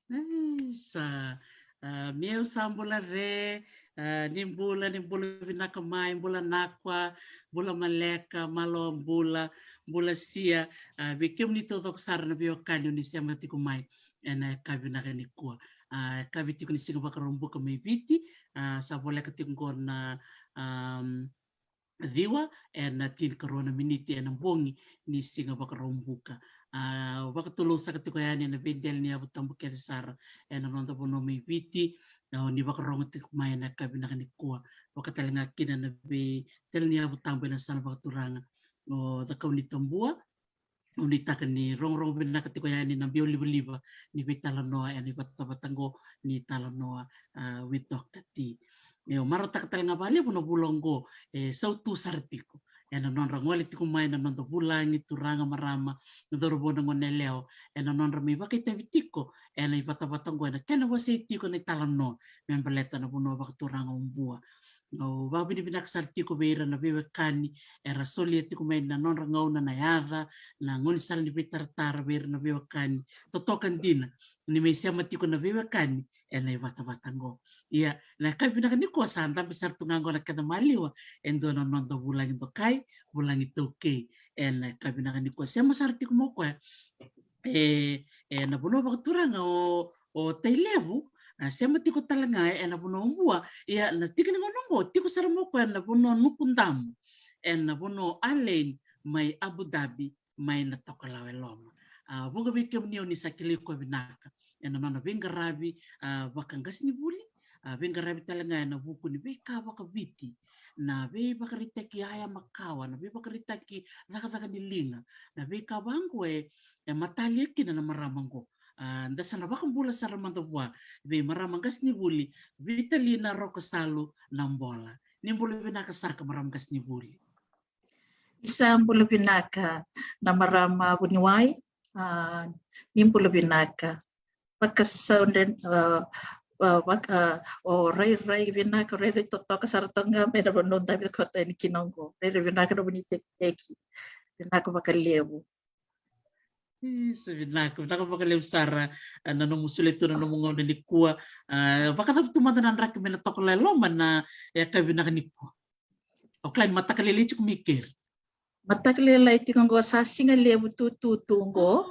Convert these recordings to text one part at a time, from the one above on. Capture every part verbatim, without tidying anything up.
Ai, sa, ah, meu sa bula re, ah, ni bula, ni bula vinaka mai, bula nakua, bula maleka, malo bula, bula sia, ah, vei kemuni taucoko sara na veiwekani oni sema tiko mai ena yakavi vinaka nikua. Ah, yakavi tiko ni siga Vakaraubuka mai Viti, ah, sa voleka tiko qo na, am, ciwa ena tinikarua na miniti ena bogi ni siga Vakaraubuka. Ah, vakatulou saka tiko yani ena veidela ni yavu tabu kece sara ena noda vanua mai Viti, ah, oni vakarogo tiko mai ena yakavi vinaka nikua. Vaka tale ga kina na veidela ni yavu tabu ena yasana vakaturaga o Cakaunitabua. Au nuitaka ni rogorogo vinaka tiko yani na biau livaliva ni veitalanoa ena ivatavata qo ni talanoa, ah, with Doctor T. Meu marautaka tale ga vakalevu na vula oqo e sautu sara tiko ena nodra gole tiko mai na noda vulagi, turaga, marama, na cauravou, na goneyalewa, ena nodra mai vakaitavi tiko ena ivatavata oqo ena kena wasei tiko na italanoa me baleta na vanua vakaturaga o Bua. Au vakavinavinaka sara tiko vei ira na veiwekani era solia tiko mai na nodra gauna, na yaca, na gaunisala ni veitaratara vei ira na veiwekani. Totoka dina ni mai sema tiko na veiwekani ena ivatavata qo. Ia, na yakavi vinaka nikua sa dabe sara tu ga qo na kena maliwa e dua na noda vulagi dokai, vulagi taukei ena yakavi vinaka nikua. Sema sara tiko mai o koya e, ena vanua vakaturaga o, o Tailevu, a sema tiko tale ga ena vanua o Bua. Ia, na tiki ni gauna oqo tiko sara mai o koya ena vanua Nukudamu, ena vanua o Al Ain mai Abu Dhabi, mai na Tokalau e Loma. A, vuqa vei kemuni oni sa kilai koya vinaka ena nona veiqaravi, a, vakaqasenivuli, a, veiqaravi tale ga ena vuku ni veika vakaviti, na veivakaraitaki yaya makawa, na veivakaraitaki cakacaka ni liga, na veika vaqo e, e matalia kina na marama qo. A, da sa na vakabula sara mada vua vei marama qasenivuli Vitalina Rokosalu Nabola. Ni bula vinaka saka marama qasenivuli. Isa, bula vinaka na marama vuniwai. A, ni bula vinaka. Vakasaunde, a, a, vaka, a, o rairai vinaka, rairai totoka sara toka ga mai na vanua davi koto yani kina oqo. Rairai vinaka na vuni tekiteki. Vinaka vakalevu. Isa, vinaka, vinaka vakalevu sara, a, na nomu solia tu na nomu gauna nikua. A, vakacava tu mada na draki mai na Tokalau e Loma na, e, ka vinaka nikua. O kila ni mataka lailai tiko mai keri. Mataka lailai tiko oqo, sa siga levu tu tu tu oqo.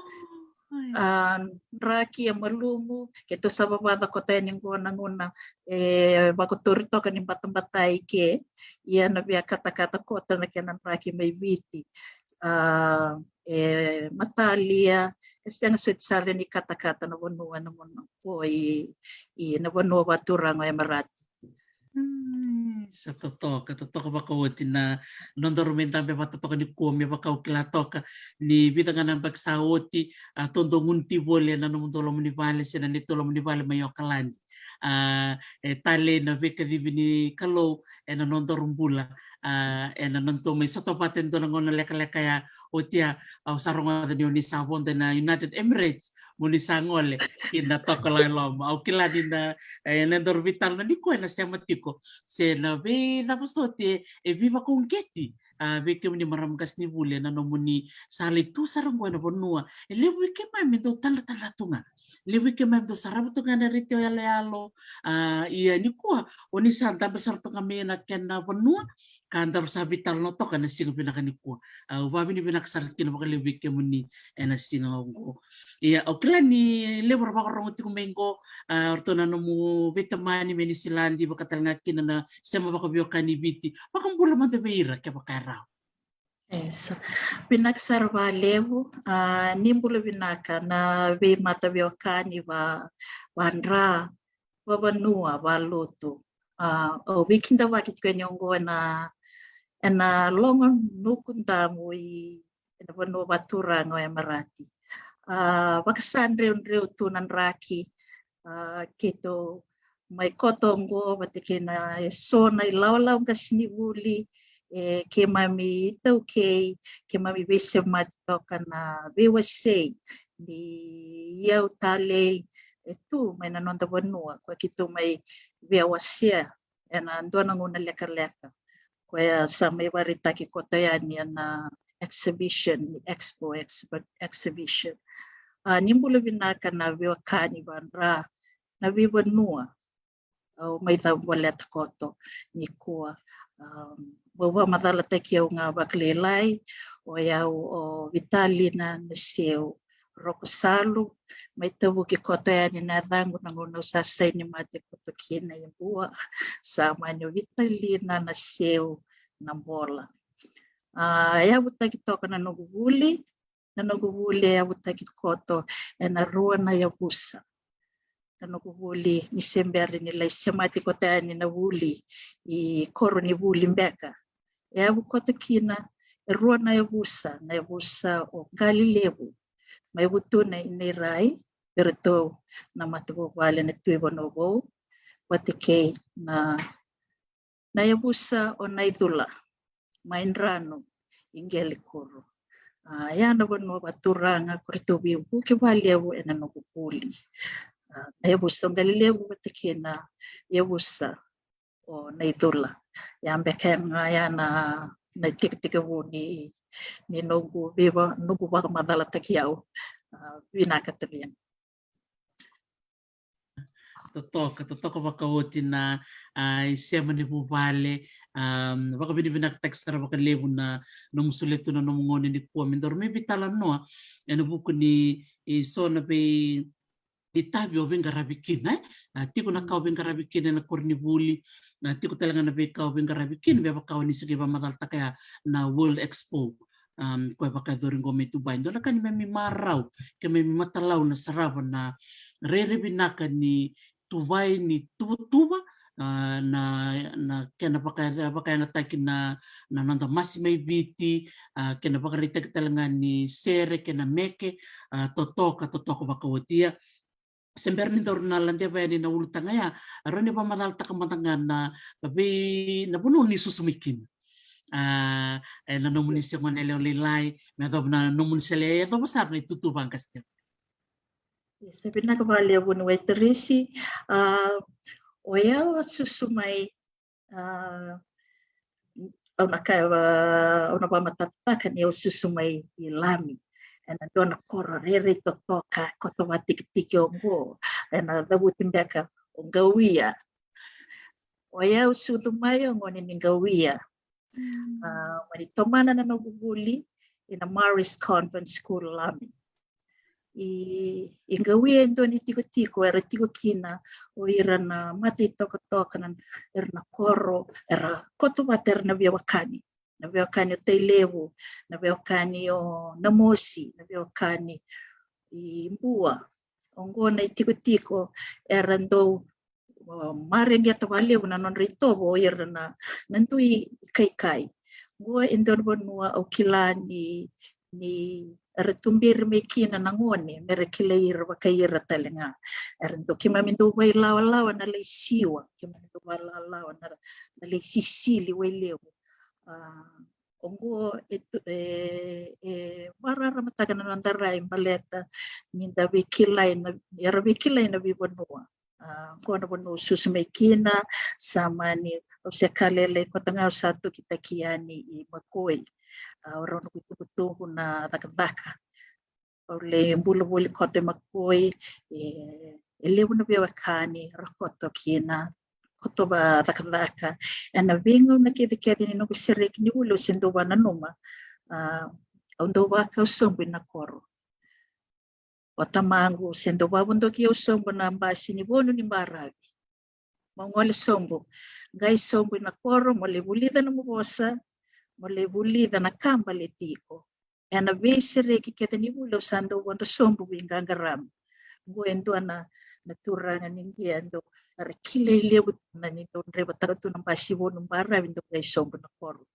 A, draki e malumu, keitou sa vavaca koto yani oqo na gauna e vakatori toka ni batabata i ke, ia na via katakata koto na kena draki mai Viti. A, e matalia, e sega soti sara ni katakata na vanua na mona ko i, i na vanua vaturaga o Emirati. Sa totoka, totoka vakaoti na nodaru mai dabe vata toka nikua, me vaka au kila toka ni vica ga na baki sa oti, a, tou dau gunu ti voli ena nomudou loma ni vale se na neitou loma ni vale mai Okaladi. A, e talei na veikacivi ni Kalou ena nodaru bula. A, ena nodatou mai sota vata e dua na gauna lekaleka ya, oti ya au sa rogoca ni o ni sa vodo ena United Emirates, mo ni sa gole ki na Tokalau e Loma. Au kila ni na, e, na nodaru veitalanoa nikua ena sema tiko se na veicava soti e, e veivakauqeti, a, vei kemuni marama qasenivuli ena nomuni sa lai tu sara oqo ena vanua. E levu vei keimami dau tadratadra tu ga. Levu vei keimami dau sarava toka ga na retio yaloyalo. A, ia nikua o ni sa dabe sara toka mai na kena vanua ka daru sa veitalanoa toka na siga vinaka nikua. A, au vavinavinaka sara kina vakalevu vei kemuni ena siga oqo. Ia, au kila ni levu ra vakarogo tiko mai qo, a, o ratou na nomu veitamani mai Niusiladi, vaka tale ga kina na sema vakaveiwekani i Viti. Vakabula mada vei ira kevaka e rawa. Isa. Vinaka sara vakalevu, a, ni bula vinaka na veimata veiwekani va, vadra, vavanua, valotu. A, au veikidavaki tiko yani oqo ena, ena logo nuku damu i, ena vanua vaturaga o Emirati. A, vakasadreudreu tu na draki, a, keitou mai koto oqo vata kei na eso na ilawalawa qasenivuli, e, keimami itaukei, keimami veisemati toka na veiwasei ni iyau talei e tu mai na noda vanua, koya keitou mai via wasea ena dua na gauna lekaleka, koya sa mai vakaraitaki koto yani ena exhibition, expo, exhibi-, exhibition. A, ni bula vinaka na veiwekani vadra, na veivanua au mai cavuvoleta koto nikua. Um, vau vakamacalataki au ga vakalailai, o yau o Vitalina Naseu Rokosalu, mai tavuki koto yani na yacaqu na gauna au sa saini mate koto kina i Bua, sa mani o Vitalina Naseu Nabola. A, yavutaki toka na noqu vuli, na noqu vuli e yavutaki koto ena rua na yavusa. Na noqu vuli ni se bera ni lai semati koto yani na vuli i koro ni vuli beka, e yavu koto kina e rua na yavusa, na yavusa o Qalilevu mai Vutuna i Nairai, vei iratou na matavuvale na Tui Vanua Vou, vata kei na na yavusa o Naicula mai Dranu i Qelikuru. A, ya na vanua vaturaga ko ratou veivuke vakalevu ena noqu vuli. A, na yavusa o Qalilevu vata kei na yavusa o Naicula. Ya beka ga ya na, na itekitekivu ni, ni noqu veiva, noqu vakamacalataki au. A, vinaka Taviana. Totoka, totoka vakaoti na, a, isema ni vuvale, a, vakavinavinakataki sara vakalevu na nomu solia tu na nomu gauna nikua me daru mai veitalanoa ena vuku ni, e, so na vei, itavi o veiqaravi kina, e? A, tiko na ka o veiqaravi kina ena koronivuli, a, tiko tale ga na veika o veiqaravi kina, me vaka o ni sa qai vakamacalataka ya na World Expo. Um, koya vakayacori qo mai Dubai. Dua na ka ni memi marau, ke memi matalau na sarava na rairai vinaka ni tuvai ni tuvatuva, a, na, na kena vaka, vakayagataki na, na noda masi mai Viti, a, kena vakaraitaki tale ga ni sere kei na meke, a, totoka, totoka vakaoti. Ia, se bera ni daru na ladeva yani na ulutaga ya, rawa ni vakamacalataka mada ga na vei na vanua ni susu mai kina. A, e na nomuni se gone yalewa lailai, me yacova na nomuni se lai yacova sara na itutu vaqase. Ia, sa vinaka vakalevu ni waitarisi. A, o yau a susu mai, a, au na kaya, au na vakamatatataka ni au susu mai i Lami, ena dua na koro rairai totoka, koto vakatikitiki oqo, ena cavuti beka o Qauia. O yau sucu mai o gone ni Qauia. A, mani tomana na noqu vuli ina Marist Convent School, Lami. I, i Qauia e dua ni tikotiko era tiko kina o ira na mata itokatoka, na, era na koro, era koto vata era na veiwekani. Na veiwekani o Tailevu, na veiwekani o Namosi, na veiwekani i Bua. Oqo na itikotiko era dau, o, mareqeta vakalevu na nodra itovo o ira na, na dui kaikai. Oqo e dua na vanua au kila ni, ni era tuberi mai kina na gone, me ra kilai ira vakai ira tale ga. Era dau, keimami dau vailawalawa na lai siwa, keimami dau vailawalawa na, na lai sisili Wailevu. A, oqo e tu, e, e vakararamataka na noda rai baleta ni da veikilai na, era veikilai na veivanua. A, oqo na vanua au susu mai kina, sa mani, au se ka lailai koto ga au sa tokitaki yani i Makoi. A, au rau na kutukutuku na cakacaka. Au lai bula voli koto i Makoi, e, e levu na veiwekani ra koto kina, koto vakacakacaka. Ena veigauna kecekece ni noqu sereki ni vuli au se dau vakananuma, a, au dau vakau sobu ina koro. O tamaqu se dau vakavodoki au sobu na basi ni Vonu ni Baravi. Mo gole sobu, qai sobu ina koro, mo lai vulica nomu vosa, mo lai vulica na ka baleti iko. Ena veisereki kece ni vuli au sa dau vodo sobu vei Qaqaramu. Oqo e dua na, na turaga ni qia e dau, era kilai levu na ni dau draivataka tu na basi Vonu Baravi, dau qai sobu na koro.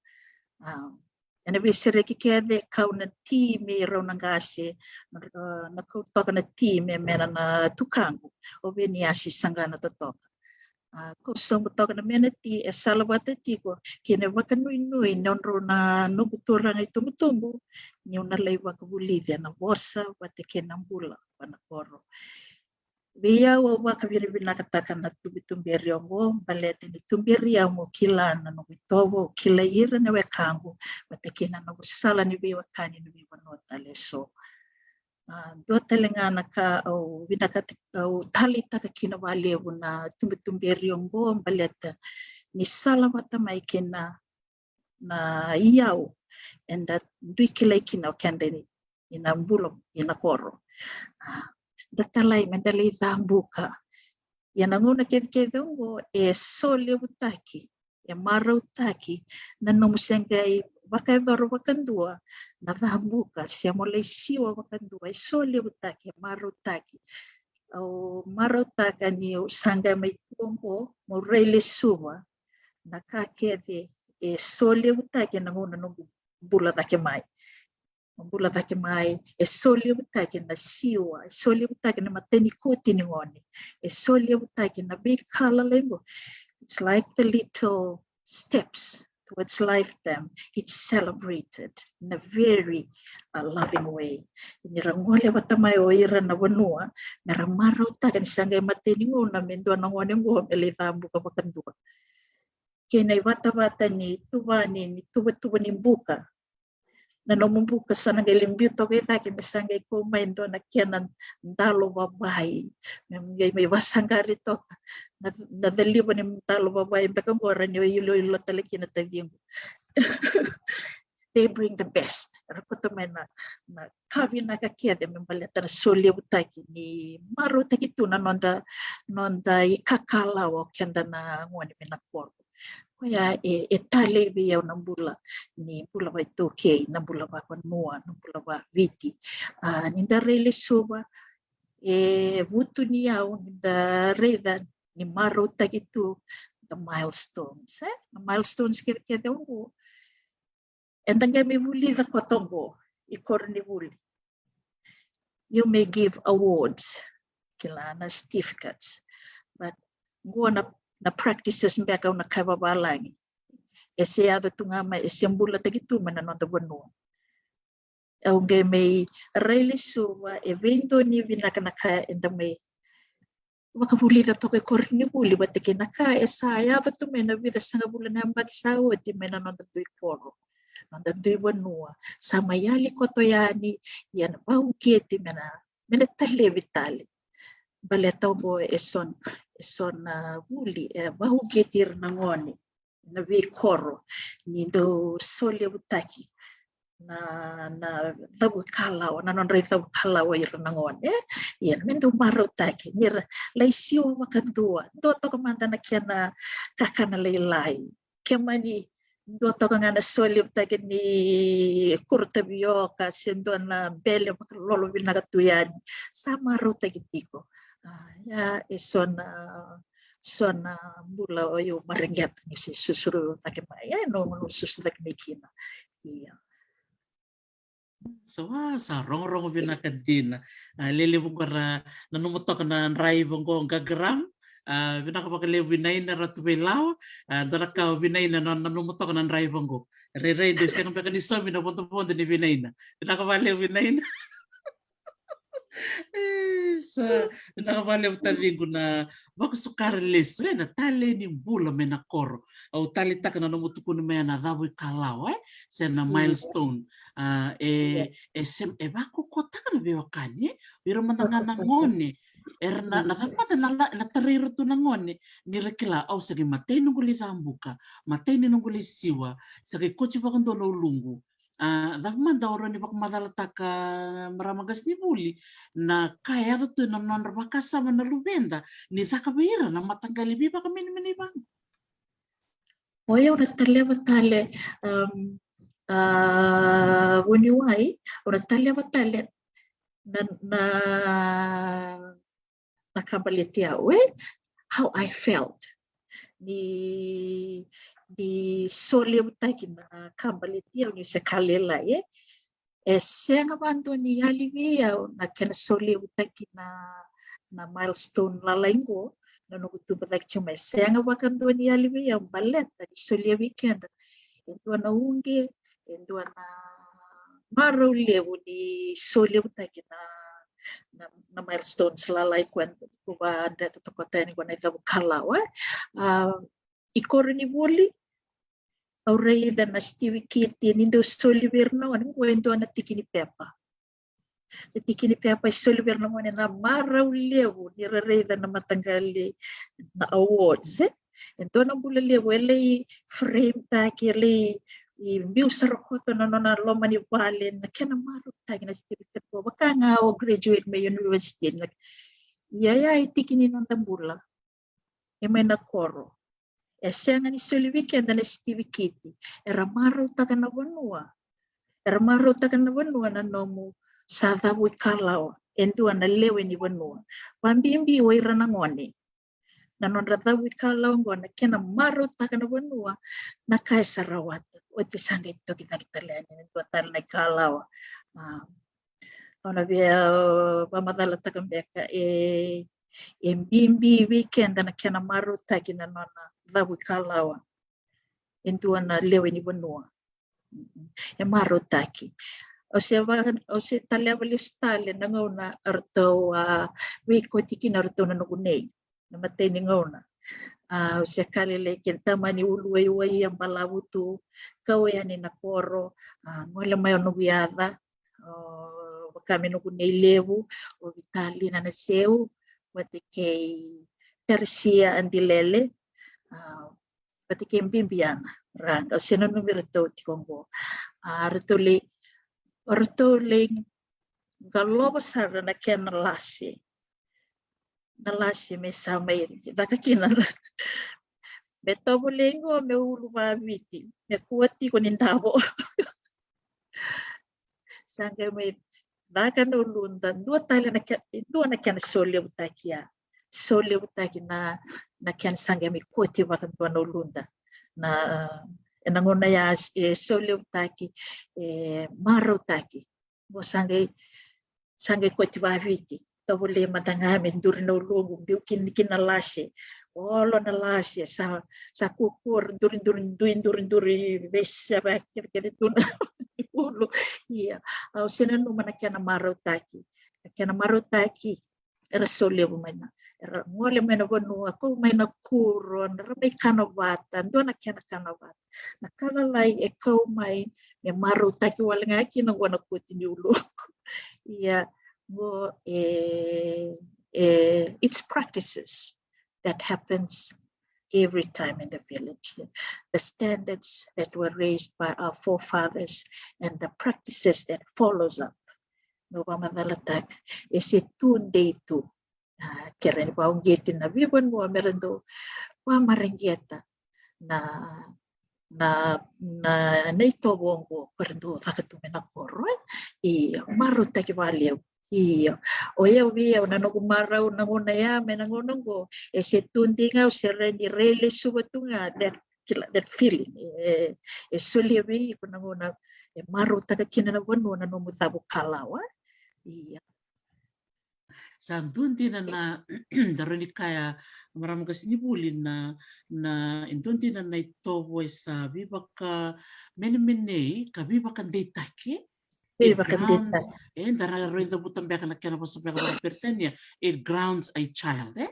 A, ena veisereki kece kau na ti me rau na qase, na, na kau toka na ti me mena na tukaqu o Veniasi Saqana totoka. A, kau sobu toka na mena ti e salavata tiko kei na vakanuinui ni nodrau na noqu turaga itubutubu niu na lai vakavulici ena vosa vata kei na bula vua na koro. Vei au au vakavinavinakataka na tubetuberi oqo baleta ni tuberi au meu kila na noqu itovo, au kilai ira na wekaqu vata kei na noqu sala ni veiwekani na veivanua tale eso. A, dua tale ga na ka au vinakata, au taleitaka kina vakalevu na tubetuberi oqo baleta ni salavata mai kei na, na iyau eda dui kilai kina o keda ni, ina bula ina koro. A, da talai meda lai cabuka. Ia na gauna kecekece oqo e solevutaki, e marautaki na nomu se qai vakayacora vakadua na cabuka se mo lai siwa vakadua, e solevutaki, e marautaki. Au marautaka niu sa qai mai tu oqo meu rai lesuva, na ka kece e solevutaki ena gauna noqu bula cake mai. Bula cake mai, e solevutaki na siwa, e solevutaki na matanikoti ni gone, e solevutaki na veika lalai qo. It's like the little steps towards life, then it's celebrated in a very, uh, loving way. Ni ra gole vata mai o ira na vanua me ra marautaka ni sa qai matai ni gauna me dua na gone qo me lai cabuka vakadua. Kei na ivatavata ni tuvani, ni tuvatuva ni buka. Na nomu buka sa na qai lai biu toka i cake me sa qai kau mai dua na kena dalo vavai. Me qai mai vasaqari toka na, na caliva ni dalo vavai beka qo ra ni o iloilo tale kina taciqu. They bring the best. Ra kauta mai na, na ka vinaka kece me baleta na solevutaki ni marautaki tu na noda, noda ikakalawa o keda na gone mai na koro. Koya e, e talei vei au na bula ni bula vaitukei, na bula vavanua, na bula vaviti. A, ni da rai lesuva, e vutuniyau ni da raica ni marautaki tu the milestones, e? Na milestones kecekece oqo. Eda qai mai vulica koto oqo i koronivuli. You may give awards. kila na certificates. But qo na, na practices beka au na kai vavalagi. E se yaco tu ga mai, e se bulataki tu mai na noda vanua. Au qai mai rai lesuva, e veidonui vinaka na ka eda mai vakavulica toka e koronivuli vata kei na ka e sa yaco tu mai na vica sagavulu na yabaki sa oti mai na noda dui koro, noda dui vanua. Sa mai yali koto yani, ia na vauqeti me na, me na talevi tale. Baleta oqo e so na, e so na vuli e vauqeti ira na gone na veikoro ni dau solevutaki na, na cavu ikalawa, na nodra icavu ikalawa ira na gone. Ia me dau marautaki ni ra lai siwa vakadua, dua toka mada na kena kakana lailai. Ke mani dua toka ga na solevutaki ni kuro tavioka se dua na bele vakalolo vinaka tu yani, sa marautaki tiko. A, ia e so na, so na bula o iu mareqeta ni se susurutaki mai, e no, no susurutaki mai kina. Ia. So, a, sa rogorogo vinaka dina. A, lelevu qo ra nanuma toka na draiva qo Qaqaramu. A, vinaka vakalevu Vinaina Ratuveilawa. A, dua na ka o Vinaina na nanuma toka na draiva qo. Rairai dau sega beka ni saumi na vodovodo ni Vinaina. Vinaka vakalevu Vinaina. E, sa, vinaka vakalevu taciqu na vakusukara lesu, e, na tale ni bula mai na koro. Au taleitaka na nomu tukuni mai na cavu ikalawa, e, se na milestone. A, e, e se, e vakukotaka na veiwekani, e, o ira mada ga na gone. Era na, na cava mada na la, na tarai ira tu na gone, ni ra kila, au sa qai matai noqu lai cabuka, matai ni noqu lai siwa, sa qai koti vakadua na uluqu. A, cava mada o rawa ni vakamacalataka, marama qasenivuli, na ka e yaco tu ena nodra vakasama na luveda ni caka vei ira na mataqali veivakamenemenei vaqo? Oi, au na taleva tale, um, a, vuniwai, au na taleva tale na, na na ka baleti au, e? How I felt. Ni, ni solevutaki na ka baleti au ni se ka lailai, e? E sega vakadua ni yali vei au na kena solevutaki na, na milestone lalai qo, na noqu tubu cake tiko mai. E sega vakadua ni yali vei au baleta ni solia vei keda e dua na uqe, e dua na marau levu ni solevutaki na, na, na milestones lalai ko, ko vakadreta toka yani ko na icavu kalawa. A, i koronivuli, au raica na sitivikiti ni dau soli vei ira na gone, qo e dua na tiki ni pepa. Na tiki ni pepa e soli vei ira na gone, na marau levu ni ra raica na mataqali na awards, e. E dua na bula levu, e lai frame taki, e lai biu sara koto na nona loma ni vale, na kena marautaki na sitiviketi qo. Vaka ga o graduate mai university, na, ia, ia e tiki ni noda bula. E mai na koro. E sega ni soli vei keda na sitiviketi. Era marautaka na vanua. Era marautaka na vanua na nomu sa cavu ikalawa. E dua na lewe ni vanua. Vabibi o ira na gone. Na nodra cavu ikalawa qo na kena marautaka na vanua, na ka e sa rawata. Oti sa qai toki cake tale yani na dua tale na ikalawa. A, au na via, a, vakamacalataka beka e, e bibi vei keda na kena marautaki na nona cavu ikalawa e dua na lewe ni vanua. E marautaki. Au se va, au se taleva lesu tale na gauna eratou a veikoti kina eratou na noqu nei. Na imatai ni gauna. A, au se ka lailai kina, tamani uluwaiwai, a balavu tu, kau yani na koro, a, gole mai o noqu yaca, o, vaka me noqu nei levu, o Vitalina Naseu, vata kei Teresia Adilele, a, vata kei Bibiana Raqa, au se nanumi iratou tiko qo. A, ratou lai, ratou lai qalovo sara na kena lase. Na lase me sa mai caka kina na, me tovolei qo me ulu vaviti, me kua tiko ni davo. Sa qai mai caka na uluda, dua tale na ke, dua na kena solevutaki ya. Solevutaki na, na kena sa qai mai koti vakadua na uluda. Na, ena gauna ya e solevutaki, e marautaki. Qo sa qai, sa qai koti vaviti. tovolei mada ga me duri na uluqu, biu kina, kina na lase. Olo na lase, sa, sa kukura, duri, duri, duri, duri, duri, veiseva, kece, kece tu na ulu. Ia, au se nanuma na kena marautaki. Na kena marautaki, era solevu mai na, era gole mai na vanua, kau mai na kuro, era mai kana vata, dua na kena kana vata. Na ka lalai e kau mai me marautaki wale ga kina qo na koti ni uluqu. Ia, qo e, e, it's practices that happens every time in the village. The standards that were raised by our forefathers and the practices that follows up. Meu vakamacalataka, e se tu dei tu. A, kere ni vakauqeti na veivanua me ra dau vakamareqeta na, na, na, na itovo oqo, ko ra dau caka tu mai na koro, e? Io, marautaki vakalevu. Io. O yau vei au, na noqu marau na gauna ya, me na gauna oqo, e se tu dei ga, au se rai ni rai lesuva tu ga, that, kila, that feeling. E, e solia vei iko na gauna, e marautaka kina na vanua na nomu cavu kalawa. Io. Sa dua dina na, da rawa ni kaya, marama qasenivuli, na, na, e dua dina na itovo e sa veivakamenemenei ka veivakadeitaki. E Veivakadeitaki. Grounds, e, da ra raica vuta beka na kena vosa beka vakaperitania, it grounds a child, e?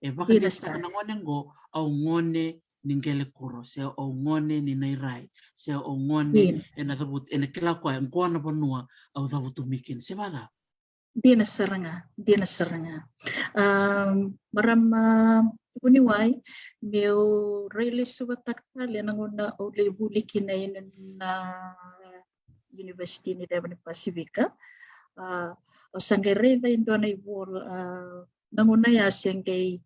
E vakadeitaka na gone qo, au gone ni qele kuro, se au gone ni nairai, se au gone, ena cavutu, ena kila koya, qo na vanua au cavutumi kina, se vacava? Dina sara ga, dina sara ga. Um, marama vuniwai, meu rai lesuvataka tale na gauna au lai vuli kina ena, na University ni Leveni Pasifika. A, au sa qai raica e dua na ivola, a, na gauna ya se qai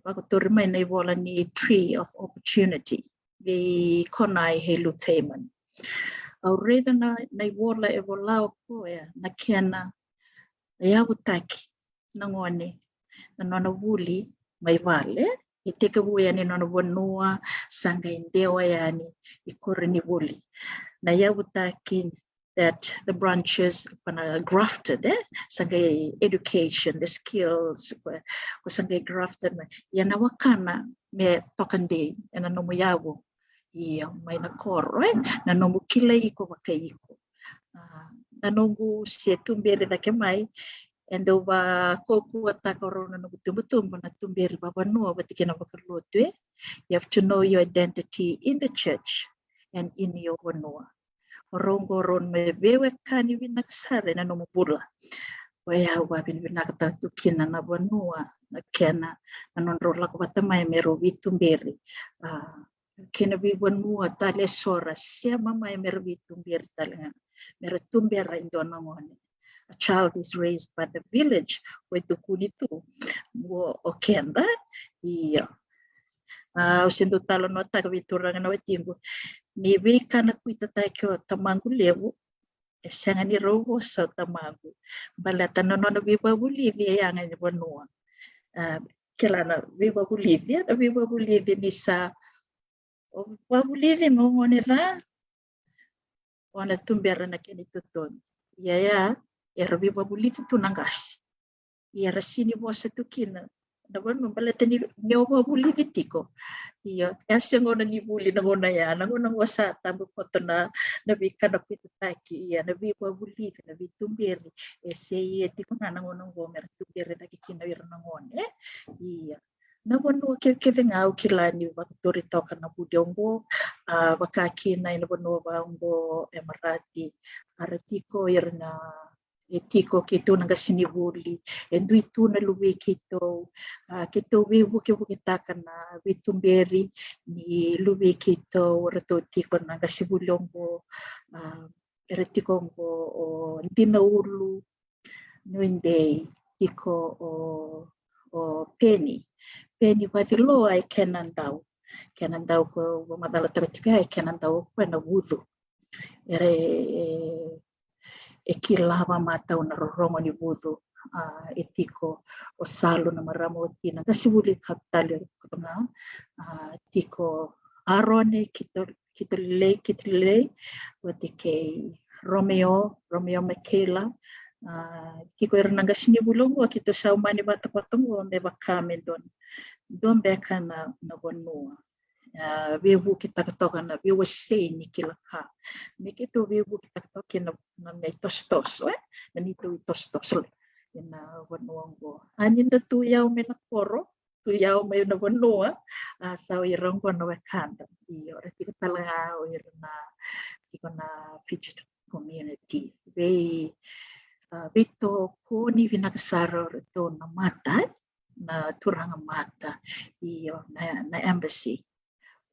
vakotori mai na ivola ni Tree of Opportunity vei Konai Helu Thaman. Au raica na, na ivola e vola o koya na kena yavutaki na gone na nona vuli mai vale, e tekivu yani nona vanua, sa qai dewa yani i koronivuli. Na yavutaki that the branches, pa na grafted, e? Sa qai education, the skills, ko, ko sa qai grafted, ia na wakana me toka dei ena nomu yavu. Ia, mai na koro, e? Na nomu kilai iko vakai iko. A, na noqu se tuberi cake mai, e dau vakaukauwataka rau na noqu tubutubu na tuberi vavanua vata kei na vakalotu, e? You have to know your identity in the church and in your vanua. O rau qo rau na veiwekani vinaka sara ena nomu bula. O yau vakavinavinakataka tu kina na vanua, na kena, na nodrau lako vata mai me rau veituberi. A, kei na veivanua tale eso ra sema mai me ra veituberi tale ga, me ra tubera e dua na gone. A child is raised by the village. Ko e tukuni tu qo o keda. Ia. A, au se dau talanoataka vei turaga na watiqu, ni veikana kuitataki o tamaqu levu, e sega ni rau vosa o tamaqu. Baleta na nona veivakavulici e yaga ni vanua. A, kila na veivakavulici, na veivakavulici ni sa, o vakavulici mo gone ca, o na tubera na kena itotogi. Ia, ia, era veivakavulici tu na qase. Ia era sini vosa tu kina na vanua baleta ni, ni o vakavulici tiko. Ia, e a se gauna ni vuli na gauna ya, na gauna qo sa tabu koto na, na veikana kuitataki, ia, na veivakavulici, na veituberi, e se ia tiko ga na gauna qo me ra tuberi cake kina o ira na gone. Ia. Na vanua kecekece ga au kila ni vakatori toka na vuli oqo, a, vaka kina ena vanua vaqo e Marati, a ra tiko ira na, e tiko keitou na qasenivuli, e dui tu na luvei keitou, a, keitou veivukevuketaka na veituberi ni luvei keitou, ratou tiko na qasenivuli oqo, a, era tiko oqo o Dinaulu, Nuidei, tiko o, o Peni. Peni Vaciloa e kena dau. Kena dau ko vakamacalataka tiko ya e kena dau ko ena vucu. Era e, e kila vakamatau na rorogo ni vucu. A, e tiko o Salu na marama oti na qasenivuli Kapitali koto ga. A, tiko Arone, kito Kito Lelei, Kito Lelei, vata kei Romeo, Romeo Makaila, A, kiko ira na qasenivuli oqo, keitou sa umani vata koto oqo me vaka me dua, dua beka na, na vanua. A, veivukitaka toka na veiwasei ni kila ka. Me keitou veivukitaka toka kina na, na neitou itosotoso, e? Na neitou itosotoso ena vanua oqo. A, ni da tu yau mai na koro, tu yau mai na vanua, a, sa o ira oqo na wekada. Io, ra tiko tale ga o ira na, tiko na Fiji community. Vei, a, veitokoni vinaka sara o ratou na mata, na turaga mata, io, na, na embassy.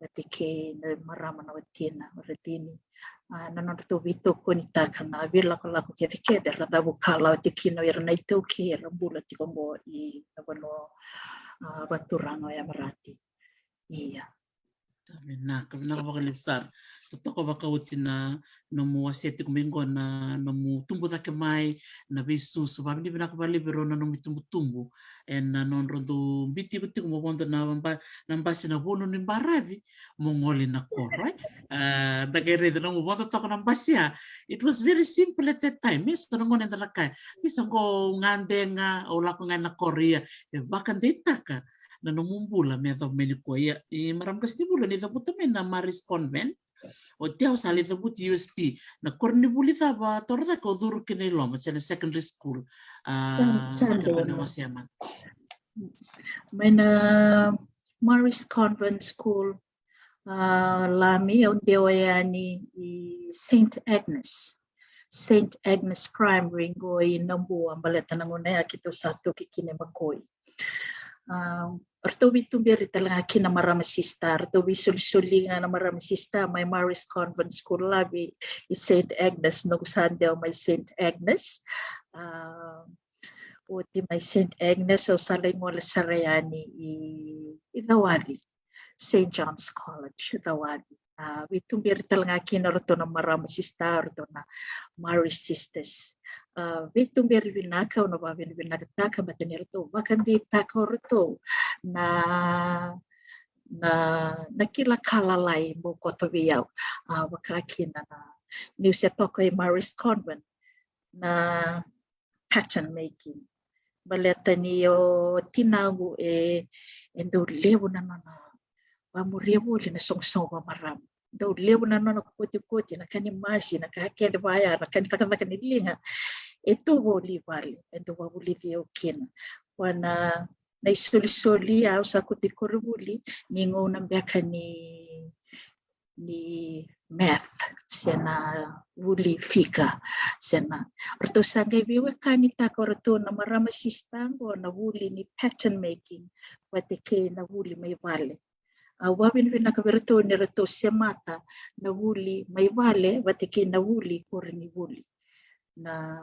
Vata kei na marama na watina, o Radini. A, na nodratou veitokonitaka na veilakolako kecekece ra cavuka lako tiko kina o ira na iTaukei era bula tiko oqo i na vanua, a, vaturaga o Emirati. Ia. Vinaka, vinaka vakalevu sara. Totoka vakaoti na nomu wasea tiko mai oqo na nomu tubu cake mai, na veisusu, vavinavinaka vakalevu vei rau na nomu itubutubu ena nodra dau biuti iko tiko mo vodo na ba-, na basi na Vunu ni Baravi mo gole na koro, e? A, da qai raica na nomu vodo toka na basi ya. It was very simple at that time. Me so na gauna eda na kaya, isa qo gadega, au lako ga ena koro, ia e vakadeitaka na nomu bula me yacova mai nikua. Ia, i marama qasenivuli, ni cavuta mai na Marist Convent. Oti au sa lai cavuti U S P. Na koronivuli cava torocake o curu kina i loma, se na secondary school? A, Sun-, Sunday. Mai na Marist Convent School, a, Lami, au dewa yani i Saint Agnes. Saint Agnes Primary qo i Nabua, baleta na gauna ya keitou sa toki kina i Makoi. A, ratou veituberi tale ga kina marama sista, ratou veisolisoli ga na marama sista mai Marist Convent School Lami i Saint Agnes, noqu sa dewa mai Saint Agnes. A, oti mai Saint Agnes, au sa lai gole sara yani i, i Cauaci, Saint John's College, Cauaci. A, veituberi tale ga kina o ratou na marama sista, o ratou na Marist Sisters. A, veituberi vinaka, au na vakavinavinakataka, baleta ni ratou vakadeitaka o ratou na, na, na kila ka lalai bau koto vei au. A, vaka kina na, niu se toka i Marist Convent, na pattern making. Baleta ni o tinaqu e, e dau levu na nona vamuria voli na soqosoqo vamarama. Dau levu na nona kotikoti, na ka ni masi, na ka kece vaya, na ka ni cakacaka ni liga. E tu voli vale, e dau vavulici au kina. Vua na, na isolisoli au sa kuti koronivuli, ni gauna beka ni ni math, se na vuli fika, se na. Ratou sa qai veiwekanitaka o ratou na marama sista qo na vuli ni pattern making, vata kei na vuli mai vale. Au vakavinavinaka vei ratou ni ratou semata na vuli mai vale, vata kei na vuli koronivuli. Na,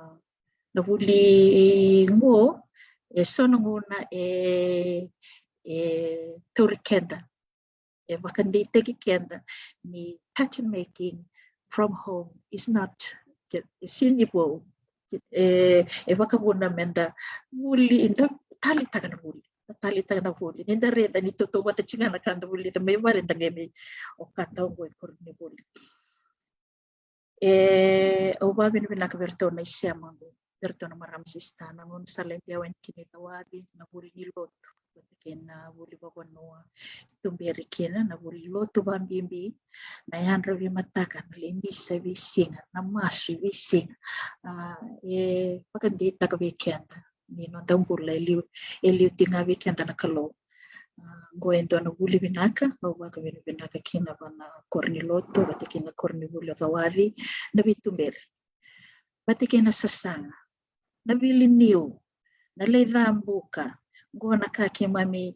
na vuli qo, e so na gauna e, e tauri keda, e vakadeitaki keda ni pattern making from home is not, e sini vou, e, e vakavuna meda vuli, eda taleitaka na vuli, da taleitaka na vuli. Ni da raica ni tautauvata tiko ga na ka da vulica mai vale, da qai mai okata oqo i koronivuli. E, au vakavinavinaka vei ratou na isema qo, vei ratou na marama sista, na gauna sa lai dewa yani kina i Cauaci, na vuli ni lotu, vata kei na vuli vavanua, tuberi kina na vuli lotu vakabibi, na yadra veimataka, na lai misa veisiga, na masu veisiga. A, e vakadeitaka vei keda ni noda bula e liu, e liu tiko ga vei keda na Kalou. A, qo e dua na vuli vinaka, au vakavinavinaka kina vua na koronivuli, vata kei na koronivuli o Cauaci, na veituberi, vata kei na sasaga, na vili niu, na lai cabuka, qo na ka keimami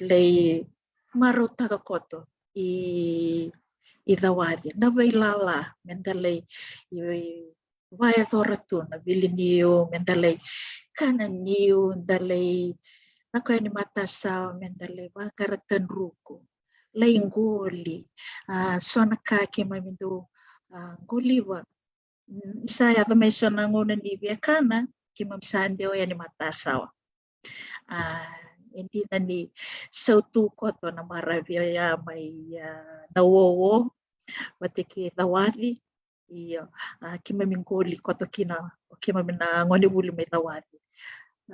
lai marautaka koto i, i Cauaci, na veilala, meda lai, i, vakayacora tu na vili niu, meda lai kana niu, da lai lako yani matasawa, meda lai vaqara tadruku, lai qoli, a, so na ka keimami dau, a, qoliva. Mm, sa yaco mai so na gauna ni viakana, keimami sa dewa yani matasawa. A, e dina ni sautu koto na maravi oya mai, a, Nauouo, vata kei Cauaci, Io, a, keimami qoli koto kina, o keimami na gone vuli mai Cawaci.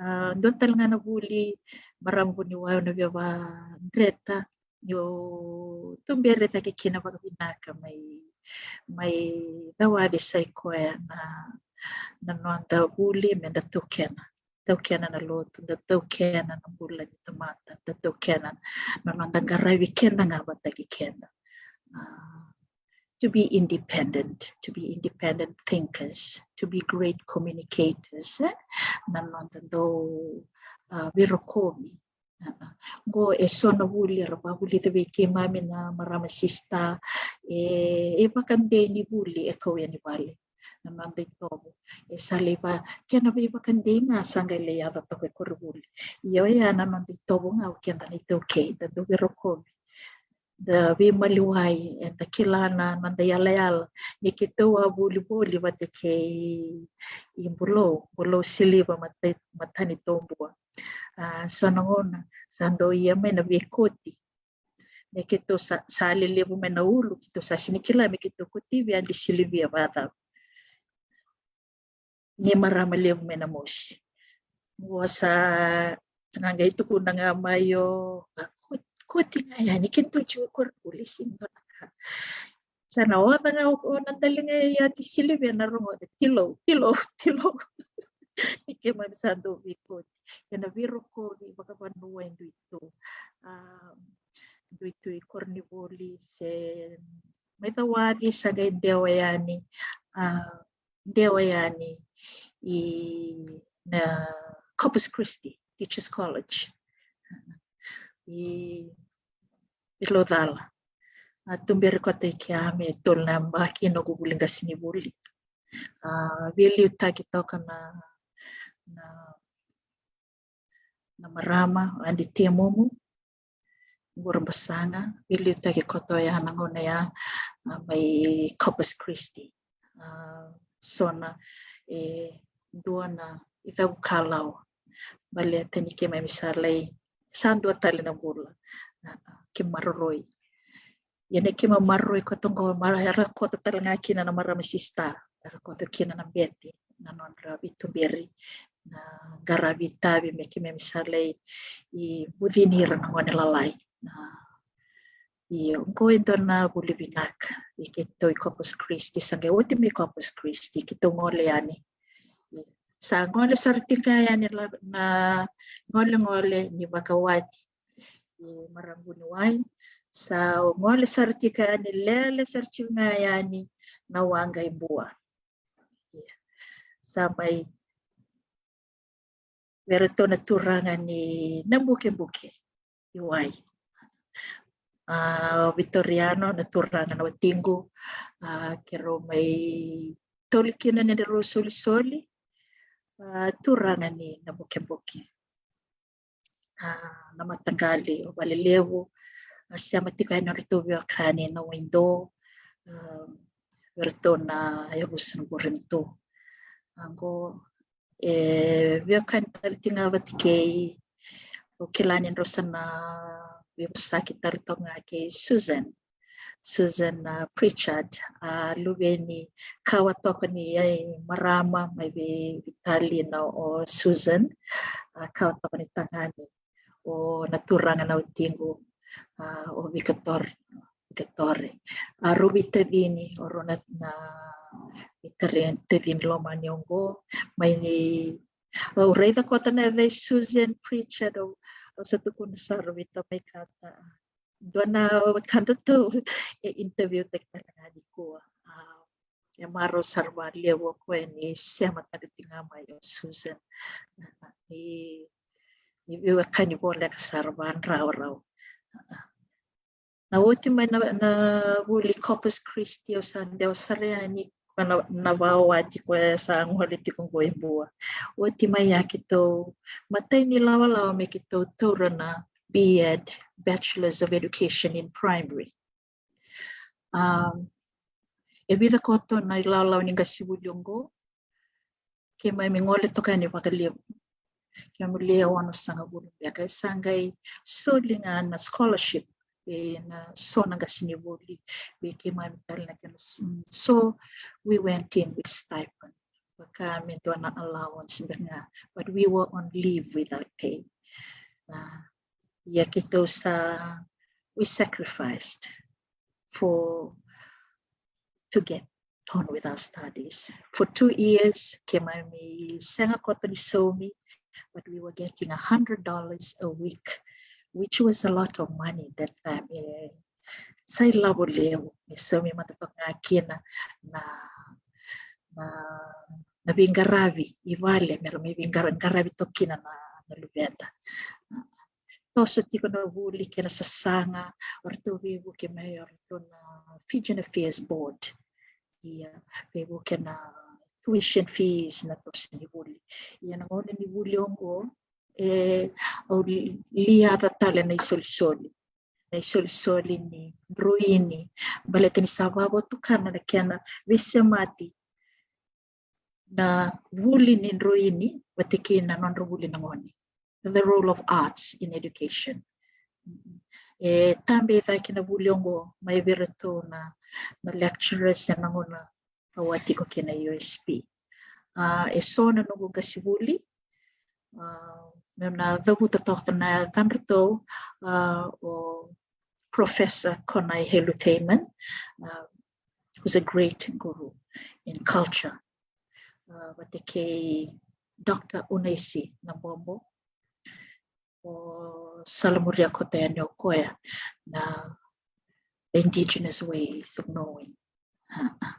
A, dua tale ga na vuli, marama vuniwai, au na via vakadreta niu tuberi cake kina vakavinaka mai, mai Cawaci, sa i koya na, na noda vuli me da taukena. Taukena na lotu, da taukena na bula ni tamata, da taukena na noda qaravi keda ga vata kei keda. A, to be independent, to be independent thinkers, to be great communicators, e? Na noda dau, a, veirokovi. A, qo e so na vuli era vavulica vei keimami na marama sista, e, e vakadei ni vuli e kau yani vale. Na noda itovo e sa lai va, kena veivakadei ga sa qai lai yaco toka e koronivuli. Ia oya na noda itovo ga o keda na iTaukei, da dau veirokovi, da veimaliwai, eda kila na noda iyalayala. Ni keitou a volivoli vata kei i Bulou, Bulou Siliva, Mata, Matanitobua. A, so na gauna sa dau ia mai na veikoti. Me keitou sa, sa lelevu mai na ulu, keitou sa sini kila me keitou kotivi Adi Silivia vacava. Ni marama levu mai Namosi. Qo sa, sa qai tukuna ga mai o, a, ko, koti ga yani, keitou tiko koronivuli, sini dua na ka. Sa na oca ga o, o na daliga i Adi Silivia na rogoca, tilou, tilou, tilou. Ni keimami sa dau veikoti. Ena veirokovi vakavanua e dui tu. A, dui tu i koronivuli se mai Cawaci, sa qai dewa yani, a, dewa yani i na Corpus Christi Teachers College i, i Laucala. A, tuberi koto i kea me tolu na yabaki noqu vuli qasenivuli. A, veiliutaki toka na, na, na marama, Adi Temumu, Qurabasaga, veiliutaki koto ya na gauna ya, a, mai Corpus Christi. A, so na, e, dua na icavu kalawa. Baleta ni keimami sa lai, sa dua tale na bula. A, a, keimami maroroi. Ia na keimami maroroi koto qo, mara, era koto tale ga kina na marama sista, era koto kina na bete, na nodra veituberi, na qaravi itavi me keimami sa lai bucini ira na gone lalai. Na, io, qo e dua na vuli vinaka vei keitou i Corpus Christi, sa qai oti mai Corpus Christi, keitou gole yani. Sa gole sara tiko yani la, na golegole ni vakawati i marama vuniwai. Sa gole sara tiko yani, lele sara tiko ga yani na waqa i Bua. Ia. Sa mai vei iratou na turaga ni Nabukebuke i Wai. A, o Vitoriano na turaga na watiqu, a, keirau mai toli kina ni rau solisoli, a, turaga ni Nabukebuke. A, na mataqali o Valelevu, a, sema tiko yani o ratou veiwekani na Waido, a, vei ratou na yavusa na Burenutu. A, qo e veiwekani tale tiko ga vata kei, au kila ni drau sa na veivosaki tale toka ga kei Susan. Susan, a, Pritchard, a, luve ni kawa toka ni, e, marama mai vei Vitalina o Susan, a, kawa toka ni tagane o na turaga na watiqu, a, o Vikatore, Vikatore. A, rau veitacini, o rau na, na veitacini lomani oqo, mai ni, au raica koto na yaca i Susan Pritchard, au, au sa tukuna sara vei tamai Kata. Dua na ka datou e interview taki tale ga nikua. A, e marau sara vakalevu o koya ni sema tale tiko ga mai o Susan. Ni, ni veiwekani voleka sara vakadraurau. Na oti mai na, na vuli Corpus Christi, au sa dewa sara yani na, na vakawati koya sa gole tiko qo i Bua. Oti mai ya keitou, matai ni lawalawa me keitou taura na B.Ed, Bachelors of Education in Primary. Um, e vica koto na ilawalawa ni qasenivuli oqo. Keimami gole toka yani vakalevu. Keimami lewe onosagavulu beka, e sa qai soli ga na scholarship vei na so na qasenivuli, vei keimami tale na kena s- mm, so we went in with stipend. Vaka me dua na allowance beka ga, but we were on leave without pay. Uh, ia keitou sa, we sacrificed for to get on with our studies. For two years, keimami sega koto ni saumi, but we were getting a hundred dollars a week, which was a lot of money that time. E, sa ilavo levu, me saumi mada toka ga kina na, na, na veiqaravi i vale, me ra mai veiqara-, qaravi toka kina na, na luveda. Toso tiko na vuli kei na sasaga, o ratou veivuke mai o ratou na Fijian Affairs Board. Ia, veivuke na tuition fees na toso ni vuli. Ia na gauna ni vuli oqo, e, au li-, liaca tale na isolisoli. Na isolisoli ni droini, baleta ni sa vavatukana na kena veisemati na vuli ni droini vata kei na nodra vuli na gone. The role of arts in education. E tabe cake na vuli oqo mai vei iratou na, na lecturers ena gauna au a tiko kina i U S P. A, e so na noqu qasenivuli, a, meu na cavuta toka na yacadratou, a, o Professor Konai Helu Thaman, uh, who's a great guru in culture. Uh, vata kei Doctor Unaisi Nabobo, o salamuria koto yani o koya na indigenous ways of knowing. Uh, uh,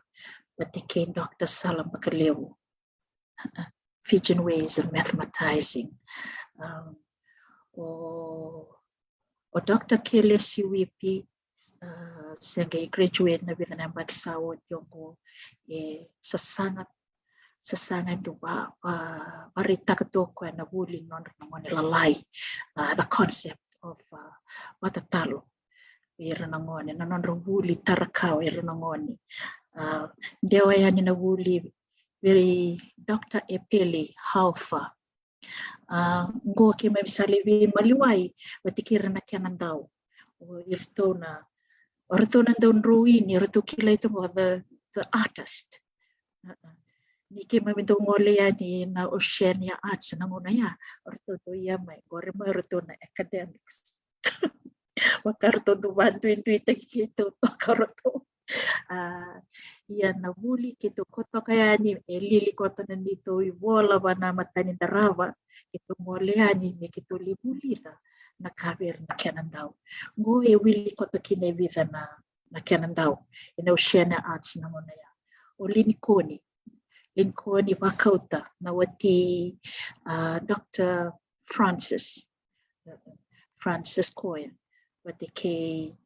vata kei Doctor Sala Bakalevu, uh, Fijian ways of mathematizing. Um, o, o Doctor Kelesi Wipi, uh, se qai graduate na vica na yabaki sa oti oqo, e sasaga, sasaga e dau va, va, varaitaka tu o koya na vuli nodra na gone lalai, uh, the concept of, uh, vakatatalo vei ira na gone, na nodra vuli tara ka vei ira na gone. Uh, dewa yani na vuli vei Doctor Epeli Halfa. Uh, qo keimami sa lai veimaliwai vata kei ira na Kenadau. O iratou na, o iratou na dau droini, o iratou kilai tu qo the, the artist. Uh, uh. Ni keimami dau gole yani na Oceania Arts na gauna ya, o iratou dau ia mai, qori mai o iratou na academics. Vaka ratou dau vaduiduitaki keitou toka ratou. A, ia na vuli keitou koto toka yani, e lili koto na neitou ivola va na matanidarava, keitou gole yani me keitou lai vulica na ka vei ira na Kenadau. Qo e wili koto kina e vica na, na Kenadau ena Oceania Arts na gauna ya. O Linikoni, Linikoni vakauta na wati, a, Doctor Francis, Francis Koya, vata kei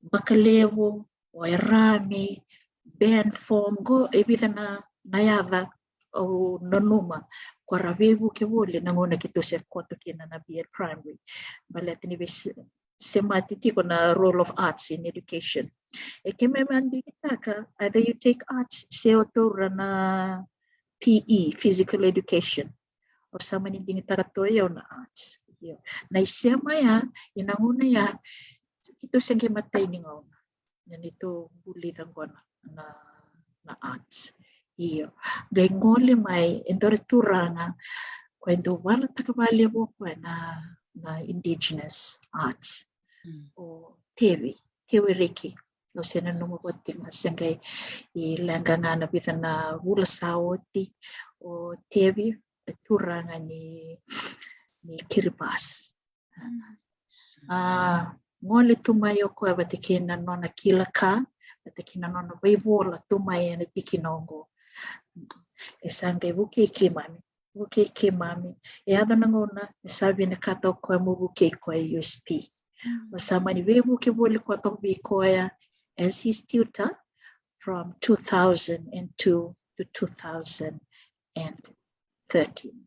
Bakalevu, o Erami, Ben Fongo, e vica na, na yaca au nanuma ko ra veivuke voli na gauna keitou se koto kina na B Ed Primary. Baleta ni vei se-, semati tiko na role of arts in education. E keimami a digitaka, either you take arts se o taura na P E, physical education. O sa mani digitaka tu o yau na arts. Io. Na isema ya, ena gauna ya, keitou se qai matai ni gauna. Na neitou vulica qo na, na, na arts. Io. Qai gole mai e dua na turaga, ko e dau valataka valevu o koya na, na indigenous arts. Mm. O Tevi, Tevi Riki. Au se nanuma vata ga se qai leqa ga na vica na vula sa oti, o Tevi, e turaga ni, ni Kiribati. A, gole tu mai o koya vata kei na nona kila ka, vata kei na nona vaivola tu mai ena tikina oqo. E sa qai vukei keimami, vukei keimami. E yaco na gauna e sa vinakata o koya mo vukei koya e U S P. Mm. O sa mani veivuke voli koto vei koya as his tutor from two thousand and two to two thousand and thirteen.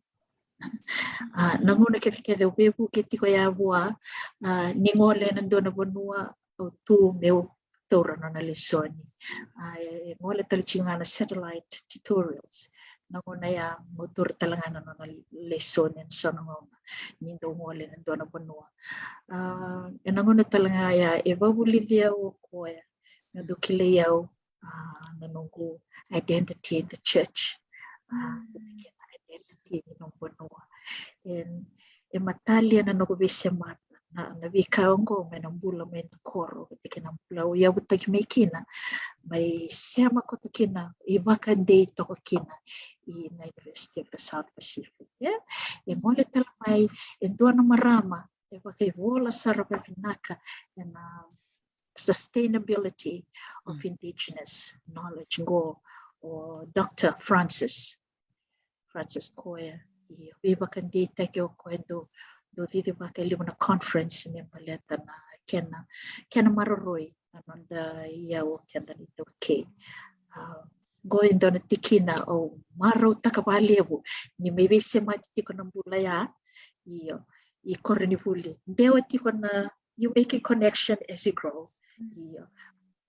A, na gauna kecekece au veivuke tiko ya vua, a, ni gole ena dua na vanua, au tu meu taura nona lesoni. A, e gole tale tiko ga na satellite tutorials. na gauna ya, mo taura tale ga na nona lesoni ena so na gauna ni dau gole ena dua na vanua. A, ena gauna tale ga ya e vakavulici au o koya, me dau kilai au, a, na noqu identity in the church. A, identity ni noqu vanua. E, e matalia na noqu veisemata na, na veika oqo mai na bula mai na koro, vata kei na bula au yavutaki mai kina, mai sema koto kina, ivakadei toka kina i na University of the South Pacific. E, e gole tale mai e dua na marama e vakaivola sara vavinaka ena sustainability of indigenous knowledge qo, o Doctor Francis Francis Koya. Io, veivakadeitaki o koya dau, dau cicivaka e levu na conference me baleta na kena, kena maroroi na noda iyau o keda na iTaukei. A, qo e dua na tikina au marautaka vakalevu ni mai veisemati tiko na bula ya. Io, i koronivuli. Dewa tiko na, you making connection as you grow. Io.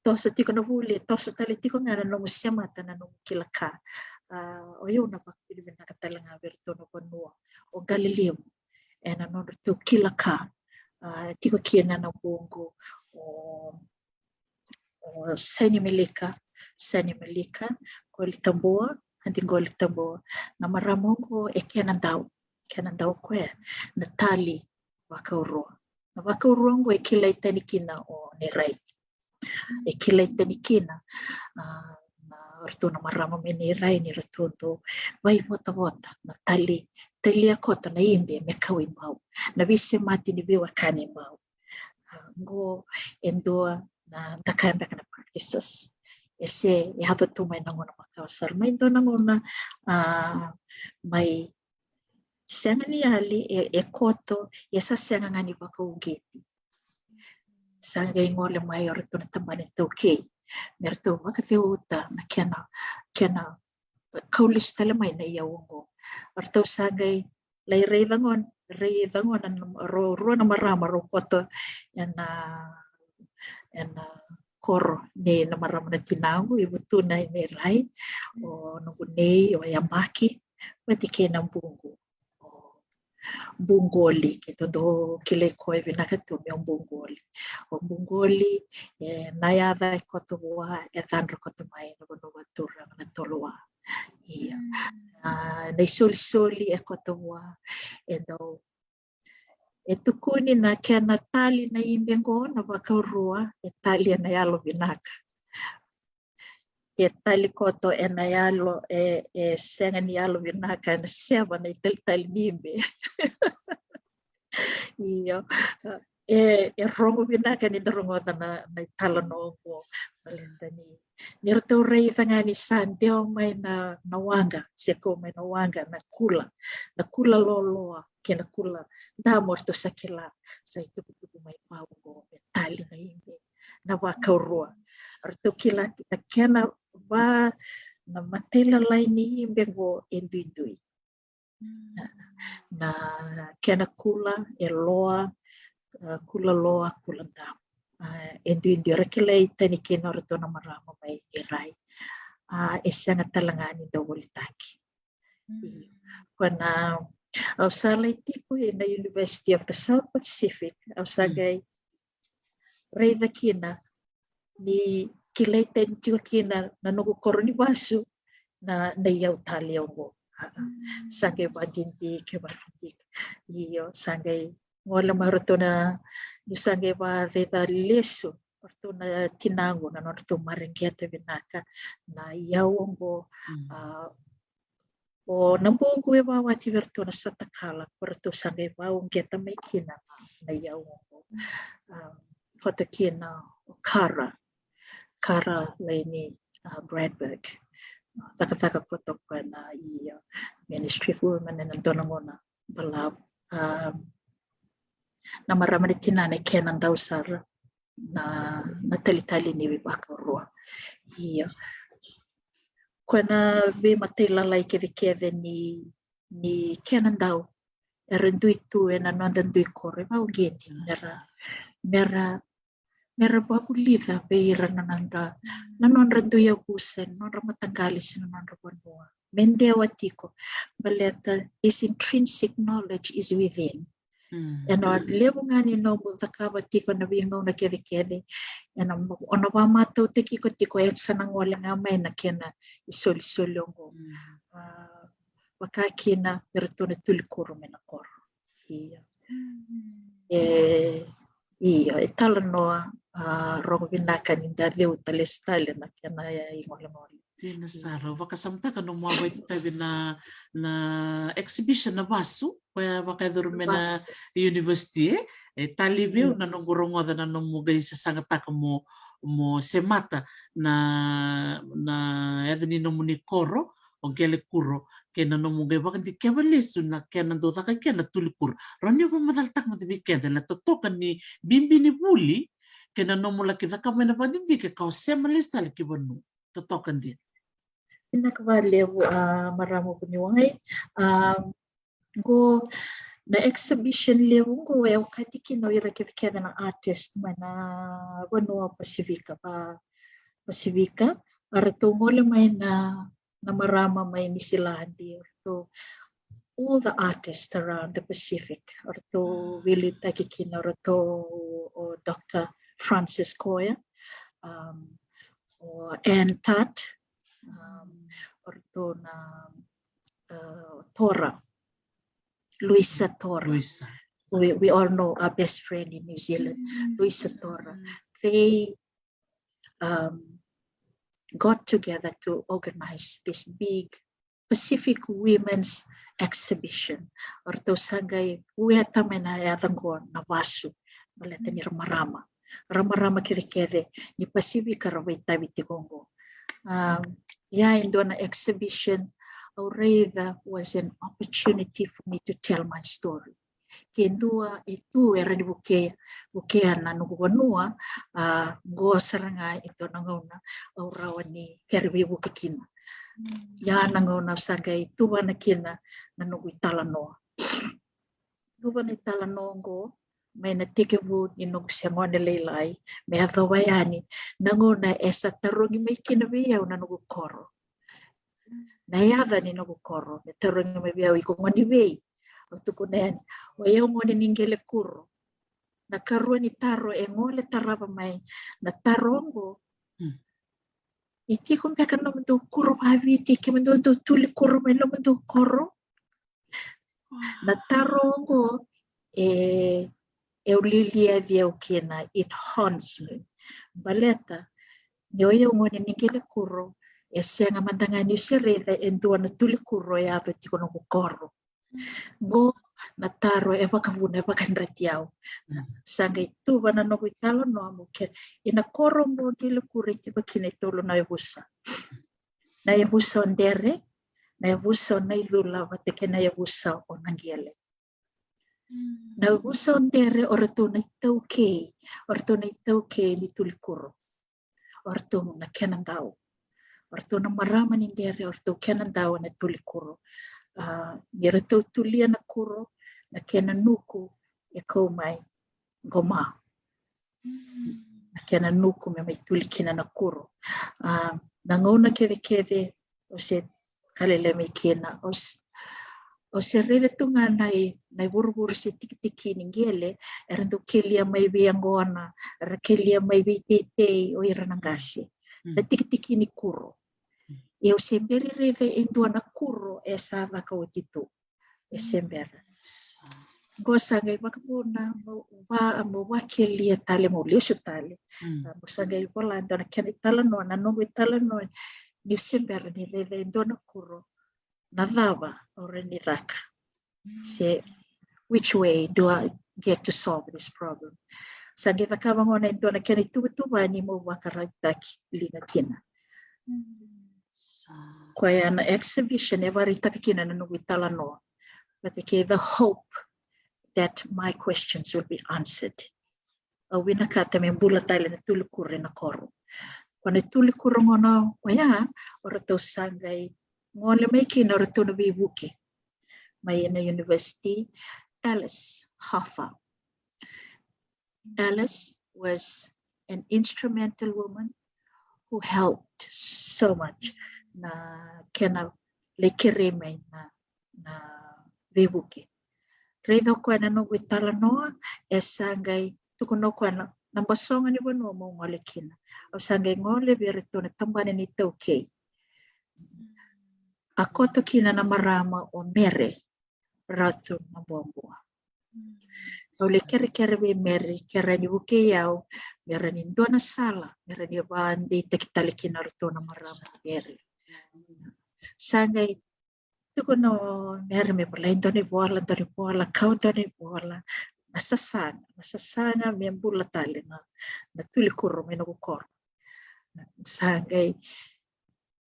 Toso tiko na vuli, toso tale tiko ga na nomu semata, na nomu kila ka. A, o yau na vakavinavinaka tale ga vei iratou na vanua o Galileo ena nodratou kila ka. A, tiko kina na buqu o, o Seni Melika, Seni Melika Qolitabua, Adi Qolitabua. Na marama oqo e kena dau, kena dau koya na tali vakaurua. Na vakaurua oqo e kilai tani kina o Nerai. E kilai tani kina, a, na ratou na marama mai Nerai ni ratou dau vaivotavota na tali, talia koto na ibe me kau i bau. Na veisemati ni veiwekani i bau. A, qo e dua na, da kaya beka na practices. E se, e yaco tu mai na gauna makawa sara. Mai dua na gauna, a, mai sega ni yali, e, e koto, e sa sega ga ni vakauqeti. Sa qai gole mai o ratou na tabana iTaukei me ratou vakaceuta na kena, kena kau lesu tale mai na iyau oqo. O ratou sa qai lai raica gona, raica gona na, rau, rua na marama rau koto ena, ena koro nei na marama na tinaqu i Vutuna i Nerai, o noqu nei o Yabaki vata kei na buqu o Buqoli, keitou dau kilai koya vinaka tu me o Buqoli. O Buqoli, e, na yaca e koto vua, e cadra koto mai na vanua vakaturaga na Tolowa. Ia. A, na isolisoli e koto vua, e dau, e tukuni na kena tali na ibe qo na vakaurua, e tali ena yalo vinaka. Ke tali koto ena yalo, e, e sega ni yalo vinaka, ena seva na italitali ni ibe. Io. E, e rogo vinaka ni da rogoca na, na italanoa oqo. Baleta ni, ni ratou raica ga ni sa dewa mai na, na waqa, se kau mai na waqa, na kula, na kula loaloa kei na kula damu, ratou sa kila, sa itukutuku mai vau oqo me tali na ibe na vakaurua. Ratou kila na kena va, na matailalai ni ibe qo e duidui. Na, na kena kula e loa, a, kula loa, kula damu. A, e duidui, ra kilai tani kina o ratou na marama mai Nerai. A, e sega tale ga ni dau volitaki. Io. Ko na, au sa lai tiko ena University of the South Pacific, au sa qai raica kina ni kilai tani tiko kina na noqu koro ni vasu na, na iyau tali oqo. A, sa qai vakadidike, vakadidike. Io, sa qai gole mai o ratou na, ni sa qai vakaraica lesu o ratou na tinaqu na nodratou mareqeta vinaka na iyau oqo. A, o na buqu e vakawati vei ratou na satakala, ko ratou sa qai vakauqeta mai kina na, na iyau oqo. A, koto kina o Kara, Kara Laini, a, Bradberg. Cakacaka koto koya na, ia, Ministry of Women ena dua na gauna balavu. A, na marama ni tinana e kena dau sara na, na talitali ni veivakaurua. Ia. Ko na veimatailalai kecekece ni, ni kena dau era dui tu ena noda dui koro e vakauqeti, mera, mera, mera vakavulica vei ira na nodra, na nodra dui yavusa, na nodra mataqali se na nodra vanua. me dewa tiko. Baleta this intrinsic knowledge is within. Ena levu ga ni nomu cakava tiko na veigauna kecekece, ena mo-, o na vakamatautaki iko tiko, e sa na gole ga mai na kena isolisoli oqo. Ah, vaka kina me ratou na tuli kuro mai na koro. Ia. E, ia, e talanoa, ah, rogo vinaka ni da ceuta lesu tale na kena, eh, igolegole. Dina sara, au vakasamataka nomu a vakaitavi na, na exhibition na vasu, koya vakayacori mai na university, e? E talei vei au na noqu rogoca na nomu qai sasagataka mo, mo semata na, na yaca ni nomuni koro, o Qele Kuro, kei na nomu qai vakadikeva lesu na kena dau caka kina na tuli kuro. Rawa ni o vakamacalataka mada vei keda na totoka ni bibi ni vuli, kei na nomu laki cakava mai na vakadidike ka o sema lesu tale ki vanua. Totoka dina. Vinaka vakalevu, ah, marama vuniwai. Ah, qo na exhibition levu qo e okati kina o ira kecekece na artist mai na vanua Pasifika, pa-, Pasifika. A ratou gole mai na, na marama mai Niusiladi, o ratou, all the artists around the Pacific. O ratou veiliutaki kina, o ratou, o Doctor Francis Koya, um, o Anne Tutt, um, o ratou na, uh, Tora, Luisa Tora. Luisa. We, we all know our best friend in New Zealand, Luisa Tora. They, um, got together to organize this big Pacific Women's Exhibition. O ratou sa qai vueta mai na yaca qo na vasu, baleta ni ra marama. Ra marama kecekece ni Pasifika ra vakaitavi tiko qo. Um, ia e dua na exhibition au raica was an opportunity for me to tell my story. Ke dua e tu era ni vukea, vukea na noqu vanua, ah, qo sara ga e dua na gauna au rawa ni kere veivuke kina. Ia na gauna au sa qai tuvana kina na noqu italanoa. Tuvana italanoa qo mai na tekivu ni noqu se gone lailai me yacova yani na gauna e sa tarogi mai kina vei au na noqu koro. Na yaca ni noqu koro, me tarogi mai vei au, iko gone vei? Au tukuna yani, o yau gone ni Qele Kuro. Na karua ni taro e gole tarava mai na taro oqo. E tiko beka na nomudou kuro vaviti, kemudou dau tuli kuro mai nomudou koro? Na taro oqo e, e lialia vei au kina, it haunts me. Baleta ni o yau gone ni Qele Kuro, e sega mada ga niu se raica e dua na tuli kuro e yaco tiko noqu koro. Qo na taro e vakavuna, e vakayadrati au. Sa qai tuva na noqu italanoa meu kere. Ina koro qo Qele Kuro e tiko kina e tolu na yavusa. Na yavusa o Dere, na yavusa o Naicula, vata kei na yavusa o Naqele. Na yavusa o Dere o ratou na itaukei, o ratou na itaukei ni tuli kuro. O ratou na kenadau. O ratou na marama ni Dere, o ratou kenadau na tuli kuro. Ah, ni ratou tulia na kuro, na kena nuku e kau mai qoma. Na kena nuku me mai tuli kina na kuro. Ah, na gauna kecekece, o se kalele mai kina, o se, o se raica tu ga na i, na i vuravura se tikitiki ni Qele, era dau kelia mai vei yaqona, era kelia mai vei teitei o ira na qase. Na tikitiki ni kuro. Ia au se bera ni raica e dua na kuro e sa caka oti tu. E se bera. Qo sa qai vakavuna meu va, meu vakelia tale, meu lesu tale. Ah, meu sa qai vola e dua na kena italanoa, na noqu italanoa, niu se bera ni raica e dua na kuro, na cava au rawa ni caka? Se, which way do I get to solve this problem? Sa qai cakava gona e dua na kena ituvatuva ni meu vakaraitaki liga kina. Koya na exhibition e vakaraitaka kina na noqu italanoa. But okay, the hope that my questions will be answered. Au vinakata me bula tale na tuli kuro ena koro. Ko na tuli kuro gona koya, o ratou sa qai gole mai kina o ratou na veivuke mai na university, Alice Hoffer. Alice was an instrumental woman who helped so much na kena lai kerei mai na, na veivuke. Raica o koya na noqu italanoa, e sa qai tukuna o koya na, na basoga ni vanua mo gole kina. Au sa qai gole vei iratou na tabana ni taukei. A koto kina na marama o Mere Ratu Nabobua. Au lai kerekere vei Mere, ke rawa ni vukei au, me rawa ni dua na sala me rawa ni vakadeitaki tale kina o ratou na marama o Mere. Sa qai tukuna o Mere me volai dua na ivola, dua na ivola, kau dua na ivola. Na sasaga, na sasaga me bula tale na, na tulikuro mai noqu koro. Sa qai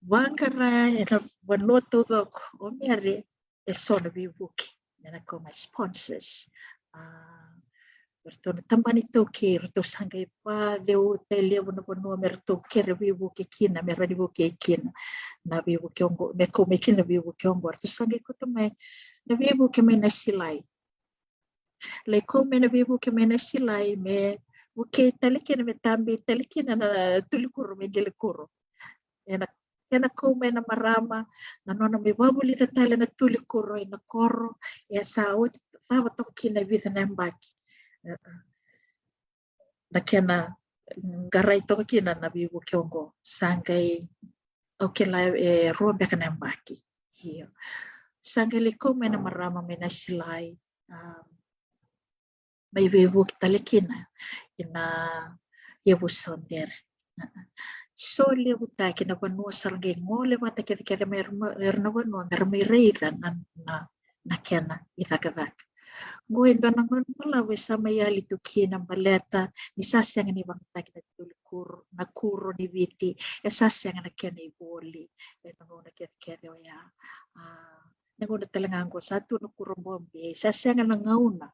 vaqara ena vanua taucoko o Mere eso na veivuke me na kau mai sponsors. A, o ratou na tabana ni taukei, ratou sa qai vakaceuta e levu na vanua me ratou kere veivuke kina, me rawa ni vukei kina na veivuke oqo, me kau mai kina na veivuke oqo. Ratou sa qai kauta mai na veivuke mai Nasilai. Lai kau mai na veivuke mai Nasilai me vukei tale kina, me tabi tale kina na tulikuro mai Qelekuro. Ena kena kau mai na marama, na nona mai vakavulica tale na tulikuro ena koro, e sa oti cava toka kina e vica na yabaki. E, e. Na kena qarai toka kina na veivuke oqo, sa qai, au kila e rua beka na yabaki. Io. Sa qai lai kau mai na marama mai Nasilai, a, mai veivuke tale kina ina yavusa o Dere. So levutaki na vanua sa ra qai gole vata kecekece mai ira na vanua me ra mai raica na, na, na kena icakacaka. Qo e dua na gauna balavu e sa mai yali tu kina baleta ni sa sega ni vakayagataki na tulikuro, na kuro ni Viti, e sa sega na kena ivoli ena gauna kecekece oya. A, na gauna tale ga qo sa tu na kuro Bombay, sa sega na gauna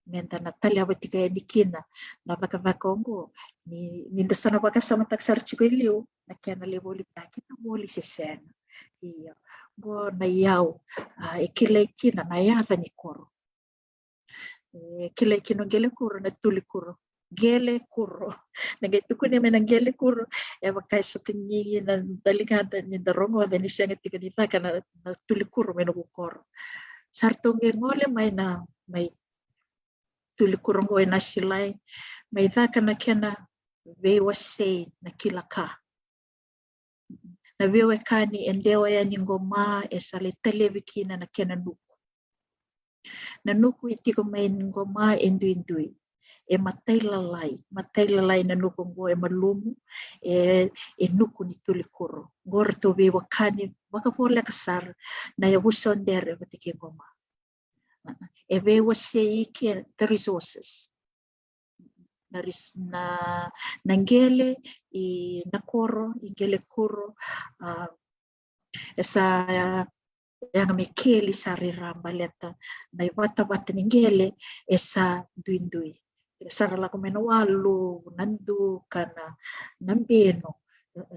me da na taleva tiko yani kina na cakacaka oqo, ni, ni da sa na vakasamataka sara tiko e liu na kena lai volitaki na voli se sega. Io, qo na iyau, a, e kilai kina na yaca ni koro. E kilai kina o Qelekuro na tulikuro. Qelekuro. Na qai tukuni mai na Qelekuro, e vaka e so tani na daligada ni da rogoca ni sega tiko ni caka na, na tulikuro mai noqu koro. Sa ratou qai gole mai na, mai tulikuro qo e Nasilai, mai caka na kena veiwasei na kila ka. Na veiwekani e dewa yani qo ma e sa lai talevi kina na kena nuku. Na nuku e tiko mai qo ma e duidui. E matailalai, matailalai na nuku qo, e malumu, e, e nuku ni tulikuro. Qo ratou veiwekani vakavoleka sara na yavusa o Dere vata kei qo ma. E veiwasei ike the resources. Na ris-, na, na qele i na koro, i Qelekuro, a, e sa yaga me keli sara i ra baleta na ivatavata ni qele e sa duidui. E sa ra lako mai na walu, na duka, na, na benu.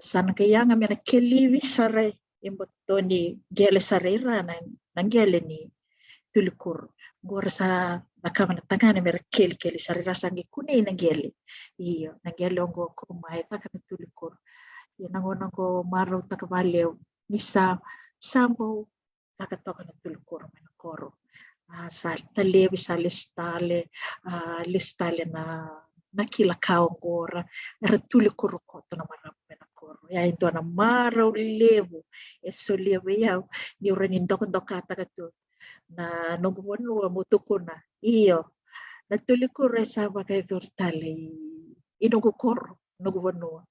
Sa na qai yaga me na kelivi sara i boto ni qele sara i ra na, na qele ni tulikuro. Qo ra sa cakava na tagane me ra kelikeli sara i ra sa qai kunei na qele. Io, na qele oqo ko mai caka na tulikuro. Ia na gauna oqo marautaka valevu ni sa, sa bau caka toka na tulikuro mai na koro. A, sa talevi, sa lesu tale, a, lesu tale na, na kila ka oqo ra, era tulikuro koto na marama mai na koro. Ia e dua na marau levu e solia vei au niu rawa ni dokadokataka tu na noqu vanua mo tukuna. Io, na tulikuro e sa vakayacori tale i, i noqu koro, noqu vanua.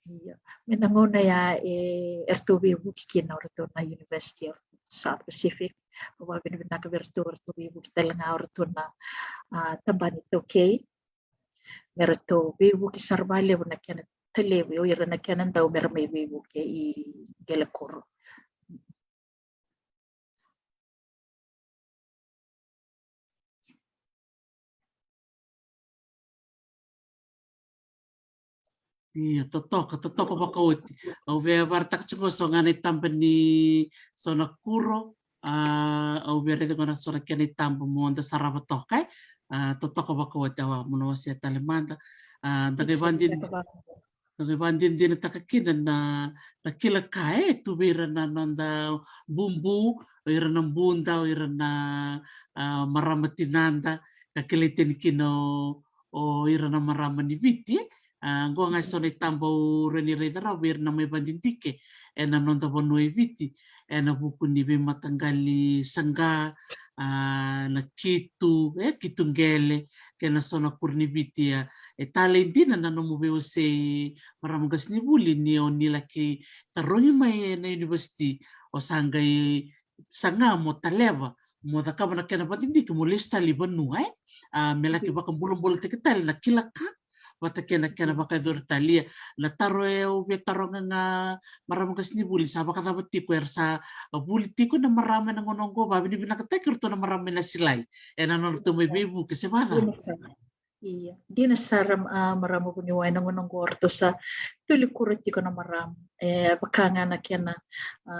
Io. Mai na gauna ya e, eratou veivuke kina o ratou na University of South Pacific. Au vakavinavinaka vei iratou, eratou veivuke tale ga o ratou na, a, tabana ni taukei. Me ratou veivuke sara valevu na kena talevi, o ira na kena dau me ra mai veivuke i Qelekuro. Ia, totoka, totoka vakaoti. Au via vakaraitaka tiko so ga na itaba ni so na kuro, a, au via raica ga na so na kena itaba mo da sarava toka, e? A, totoka vakaoti, au a mo na wasea tale mada. A, da qai vakadinadina. na qai vakadinadinataka kina na, na kila ka e tu vei ira na noda bubu, o ira na buda, o ira na, a, marama tinada, ka kilai tani kina o, o ira na marama ni Viti. A, qo ga e so na itaba au rawa ni raica rawa vei ira na mai vakadidike ena noda vanua e Viti, ena vuku ni veimataqali saqa, a, na kitu, e, kitu qele, kei na so na kuro ni Viti. A, e talei dina na nomu veiwasei, marama qasenivuli, ni o ni laki tarogi mai ena univesiti, o sa qai saga mo taleva, mo cakava na kena vakadidike, mo lesu tale i vanua, e? A, me laki vakabulabulataki tale na kila ka vata kei na kena vakayacori tale. Ia, na taro e au via taroga ga, marama qasenivuli, sa vakacava tiko, era sa vuli tiko na marama ena gauna oqo? Vakavinavinakataki iratou na marama mai Nasilai ena nodratou mai veivuke, se vacava? Dina sara. Ia, dina sara, a, marama vuniwai, na gauna oqo ratou sa tulikuro tiko na marama. E vaka ga na kena, a,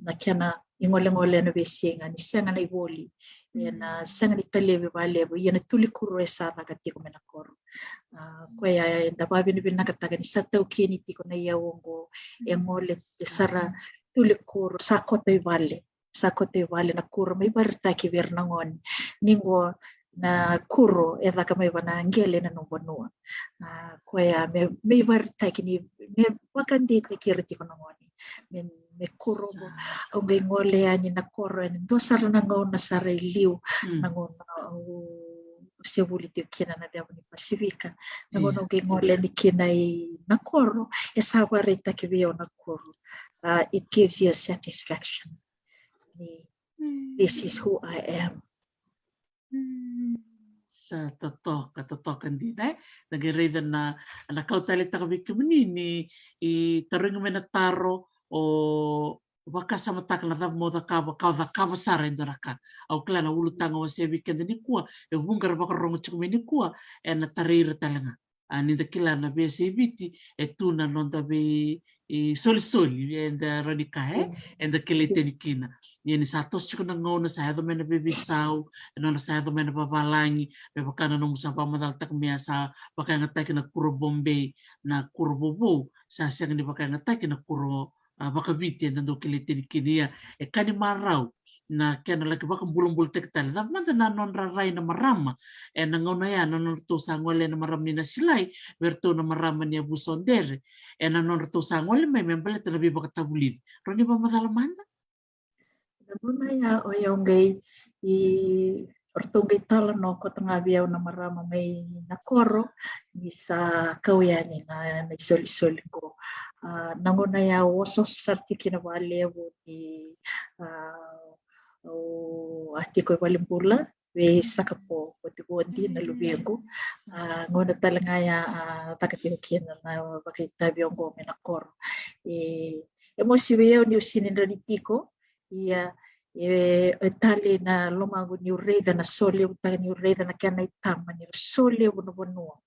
na kena igolegole ena veisiga ni sega na ivoli, ena sega ni talevi vakalevu, ia na tulikuro e sa caka tiko mai na koro. A, koya eda vakavinavinakataka ni sa taukeni tiko na iyau oqo, e gole, e sa ra tulikuro, sa koto i vale, sa koto i vale na kuro, me ivakaraitaki vei ira na gone ni qo na kuro e caka mai vua na qele ena nomu vanua. A, koya me, me ivakaraitaki ni, me vakadeitaki ira tiko na gone. Me, me kuro qo, au qai gole yani na koro ena dua sara na gauna sara i liu, na gauna au se vuli tiko kina na ceva ni Pasifika. Na gauna au qai gole yani kina i na koro, e sa vakaraitaki vei au na koro. A, it gives you a satisfaction. Ni, this is who I am. Sa totoka, totoka dina, e? Na qai raica na, na kau taleitaka vei kemuni ni, i tarogi mai na taro, o vakasamataka na cava mo cakava, ka o cakava sara e dua na ka. Au kila na ulutaga au wasea vei keda nikua, e vuqa era vakarorogo tiko mai nikua, ena tarai ira tale ga. A, ni da kila na veiyasai Viti e tu na noda vei, i, solisoli, eda rawa ni kaya, e, eda kilai tani kina. Ia ni sa toso tiko na gauna, sa yaco mai na veiveisau, e nona sa yaco mai na vavalagi, me vaka na nomu sa vakamacalataka mai, a sa vakayagataki na kuro Bombay, na kuro vovou, sa sega ni vakayagataki na kuro, a, vakaviti eda dau kilai tani kina. Ia, e ka ni marau na kena laki vakabulabulataki tale. Cava mada na nodra rai na marama ena gauna ya, na nodratou sa gole na marama ni Nasilai vei iratou na marama ni yavusa o Dere, ena nodratou sa gole mai me baleta na veivakatavulici? Rawa ni vakamacala mada? Na gauna ya o yau qai, i, o ratou qai talanoa koto ga vei au na marama mai na koro ni sa kau yani na, na isolisoli qo. A, na gauna ya au osooso sara tiko kina vakalevu ni, a, au a tiko e valenibula vei Sakapo, ko tiko oti na luvequ. A, gauna tale ga ya a caka tiko kina na vakaitavi oqo mai na koro. E, e mosi vei au niu sega ni rawa ni tiko, ia, e, e talei na lomaqu niu raica na so levu, taga niu raica na kena itama ni ra so levu na vanua.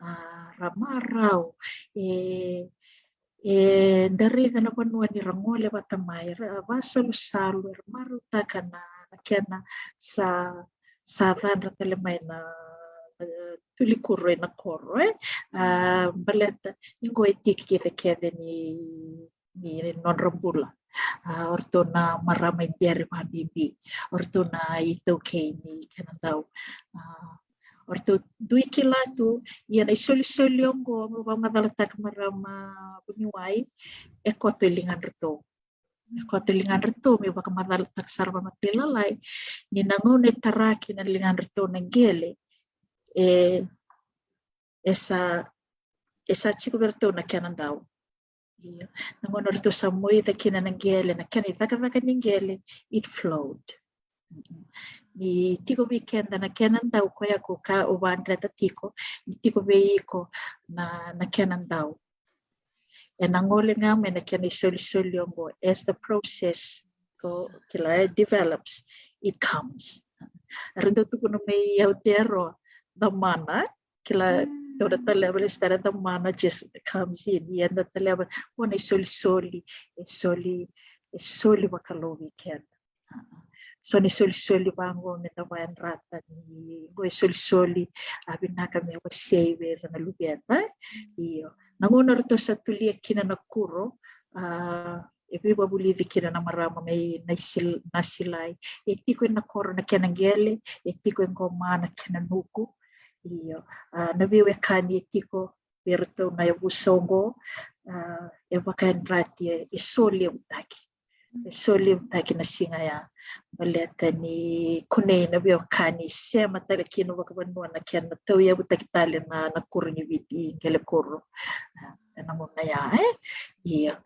A, ra marau, e, e, da raica na vanua ni ra gole vata mai, ra vasalusalu, era marautaka na, na kena sa, sa cadra tale mai na, na tulikuro ena koro, e? A, baleta ni qo e tiki kecekece ni, ni nodra bula. A, o ratou na marama i Dere vakabibi, o ratou na itaukei ni kena dau. A, o ratou dui kila tu, ia na isolisoli oqo, mo vakamacalataka marama vuniwai, e koto e ligadratou. E koto e ligadratou, meu vakamacalataka sara vakamatailalai ni na gauna e tara kina na ligadratou na qele, e, e sa, e sa tiko vei ratou na kena dau. Io. Na gauna ratou sa moica kina na qele, na kena icakacaka ni qele, it flowed. Ni tiko vei keda na kena dau, koya ko ka o vakadreta tiko, ni tiko vei iko na, na kena dau. Ena gole ga mai na kena isolisoli oqo, as the process, ko, kila, e, develops, it comes. Era dau tukuna mai Aotearoa, the mana, kila, tou na taleva, lesu tale, the mana just comes in. Ia eda taleva, ko na isolisoli, e soli, e soli vakalou vei keda. so na isolisoli vaqo me da vakayadrata ni qo isolisoli, a vinaka me wasei vei ira na luveda. Io. Na gauna ratou sa tulia kina na kuro, a, e veivavulici kina na marama mai na isil-, na silai. E tiko e na koro na kena qele, e tiko e qoma na kena nuku. Io. A, na veiwekani e tiko vei iratou na yavusa oqo, a, e vakayadrati, e, e solevutaki. E solevutaki na siga ya. Baleta ni kunei na veiwekani, sema tale kina vakavanua na kena tauyavutaki tale na, na kuro ni Viti, qele kuro. A, e na gauna ya, e? Ia.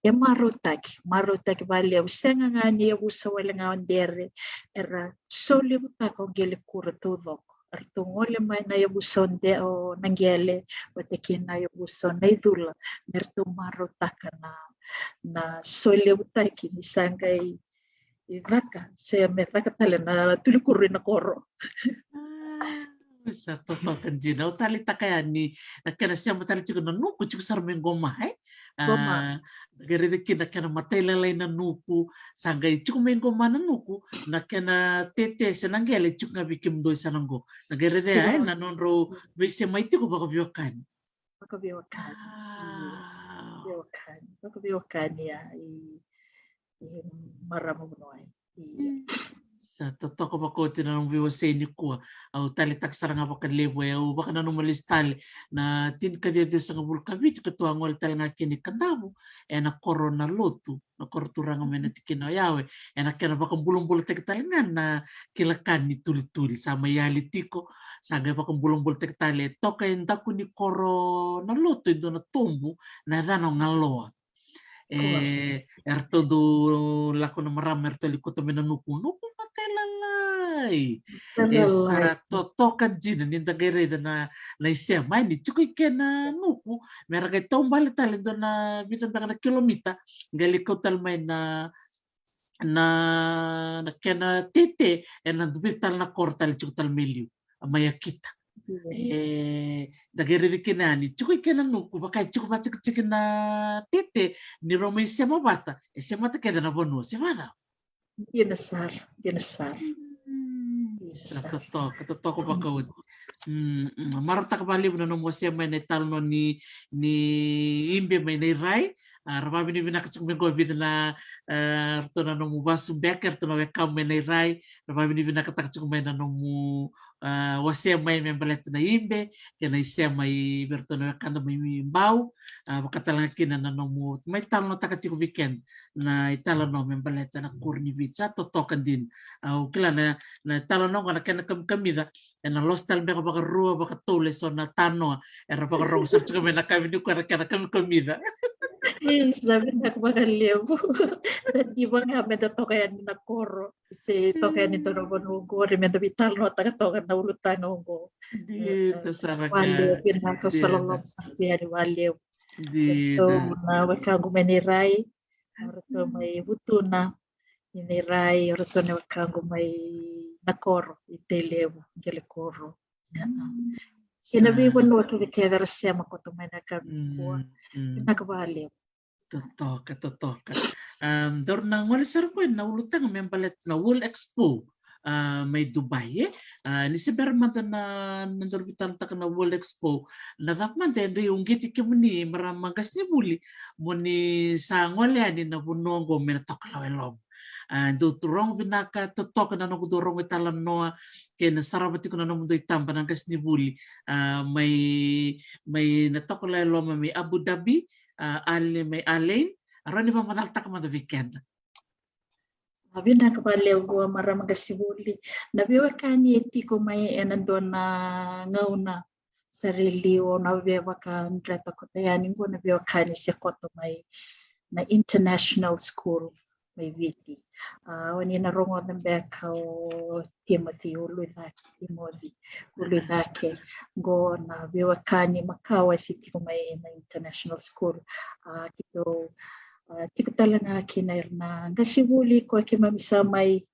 E marautaki, marautaki vakalevu, sega ga ni yavusa wale ga o Dere, era solevutaka o qele kuro taucoko. Eratou gole mai na yavusa o De-, o Naqele, vata kei na yavusa o Naicula, me ratou marautaka na, na solevutaki ni sa qai caka, se me caka tale na tulikuru i na koro. Ah, sa totoka dina. Au taleitaka yani na kena sema tale tiko na nuku, tiko sara mai qoma, e? Qoma. Ah, da qai raica kina na kena matailalai na nuku, sa qai tiko mai qoma na nuku, na kena tete se na qele tiko ga vei kemudou sa na qo. Da qai raica, e, na nodrau veisemai tiko vakaveiwekani. Vakaveiwekani. Ah. Veiwekani. Vakaveiwekani ya i, i marama vanua. Ia. Sa totoka vakaoti na nomu veiwasei nikua. Au taleitaka sara ga vakalevu, e, au vakananuma lesu tale na tinikaciwa ciwasagavulu ka vitu, ka tou a gole tale ga kina i Kadavu, e na koro na lotu, na koro turaga mai na tikina o Yawe, e na kena vakabulabulataki tale ga na kila ka ni tulituli, sa mai yali tiko, sa qai vakabulabulataki tale, e toka e daku ni koro na lotu e dua na tobu, na yacana o Galoa. E, eratou dau lako na marama, eratou lai kauta mai na nuku, nuku matailalai. E sa totoka dina ni da qai raica na, na isema, e, ni tiko i ke na nuku, me ra qai taubale tale dua na vica beka na kilomita, qai lai kau tale mai na, na, na kena tete, e na dua tale na koro tale tiko tale mai liu, a mai Akita. E, da qai raica kina yani, tiko i ke na nuku, vaka e tiko vatikitiki na tete, ni rau mai sema vata, e sema vata kece na vanua, se vacava? Dina sara, dina sara. Mm, dina sara. Totoka, totoka vakaoti. Mm, mm. Marautaka vakalevu na nomu wasea mai na italanoa ni, ni Ibe mai Nairai. A, ra vakavinavinaka tiko mai qo e vica na, a, ratou na nomu vasu beka, ratou na wekamu mai Nairai. Ra vakavinavinakataka tiko mai na nomu, a, wasea mai me baleta na Ibe, kei na isema i vei ratou na wekada mai Bau. A, vakatalega kina na nomu mai talanoataka tiko vei keda na italanoa me baleta na koro ni Viti. Sa totoka dina. Au kila na, na italanoa qo na kena kamikamica, e na losi tale beka vakarua, vakatolu e so na tanoa era vakarogo sara tiko mai na kavi ni koro, kena kamikamica. E, sa vinaka vakalevu. Diva ga me da toka yani na koro, se toka yani dua na vanua oqori, me da veitalanoataka toka na ulutaga oqo. Dina sara ga. Vakalevu, vinaka, sa loloma sara tu yani vakalevu. Dina. Ratou na wekaqu mai Nairai, ratou mai Vutuna, i Nairai, ratou na wekaqu mai na koro i Tailevu, qele koro. Ia. Kei na veivanua kecekece ra sema koto mai na ka nikua. Mm, mm. Vinaka vakalevu. Totoka, totoka. Um, daru na gole sara qo ina ulutaga me baleta na World Expo, a, mai Dubai, e. A, ni se bera mada na, na daru veitalanoataka na World Expo, na cava mada e dau uqeti kemuni marama qasenivuli mo ni sa gole yani na vanua oqo me na toka lawa e loma? A, dou tu rogo vinaka, totoka na noqu dau rogo italanoa kei na sarava tiko na nomudou itaba na qasenivuli, a, mai, mai na toka lawa e loma mai Abu Dhabi, a, Al-, mai Al Ain. A, rawa ni vakamacalataka mada vei keda. A, vinaka vakalevu marama qasenivuli. Na veiwekani e tiko mai ena dua na gauna sara e liu, au na via vakadreta koto yani qo na veiwekani se koto mai na international school mai Viti. A, o ni na rogoca beka o Timothy Uluicake, Timothy Uluicake, qo na veiwekani makawa se tiko mai na international school. A, keitou, a, tiko tale ga kina ira na qasenivuli ko keimami sa mai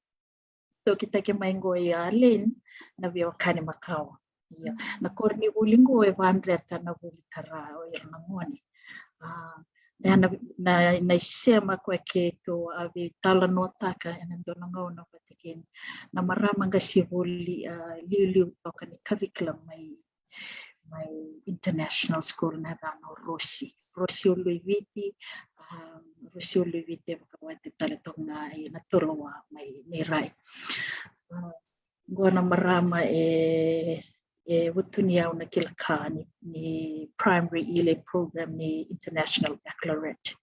tokitaki mai qo i Al Ain, na veiwekani makawa. Ia, na koronivuli qo e vakadreta na vuli tara o ira na gone. A, na, na, na isema koya keitou a veitalanoataka ena dua na gauna vata kei na marama qasenivuli a liuliu toka ni curriculum mai, mai international school na yacana o Rosi. Rosi Uluiviti, a, Rosi Uluiviti e vakawati tale toka ga ena tolowa mai Nairai. A, qo na marama e, e vutuni au na kila ka ni, ni primary elite program ni international baccalaureate.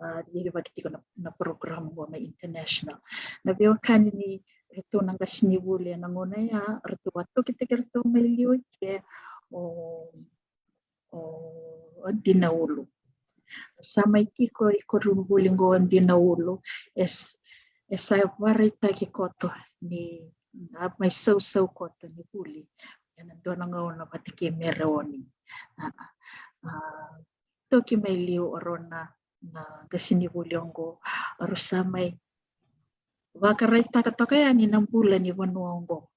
A, ni vakitiko na, na program qo mai international. Na veiwekani ni ratou na qasenivuli ena gauna ya, ratou a tokitaki ratou mai liu i ke o, o Dinaulu. Sa mai tiko i koronivuli qo o Dinaulu, e, e sa vakaraitaki koto ni a mai sausau koto ni vuli ena dua na gauna vata kei Mereoni. A, a, toki mai liu o rau na, na qasenivuli oqo, o rau sa mai vakaraitaka toka yani na bula ni vanua oqo.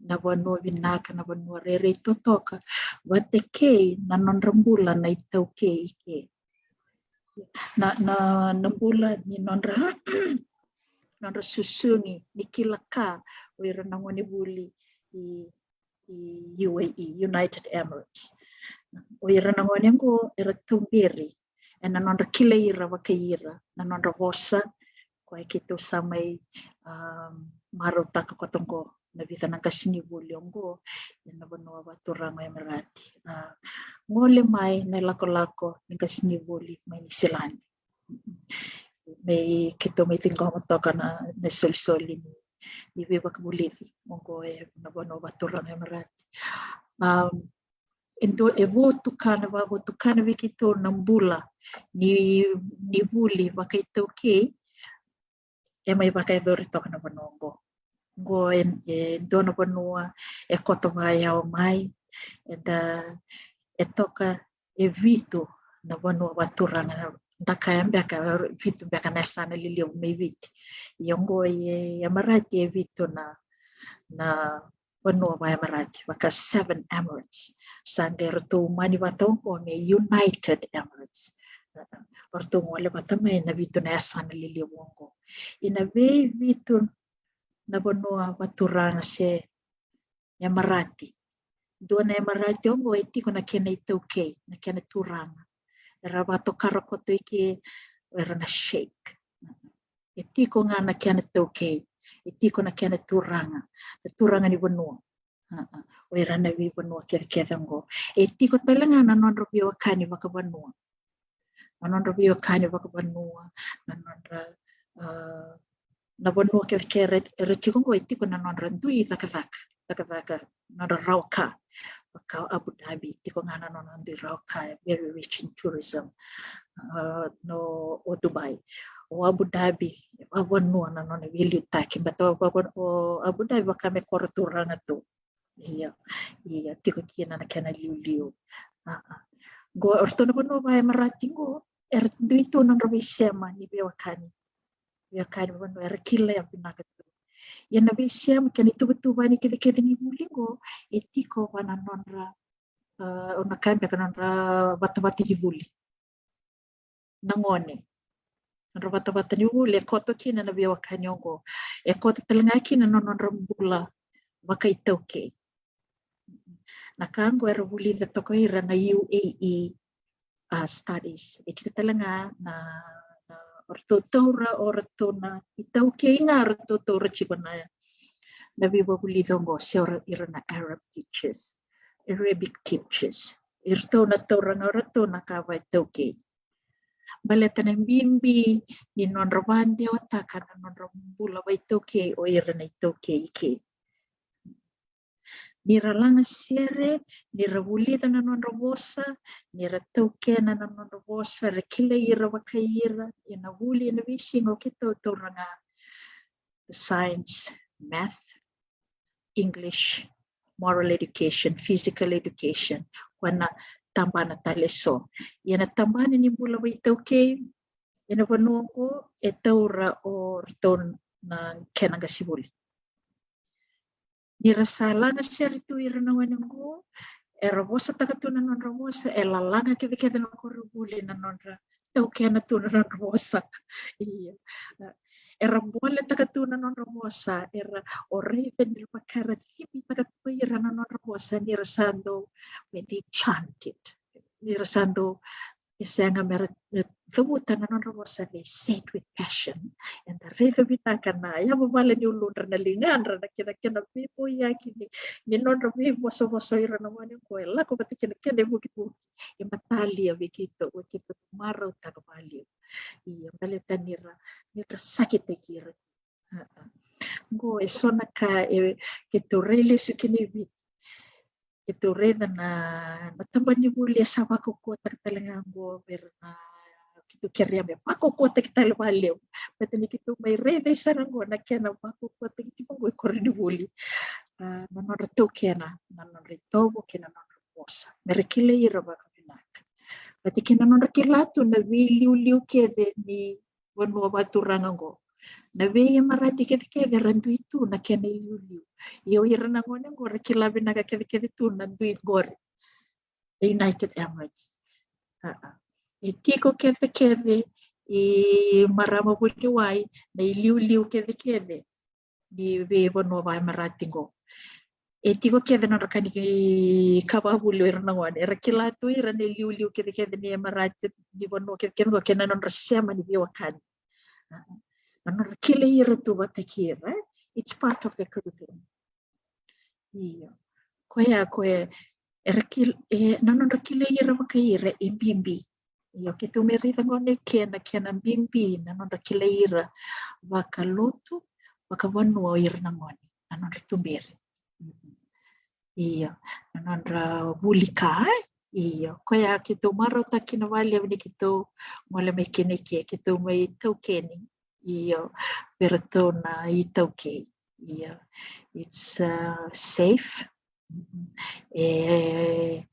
Na vanua vinaka, na vanua rairai totoka, vata kei na nodra bula na iTaukei i ke. Na, na, na bula ni nodra, nodra susugi ni kila ka o ira na gonevuli i, i U A E, United Emirates. O ira na gone oqo era tuberi ena nodra kilai ira vakai ira, na nodra vosa, koya keitou sa mai, um, marautaka koto oqo na vica na qasenivuli oqo ena vanua vakaturaga o Emirati. A, gole mai na ilakolako ni qasenivuli mai Niusiladi. Me keitou mai ciqoma toka na, na isolisoli ni, ni veivakavulici oqo ena vanua vakaturaga o Emirati. Um, e dua, e votukana, vakavotukana vei keitou na bula ni, ni vuli vakaitaukei e mai vakayacori toka na vanua oqo. Oqo e, e dua na vanua e koto vakayawa mai, eda, e toka e vitu na vanua vakaturaga, da kaya beka vitu beka na yasana lelevu mai Viti. Ia oqo e, e Emirati e vitu na, na vanua vaka-Emirati, vaka seven Emirates. Sa qai ratou mani vata oqo me United Emirates. O ratou gole vata mai na vitu na yasana lelevu oqo. Ena veivitu na vanua vakaturaga se Emirati, dua na Emirati oqo e tiko na kena itaukei, na kena turaga. Era vakatokara koto i ke o ira na sheikh. E tiko ga na kena taukei, e tiko na kena turaga, na turaga ni vanua. A, a, o ira na veivanua kecekece oqo. E tiko tale ga na nodra veiwekani vakavanua. Na nodra veiwekani vakavanua, na nodra, a, na vanua kecekece era tiko oqo, e tiko na nodra dui cakacaka, cakacaka, nodra rawa ka. Vaka o Abu Dhabi, tiko ga na nona dui rawa ka, very rich in tourism. A, no, o Dubai. O Abu Dhabi, e vakavanua na nona veiliutaki, but o, o, o Abu Dhabi vaka me koro turaga tu. Ia, ia, tiko kina na kena liuliu. A, a. Qo, o ratou na vanua vaka-Emirati qo, era dui tu na nodra veisema ni veiwekani. Veiwekani vanua era kilai vinaka tu. Ia na veisema kei na ituvatuva ni kecekece ni vuli qo, e tiko vua na nodra, a, o na kaya beka nodra vatavata ni vuli. Na gone. Nodra vatavata ni vuli, e koto kina na veiwekani oqo. E koto tale ga kina na nodra bula vakaitaukei. Na ka oqo era vulica toka o ira na U A E, a, studies. E tiko tale ga na, na, o ratou taura, o ratou na itaukei ga o ratou taura tiko na, na veivavulici oqo, se o ira na Arab teachers, Arabic teachers. E ratou na taura ga o ratou na ka vakaitaukei. Baleta na bibi ni nodra vakadewataka na nodra bula vakaitaukei o ira na itaukei i ke. Ni ra lagasere, ni ra vulica na nodra vosa, ni ra taukena na nodra vosa, ra kilai ira vakai ira, ena vuli, ena veisiga o keitou taura ga the science, math, English, moral education, physical education, koya na tabana tale eso. Ia na tabana ni bula vakaitaukei ena vanua oqo e taura o ratou na kena qasenivuli. Ni ra sa lagasere tu ira na gone oqo, era vosataka tu na nodra vosa, e lalaga kecekece na koronivuli na nodra taukena tu na nodra vosa. Ia. Era boletaka tu na nodra vosa, era o raica ni ra vaka era cibitaka tu ira na nodra vosa ni ra sa dau, when they chant it, ni ra sa dau, e sega me ra, e, cavuta na nodra vosa, they say it with passion. Eda raica vinaka na yavavala ni uludra, na ligadra, na kena, kena veivoiyaki ni, ni nodra veivosavosa o ira na gone qo, e lako vata kina kena ivukivuki. E matalia vei keitou, vei keitou marautaka vakalevu. Ia baleta ni ra, ni ra sakitaki ira. Qo e so na ka e keitou rai lesu kina i Viti. Keitou raica na, na tabana ni vuli e sa vakaukauwataka tale ga qo, me ra na, keitou kerea me vakaukauwataki tale vakalevu. Baleta ni keitou mai raica sara qo na kena vakaukauwataki tiko qo i koronivuli. A, na nodra taukena na nodra itovo kei na nodra vosa, me ra kilai ira vakavinaka. Vata kei na nodra kila tu na veiliuliu kece ni vanua vakaturaga qo. Na veiemarati kecekece era dui tu na kena iliuliu. Ia o ira na gone qo ra kila vinaka kecekece tu na dui qori, the United Emirates. A, a. E tiko kecekece i marama vuniwai na iliuliu kecekece ni veivanua vakaemarati qo. E tiko kece na nodra ka ni ka vakavuli o ira na gone. Era kila tu ira na iliuliu kecekece ni emarati, ni vanua kecekece qo, kei na nodra sema ni veiwekani. Na nodra kilai ira tu vata kei ira, e? It's part of the curriculum. Io. Koya, koya, era kil-, e, na nodra kilai ira vakaira e bibi. Io, keitou mai raica qo na kena, kena bibi na nodra kilai ira vakalotu, vakavanua o ira na gone, na nodra tuberi. Io, na nodra vuli ka, e? Io, koya keitou marautaka kina vakalevu ni keitou gole mai kina i ke, keitou mai taukeni. Io, vei iratou na iTaukei. Io, it's, uh, safe. E,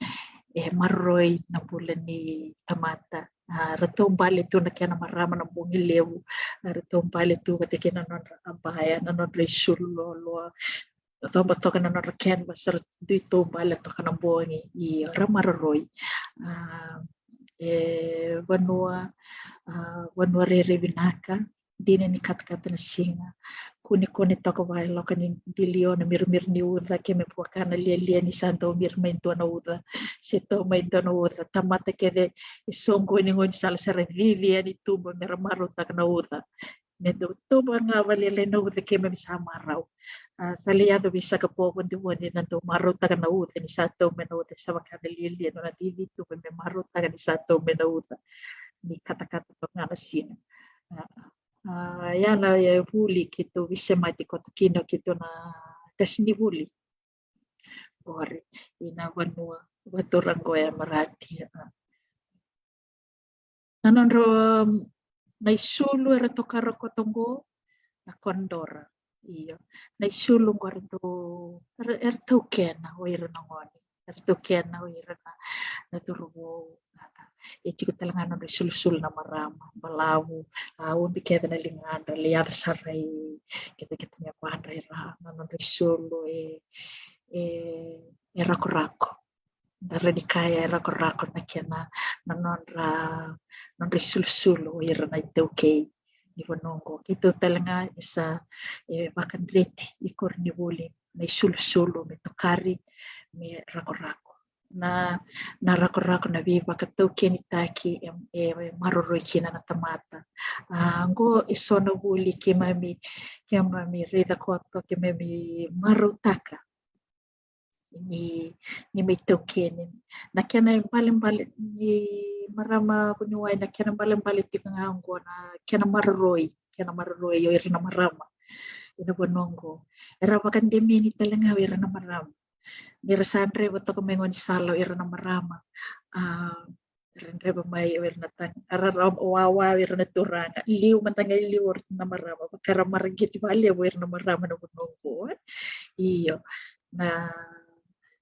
e maroroi na bula ni tamata. A, ratou bale tu na kena marama na bogi levu. A, ratou bale tu vata kei na nodra abaya, na nodra isulu loaloa. Coba toka na nodra canvas, ra dui taubale toka na bogi. Io, ra maroroi. A, e vanua, a, vanua rairai vinaka. Dina ni katakata na siga. Kunekune toka vailoka ni dilio na mirimiri ni uca, keimami vaka na lialia ni sa dau miri mai dua na uca. Se dau mai dua na uca. Tamata kece e soqoni gaunisala sa ra cici yani tuba me ra marautaka na uca. Me dau tuba ga vakalailai na uca, keimami sa marau. A, sa lai yaco vei Sakapo Vodivodi na dau marautaka na uca ni sa dau mai na uca, sa vaka na lialia na nona cici tuba me marautaka ni sa dau mai na uca. Ni katakata toka ga na siga. A, a, ia na, ia, vuli keitou veisemati koto kina keitou na qasenivuli qori, ina vanua vakaturaga qo e Emirati. A. Na nodra, um, na isulu era tokara koto qo na condora. Io. Na isulu qo era dau, era, era taukena o ira na gone. Era taukena o ira na, na cauravou. A, a. E tiko tale ga na nodra isulusulu na marama, balavu, a, ubi kece na ligadra, lai yaco sara i kete, kete ni yavadra, era, na nodra isulu e, e, e rakorako. Da rawa ni kaya e rakorako na kena, na nodra, nodra isulusulu o ira na iTaukei ni vanua qo. Keitou tale ga e sa, e, vakadreti i koronivuli na isulusulu me tokari me rakorako. Na, na rakorako, na veivakataukenitaki e, e, e maroroi kina na tamata. A, qo e so na vuli keimami, keimami raica koto, keimami marautaka ni, ni mai taukeni. Na kena ibalebale ni marama vuniwai, na kena balebale tiko ga qo na kena maroroi, kena maroroi o ira na marama ina vanua qo. Era vakademeni tale ga o ira na marama. Ni ra sa dreva toka mai gaunisala o ira na marama. A, ra dreva mai o ira na tagi, ra, ra wawa o ira na turaga. Liu mada ga i liu o ira na marama, vaka ra maraqeti vakalevu o ira na marama na vanua qo, e. Io, na,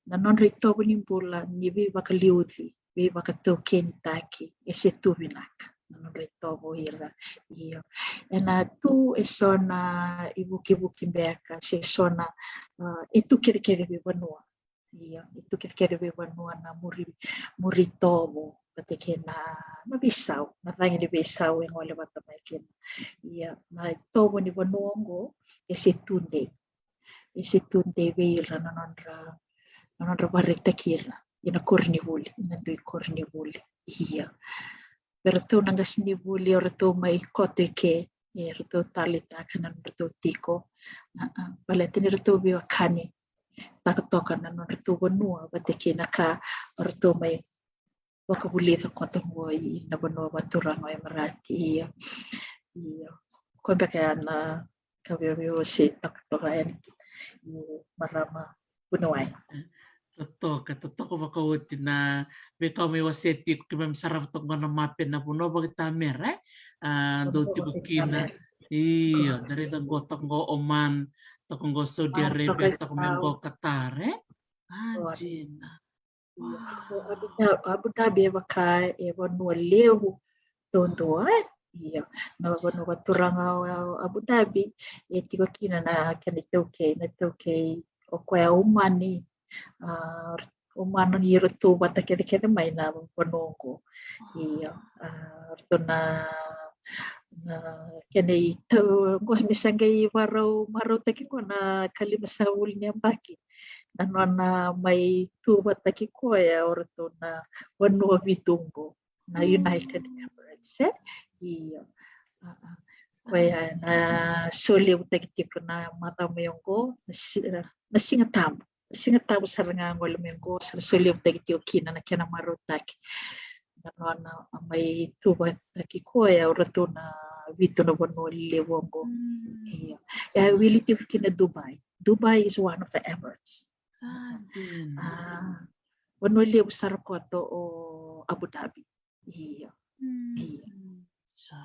na nodra itovo ni bula ni veivakaliuci, veivakataukenitaki, e se tu vinaka na nodra itovo o ira. Io. Ena tu e so na ivukivuki beka, se so na, a, e tu kecekece veivanua. Io, e tu kecekece veivanua na muri, muri itovo. vata kei na, na veisau, na cagi ni veisau e gole vata mai kina. Ia na itovo ni vanua oqo e se tudei. E se tudei vei ira na nodra, na nodra vakaraitaki ira ina koronivuli, ina dui koronivuli. Ia vei ratou na qasenivuli o ratou mai koto i ke, e ratou taleitaka na nodratou tiko. Baleta ni ratou veiwekani taka toka na nodratou vanua vata kei na ka o ratou mai vakavulica koto qo ina vanua vaturaga o Emirati. Ia, ia ko beka ya na ka veiwase taka toka yani, marama vuniwai. Totoka, totoka vakaoti na veika mai wasea tiko, keimami sarava toka qo na mape na vanua vakaitamera e dau tiko kina. Io, da raica qo toka qo Oman, toka qo Saudi Arabia, toka mai qo Qatar e. A dina. Abu Dhabi e vaka e vanua levu duadua e. Ia na vanua vaturaga o Abu Dhabi e tiko kina na kena itaukei, na itaukei o koya o Umani. A, Umani ni ratou vata kecekece mai na vanua oqo. Ia, a, ratou na, na kena itau oqo me sa qai varau, marautaki qo na ka limasagavulu ni yabaki. Na nona mai tu vata kei koya o ratou na vanua vitu oqo, na United Emirates e. Ia, koya na solevutaki tiko na macawa mai oqo na Siga Tabu. Na Siga Tabu sara ga gole mai oqo sa na solevutaki tiko kina na kena marautaki. Na nona mai tu vata kei koya o ratou na vitu na vanua levu oqo. Ia, e wili tiko kina Dubai. Dubai is one of the Emirates. A, vanua levu sara koto o Abu Dhabi. Ia. Ia. Sa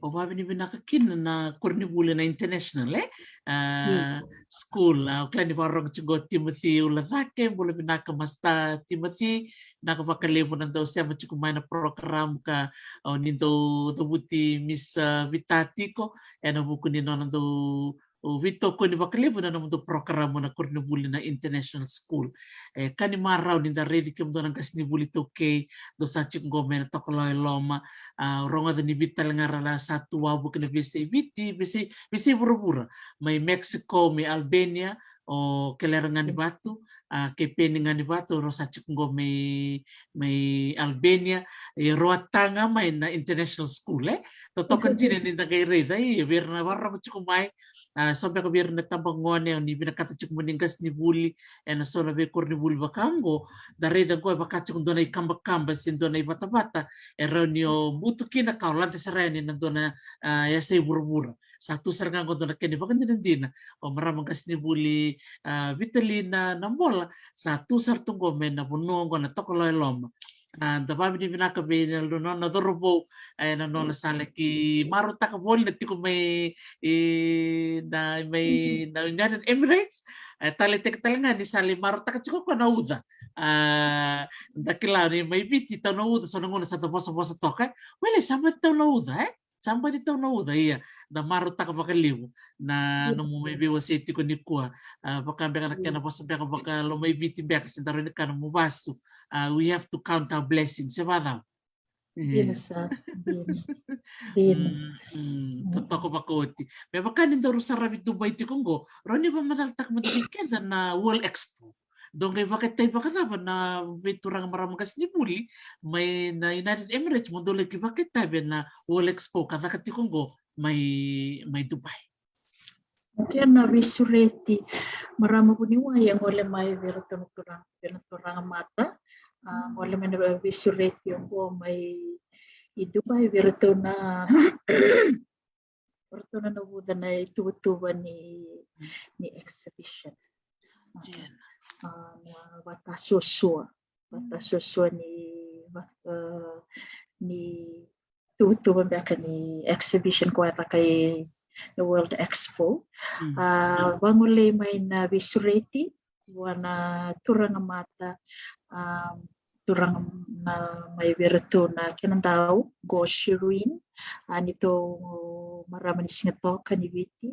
o vavinavinaka kina na koronivuli na international e, a, school. A, o kila ni vakarorogo tiko o Timothy Ulacake, bula vinaka Master Timothy. Vinaka vakalevu na dau sema tiko mai na program ka o ni dau cavuti Miss, a, Vita tiko ena vuku ni nona dau veitokoni vakalevu na nomudou program na koronivuli na international school. E ka ni marau ni da raici kemudou na qasenivuli iTaukei, dou sa tiko qo mai na Tokalau e Loma. A, rogoca ni Viti tale ga ra sa tu wavoki na veiyasai Viti, veiyasai, veiyasai vuravura, mai Mexico, mai Albania, o Kelera Ganivatu, a, kei Peni Ganivatu, rau sa tiko qo mai, mai Albania, e rau a taga mai na international school e. Totoka dina ni da qai raica e vei ira na vakarorogo tiko mai. A, so beka vei ira na tabagone o ni vinakata tiko mo ni qasenivuli ena so na veikoronivuli vaka oqo, da raica oqo e vaka tiko dua na ikabakaba se dua na ivatavata e rawa ni o butu kina ka o lade sara yani na dua na, a, yasai vuravura. Sa tu sara ga oqo dua na kena ivakadinadina o marama qasenivuli, a, Vitalina Namola, sa tu sara tu oqo mai na vanua oqo na Tokalau e Loma. A, da vavinavinaka vei na nona cauravou, e, na nona sa laki marautaka voli na tiko mai, e, na, mai na United Emirates. E, taleitaki tale ga ni sa lai marautaka tiko koya na uca. A, da kila ni mai Viti tau na uca, so na gauna sa da vosavosa toka e, wele sa mai tau na uca e. Sa baci tau na uca, ia da marautaka vakalevu na nomu mai veiwasei tiko nikua. A, vaka beka na kena vosa beka vaka Lomaiviti beka se da rawa ni kaya nomu vasu. A, we have to count our blessings, se vacava? Dina sara, dina. Dina. Mm, mm, totoka vakaoti. Me vaka ni daru saravi Dubai tiko oqo, rawa ni vakamacalataka mada vei keda na World Expo. Dou qai vakaitavi vakacava na veituraga marama qasenivuli mai na United Emirates mo dou laki vakaitavi ena World Expo ka caka tiko oqo mai, mai Dubai? Okay, na veisureti marama vuniwai e gole mai vei iratou na turaga, vei iratou na turaga mata. A, gole mai na veisureti oqo mai i Dubai vei iratou na o ratou na navuca na ituvatuva ni, ni exhibition. A, na vatasuasua, vatasuasua ni, a, ni tuvatuva beka ni exhibition ko e caka i na World Expo. A, vagolei mai na veisureti vua na turaga mata, a, turaga na mai vei iratou na kena dau qo Shireen, a, neitou marama ni Sigatoka ni Viti.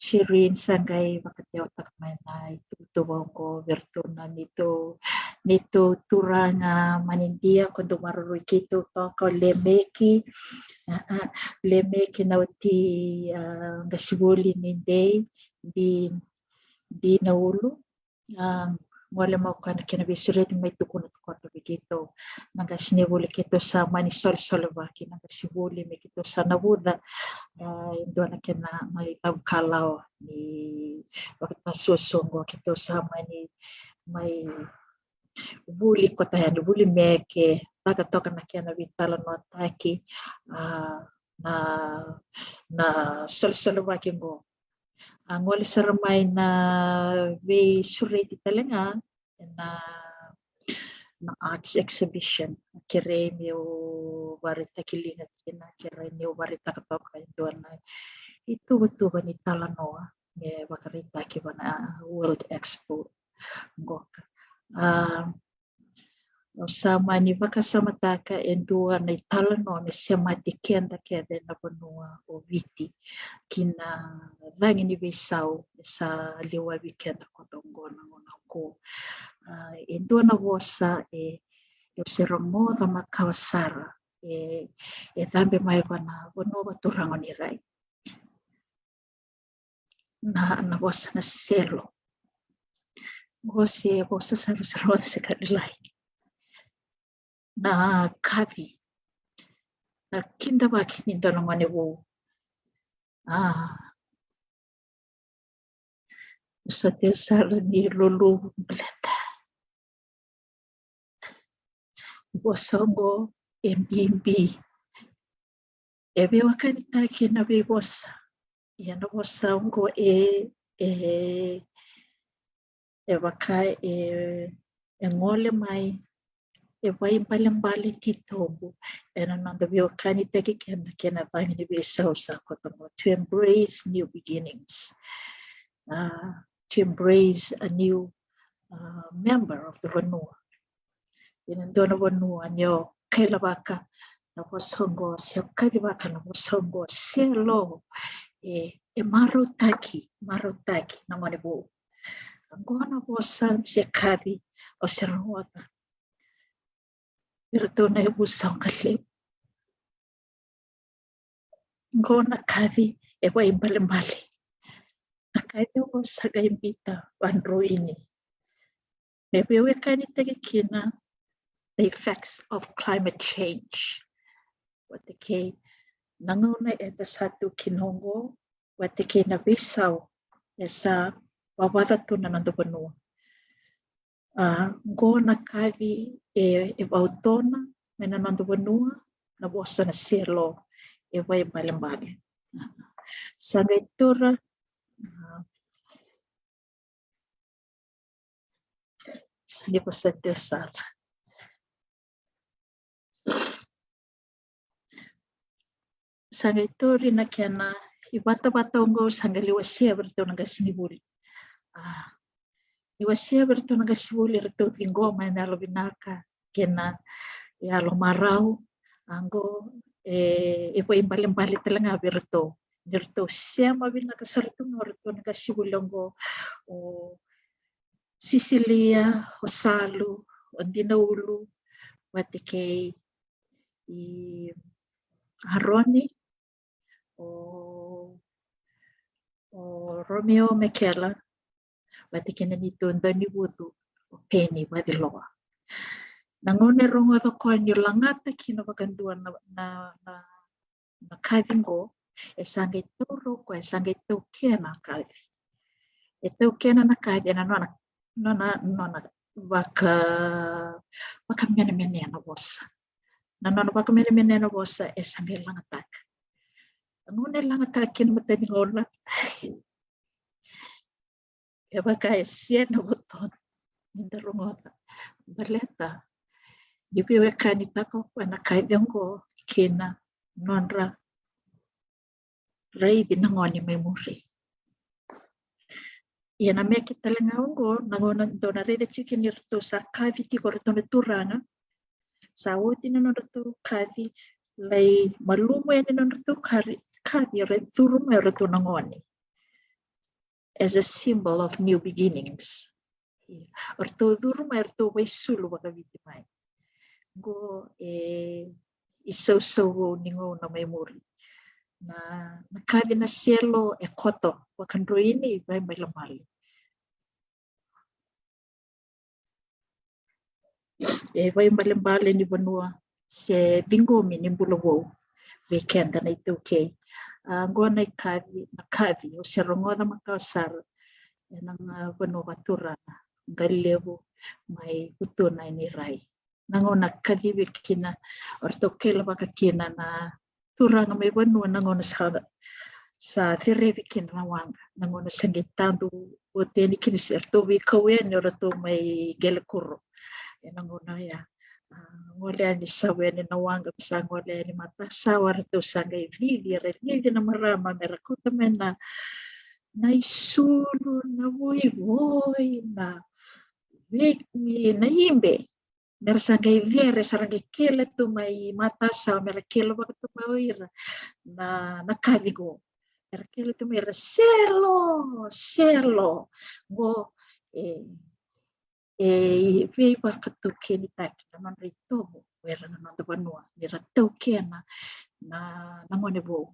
Shireen sa qai vakatewataka mai na ituvatuva oqo vei iratou na neitou, neitou turaga manidia ko dou maroroi keitou toka, o Lemeki, a, a, Lemeki na oti, a, qasenivuli ni Dei, Di, Dinaulu. A, gole mai o koya na kena veisureti me tukuna toka vei keitou na qasenivuli keitou sa mani soli, solisoli vaki na qasenivuli me keitou sa navuca. A, e dua na kena mai vakalawa ni vakatasuasua oqo keitou sa mani mai vuli koto yani, vuli meke, taka toka na kena veitalanoataki, a, na, na solisoli vaki oqo. A, gole sara mai na veisureti tale ga ena, na arts exhibition. Kerei meu vakaraitaki liga kina, kerei meu vakaraitaka toka e dua na ituvatuva ni talanoa me vakaraitaki vua na World Expo qoka. A, au sa mani vakasamataka e dua na italanoa me semati keda kece na vanua o Viti ki na cagi ni veisau e sa liwavi keda koto oqo na gauna oqo. A, e dua na vosa e, e au se rogoca makawa sara, e, e cabe mai vua na vanua vakaturaga o Nirai. Na, na vosa na selo. Vosa, vosa sara se rogoca se ka lailai. Na kaci. Na kidavaki ni dua na gone vou. A, sa tei sara ni luluvu baleta vosa oqo e bibi. E veiwekanitaki na veivosa. Ia na vosa oqo e, e, e vaka e, e gole mai, e vaibalebale titobu ena noda veiwekanitaki keda kei na cagi ni veisau sa koto oqo. To embrace new beginnings. A, to embrace a new, a, member of the vanua. Ena dua na vanua ni o kailavaka na vosa oqo, se o kacivaka na vosa oqo, selo, e, e marautaki, marautaki na gone vou. Oqo na vosa se kaci au se rogoca vei iratou na yavusa oqo levu. Oqo na kaci e vaibalebale. Na kaci oqo sa qai biuta vadroini. Me veiwekanitaki kina the effects of climate change. Vata kei na gauna eda sa tu kina oqo, vata kei na veisau e sa vavaca tu na noda vanua. A, oqo na kaci e, e vautona mai na noda vanua, na vosa na selo e vaibalebale. A, sa qai tura, a, sa qai vosa tiko sara. Sa qai tauri na kena ivatavata oqo, sa qai lai wasea vei iratou na qasenivuli. A, lai wasea vei iratou na qasenivuli, iratou ciqoma ena yalovinaka kei na yalomarau. A, oqo e, e vaibalebale tale ga vei iratou. Ni ratou sema vinaka sara tu ga o ratou na qasenivuli oqo, o Sisilia, o Salu, o Dinaulu, vata kei Aroni, o, o Romeo Mekela, vata kei na neitou daunivucu o Peni Vaciloa. Na gauna e rogoca o koya ni lagata kina vakadua na, na, na na kaci qo, e sa qai taura o koya, e sa qai taukena na kaci. E taukena na kaci ena nona, nona, nona vaka, vakamenemenea na vosa. Na nona vakamenemenea na vosa e sa qai lagataka. Na gauna e lagataka kina, matani gauna e vaka e sega na votona ni da rogoca. Baleta ni veiwekanitaka o koya na kaci oqo kei na nodra raici na gone mai muri. Ia na meke tale ga oqo, na gauna dou na raica tiko ni ratou sa kaci tiko o ratou na turaga, sa oti na nodratou kaci, lai malumu yani na nodratou kaci, kaci, ra curu mai o ratou na gone. as a symbol of new beginnings. Ia, o ratou curu mai, o ratou vaisulu vakaviti mai. Qo e isausau vou ni gauna mai muri. Na, na kaci na selo e koto, vakadroini, vaibalebale. E vaibalebale ni vanua se ciqomi ni bula vou vei keda na iTaukei. A, qo na ikaci, na kaci, au se rogoca makawa sara ena vanua vakaturaga, Qalilevu mai Vutuna e Nirai. Na gauna kacivi kina, o ratou kailavaka kina na turaga mai vanua, na gauna sa, sa cerevi kina na waqa, na gauna sa qai tadu oti yani kina, se ratou veikau yani o ratou mai Qelekuro. Ena gauna oya, a, gole yani, sava yani na waqa, sa gole yani matasawa, ratou sa qai cici, era cici na marama me ra kauta mai na, na isulu, na voivoi, na veki, na ibe. Me ra sa qai cere, sa ra qai kele tu mai matasawa, me ra kele vaka tu mai o ira na, na kaci qo. Me ra kele tu mai ira, selo, selo. Qo e, e veivakataukenitaki na nodra itovo o ira na noda vanua, ni ra taukena na, na gone vou.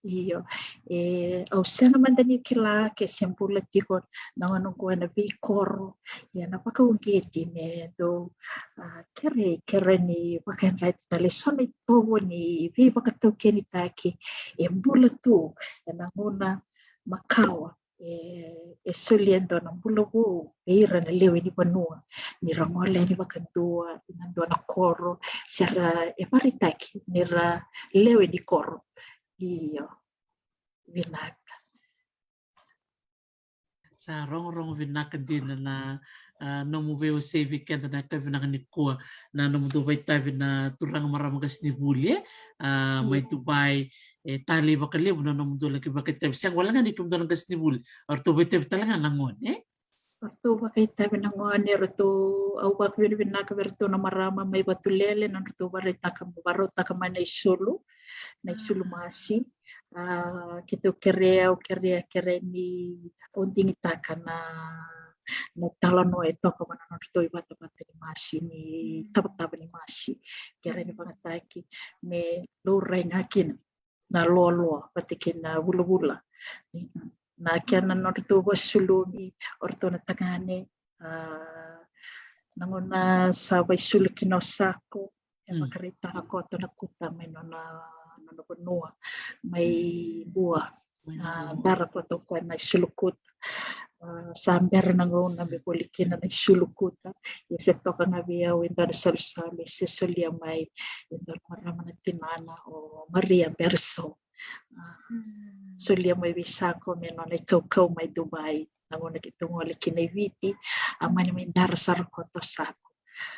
Io, e, au sega mada ni kila ke se bula tiko na gauna qo ena veikoro, ia na vakauqeti me dou, a, kerei, kerei ni vakayadrati tale eso na itovo ni veivakataukenitaki e bula tu ena gauna makawa, e, e solia e dua na bula vou vei ira na lewe ni vanua, ni ra gole yani vakadua ena dua na koro, se ra, e vakaraitaki ni ra lewe ni koro. Io. Vinaka. Sa rogorogo vinaka dina na, a, nomu veiwasei vei keda na yakavi vinaka nikua, na nomudou vakaitavi na turaga, marama, qasenivuli, e, a, mai Dubai. E talei vakalevu na nomudou laki vakaitavi. Sega wale ga ni kemudou na qasenivuli, o ratou vakaitavi tale ga na gone, e? O ratou vakaitavi na gone, o ratou, au vakavinavinaka vei ratou na marama mai Vatulele, na nodratou varaitaka, varautaka mai na isulu, na isulu masi. A, keitou kerea, au kerea, kerea ni au digitaka na, na italanoa e toka vua na nodratou ivatavata ni masi, ni tavatava ni masi. Kerea ni vagataki me laurai ga kina na loaloa vata kei na vulavula. Na kena nodratou vakasulumi o ratou na tagane, a, na gauna sa vaisulu kina o Sako, e vakaraitaka koto na kuta mai nona, nona vanua mai Bua. A, dara koto o koya na isulu kuta. A, sa bera na gauna me voli kina na isulu kuta. Ia se toka ga vei au e dua na salusalu e se solia mai e dua na marama na tinana, o Maria Berso. A, solia mai vei Sako me nona ikaukau mai Dubai, na gauna keitou gole kina i Viti, a mani mai dara sara koto o Sako.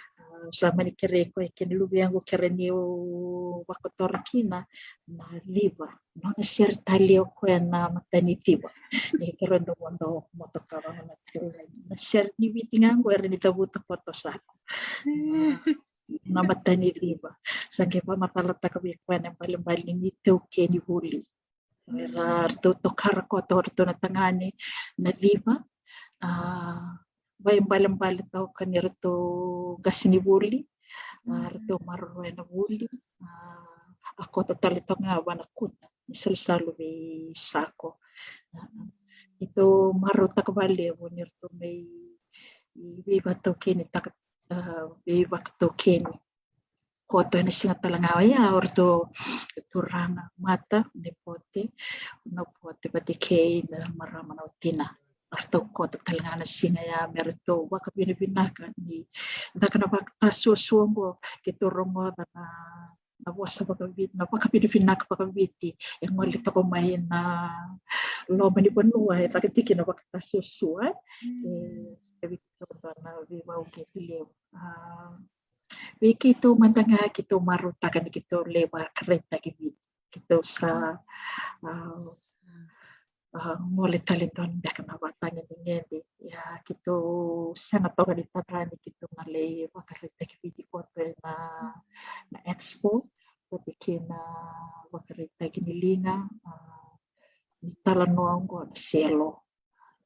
A, sa mani kerei koya kei na luvequ, kerea niu vakotora kina na civa, nona sere talei o koya na Mataniciva. Ni kerea dau vodo motoka vaka na tele. Na sere ni Viti ga qo era ni cavuta koto o Sako. Na Mataniciva. Sa qai vakamacalataka vei koya na ibalebale ni taukei ni vuli. Era ratou tokara koto o ratou na tagane na civa. A, vaibalebale toka ni ratou qasenivuli. A, ratou maroroya na vuli. A, a koto tale toka ga vua na kuta ni salusalu vei Sako. A, keitou marautaka vakalevu ni ratou mai veivakataukenitaka, a, veivakataukeni koto ena siga tale ga oya, o ratou turaga, mata, nepote, na pote vata kei na marama na watina. O ratou koto tale ga na siga ya me ratou vakavinavinaka ni caka na vakatasuasua oqo, keitou rogoca na, na vosa vakaviti, na vakavinavinaka vakaviti e gole toka mai na loma ni vanua, e caka tiko na vakatasuasua. E, e vei keitou na veivakauqeti levu. A, vei keitou mada ga, keitou marautaka ni keitou lai vakaraitaki Viti. Keitou sa, a, a, gole tale dua beka na vatagedegede. Ia, keitou sega toka ni tara ni keitou na lai vakaraitaki Viti koto ena, na expo, vata kei na vakaraitaki ni liga, a, ni talanoa oqo na selo.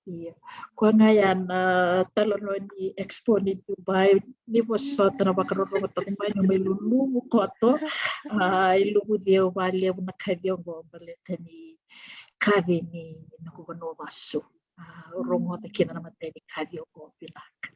Ia. Koya ga ya na talanoa ni Expo ni Dubai, ni vosota na vakarorogo toka mai, ni mai luluvu koto. A, i luvu ceu valevu na kaci oqo baleta ni kaci ni noqu vanua vasu. A, rogoca kina na matai ni kaci oqo vinaka.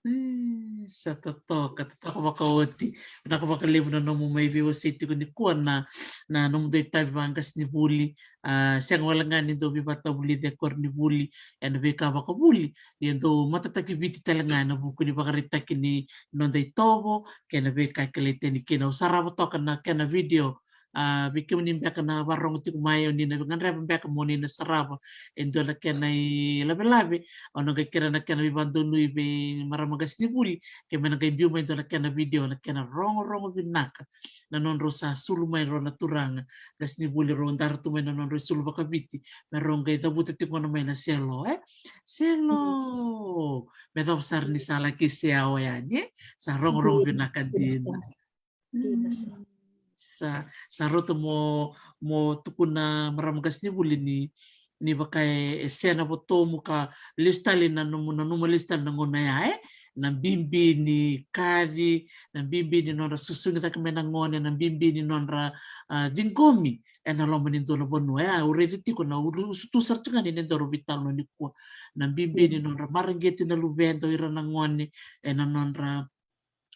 E, sa totoka, totoka vakaoti. Vinaka vakalevu na nomu mai veiwasei tiko nikua na, na nomu dau itavi vaqasenivuli. A, sega wale ga ni dau veivakatavulici e koronivuli ena veika vakavuli, ia dau matataki Viti tale ga ena vuku ni vakaraitaki ni noda itovo kei na veika e kilai tani kina. Au sarava toka na kena video. A, vei kemuni beka na varogo tiko mai, o ni na gadreva beka mo ni na sarava e dua na kena ilavelave, au na qai kerea na kena veivakadonui vei marama qasenivuli ke me na qai biu mai dua na kena video, na kena rogorogo vinaka na nodrau sa sulu mai rau na turaga qasenivuli, rau dara tu mai na nodrau isulu vakaviti me rau qai cavuta tiko gona mai na selo, e? Selo. Me cava sara ni sa laki se yawa yani, e? Sa rogorogo vinaka dina. Dina sa. Mm. Sa, sa rauta mo, mo tukuna marama qasenivuli ni, ni vaka e, e sena votomu ka lesu tale na nomu, nanuma lesu tale na gauna ya, e? Na bibi ni kaci, na bibi ni nodra susugi cake mai na gone, na bibi ni nodra, a, ciqomi ena loma ni dua na vanua. Ia, au raica tiko na ulu, usutu sara tiko ga ni dau veitalanoa nikua. Na bibi ni nodra mareqeti na luveda o ira na gone ena nodra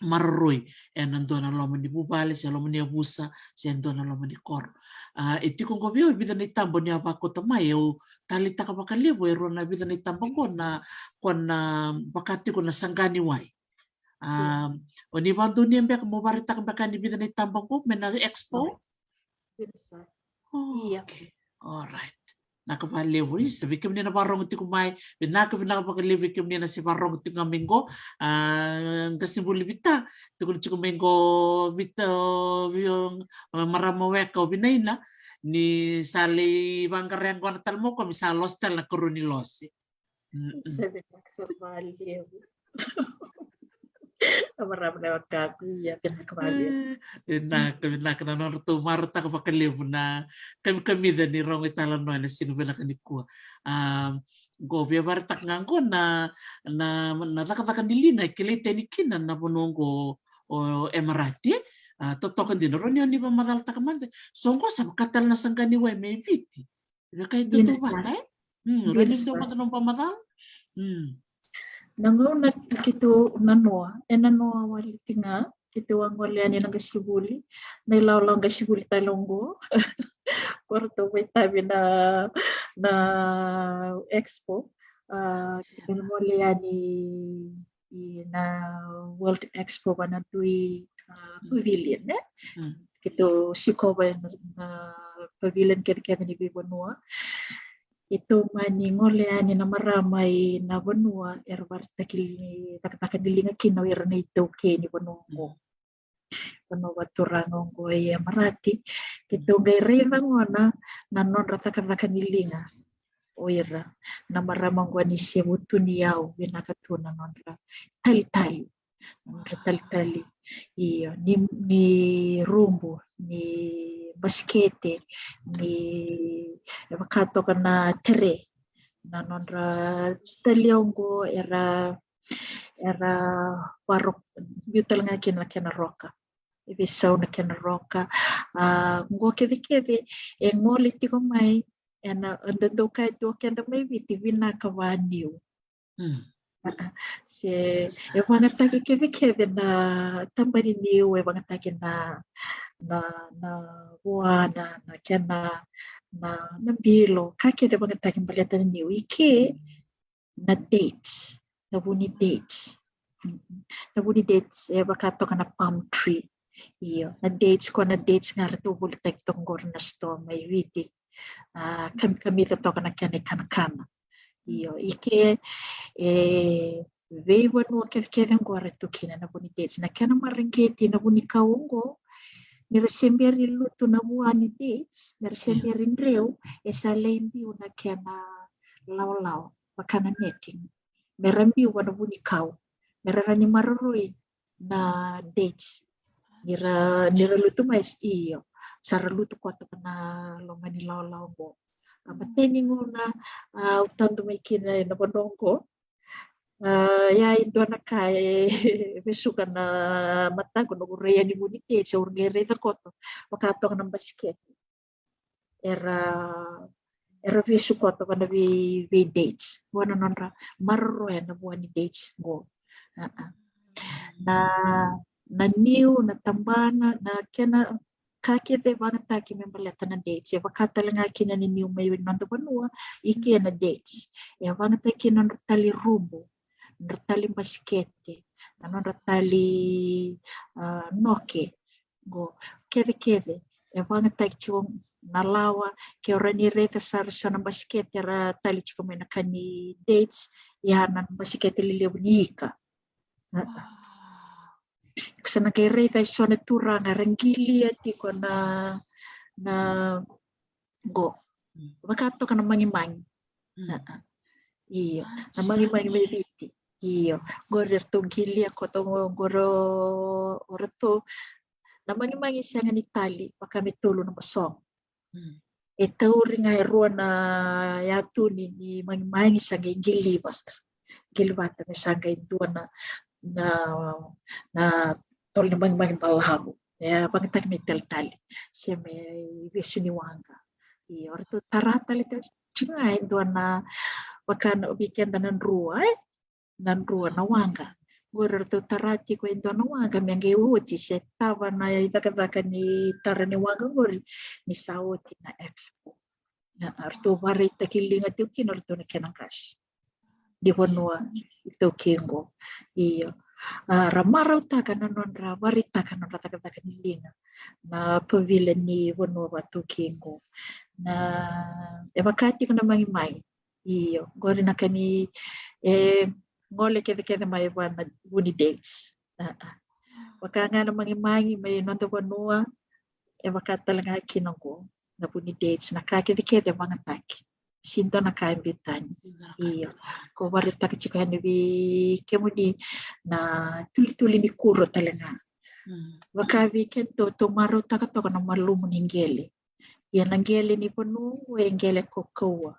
maroroi ena dua na loma ni vuvale, se loma ni yavusa, se dua na loma ni koro. A, e tiko oqo vei au e vica na itaba ni a vakauta mai, au taleitaka vakalevu e rua na vica na itaba oqo na, ko na vaka tiko na saqani wai. A, o ni vakadonuya beka mo vakaraitaka beka ni vica na itaba oqo mai na Expo? Ia. Okay. Alright. Vinaka vakalevu. Isa, vei kemuni na varogo tiko mai, vinaka, vinaka vakalevu vei kemuni na se varogo tiko ga mai qo. A, qasenivuli Vita, tukuna tiko mai qo Vita, o, vi-, o, marama weka o Vinaina, ni sa lai vaqara yaqona tale mai o koya me sa lose tale na karua ni lose. Mm-mm. Sa vinaka, sa vakalevu. A marama na wekaqu, ia, vinaka vakalevu. E, vinaka, vinaka na nodratou marautaka vakalevu na kamikamica ni rogo italanoa ena siga vinaka nikua. A, qo via vakaraitaka ga qo na, na, na cakacaka ni liga e kilai tani kina na vanua qo o Emirati. A, totoka dina, rawa ni o ni vakamacalataka mada. So qo sa vaka tale na saqani wai mai Viti. Vaka e tautauvata, e? Mm, rawa ni dua mada na nomu vakamacala. Mm. Na gauna keitou nanoa, e nanoa wale tiko ga, keitou a gole yani na qasenivuli, na ilawalawa qasenivuli tale oqo. Ko ratou vakaitavi na, na Expo, a, keitou gole yani i na World Expo, va na dui, a, pavilion, e? Mm. Keitou sikova na, na pavilion kecekece ni veivanua. Keitou mani gole yani na marama i na vanua era vakaraitaki li-, cakacaka ni liga kina o ira na itaukei ni vanua oqo. Vanua vakaturaga oqo e Emirati. Keitou qai raica gona na nodra cakacaka ni liga o ira na marama oqo ni se vutuniyau vinaka tu na nodra talitali. Nodra talitali. Io, ni, ni rubu, ni basikete, ni e vaka toka na tere. Na nodra tali oqo era, era varo, biu tale ga kina na kena roka. E veisau na kena roka. A, qo kecekece e gole tiko mai ena, e dodonu kaya tu o keda mai Viti, vinaka vaniu. Mm. Se, e vagataki kecekece na taba ni niu, e vagataki na, na, na vua, na, na kena, na, na bilo, ka kece e vagataki baleta na niu. I ke, na dates, na vu ni dates. Mm. Na vu ni dates, e vaka toka na palm tree. Io, na dates, ko na dates ga ratou volitaki toka qori na sitoa mai Viti. A, kam-, kamikamica toka na kena ikanakana. Io, i ke, e, veivanua kecekece oqo era tu kina na vu ni dates. Na kena mareqeti na vunikau oqo, ni ra se bera ni lutu na vua ni dates, me ra se bera ni dreu, e sa lai biu na kena lawalawa, vaka na netting. Me ra biu vua na vunikau, me ra rawa ni maroroi na dates. Ni ra, ni ra lutu mai, io, sa ra lutu koto vua na loma ni lawalawa oqo. A mateni gona, a, au tadu mai kina ena vanua oqo. A, ia e dua na ka e vesuka na mataqu, noqu rai yani vua ni dates, au qai raica koto vaka toka na basikete. Era, era vesu koto vana vei, vei dates. Vua na nodra maroroya na vua ni dates qo. A, a. Na, na niu, na tabana, na kena ka kece e vagataki me baleta na dates. E vaka tale ga kina ni niu mai noda vanua, i ke na dates. E vagataki kina nodra tali rubu, nodra tali basikete, na nodra tali, a, noke. Qo, kece kece, e vagataki tiko na lawa, ke o rawa ni raica sara so na basikete era tali tiko mai na ka ni dates, ia na basikete lelevu ni ika. A, a. Sa na qai raica e so na turaga era qilia tiko na, na qo. Mm. Vaka toka na magimagi. Mm. A, a. Io, na magimagi mai Viti. Io, qori eratou qilia koto qo, qori o ratou. Na magimagi sega ni tali vaka me tolu na masogo. Mm. E tauri ga e rua na yatu ni, ni magimagi sa qai qili vata. Qili vata me sa qai dua na, na, na tolu ni magimagi balavu. E vagataki me talitali se me vesu ni waqa. Io, o ratou tara tale tiko ga e dua na, vaka na, vei keda na drua, e? Na drua na waqa. Qori o ratou tara tiko e dua na waqa me qai oti se tava na icakacaka ni tara ni waqa qori ni sa oti na expo. Na, a, ratou vakaraitaki liga tiko kina o ratou na kena qase ni vanua iTaukei qo. Io. A, ra marautaka na nodra vakaraitaka na nodra cakacaka ni liga na pavilion ni vanua vakaTaukei qo. Na, e vaka tiko na magimagi. Io, qori na ka ni, e, gole kecekece mai vua na, vua ni dates. A, a. Vaka ga na magimagi mai noda vanua, e vaka tale ga kina qo na vua ni dates, na ka kecekece e vagataki. Sega ni dua na ka e biu tani. Io, ko vakaraitaka tiko yani vei kemuni na tulituli ni kuro tale ga. Mm. Vaka vei kedatou, tou marautaka toka na malumu ni qele. Ia na qele ni vanua qo e qele ko kaua.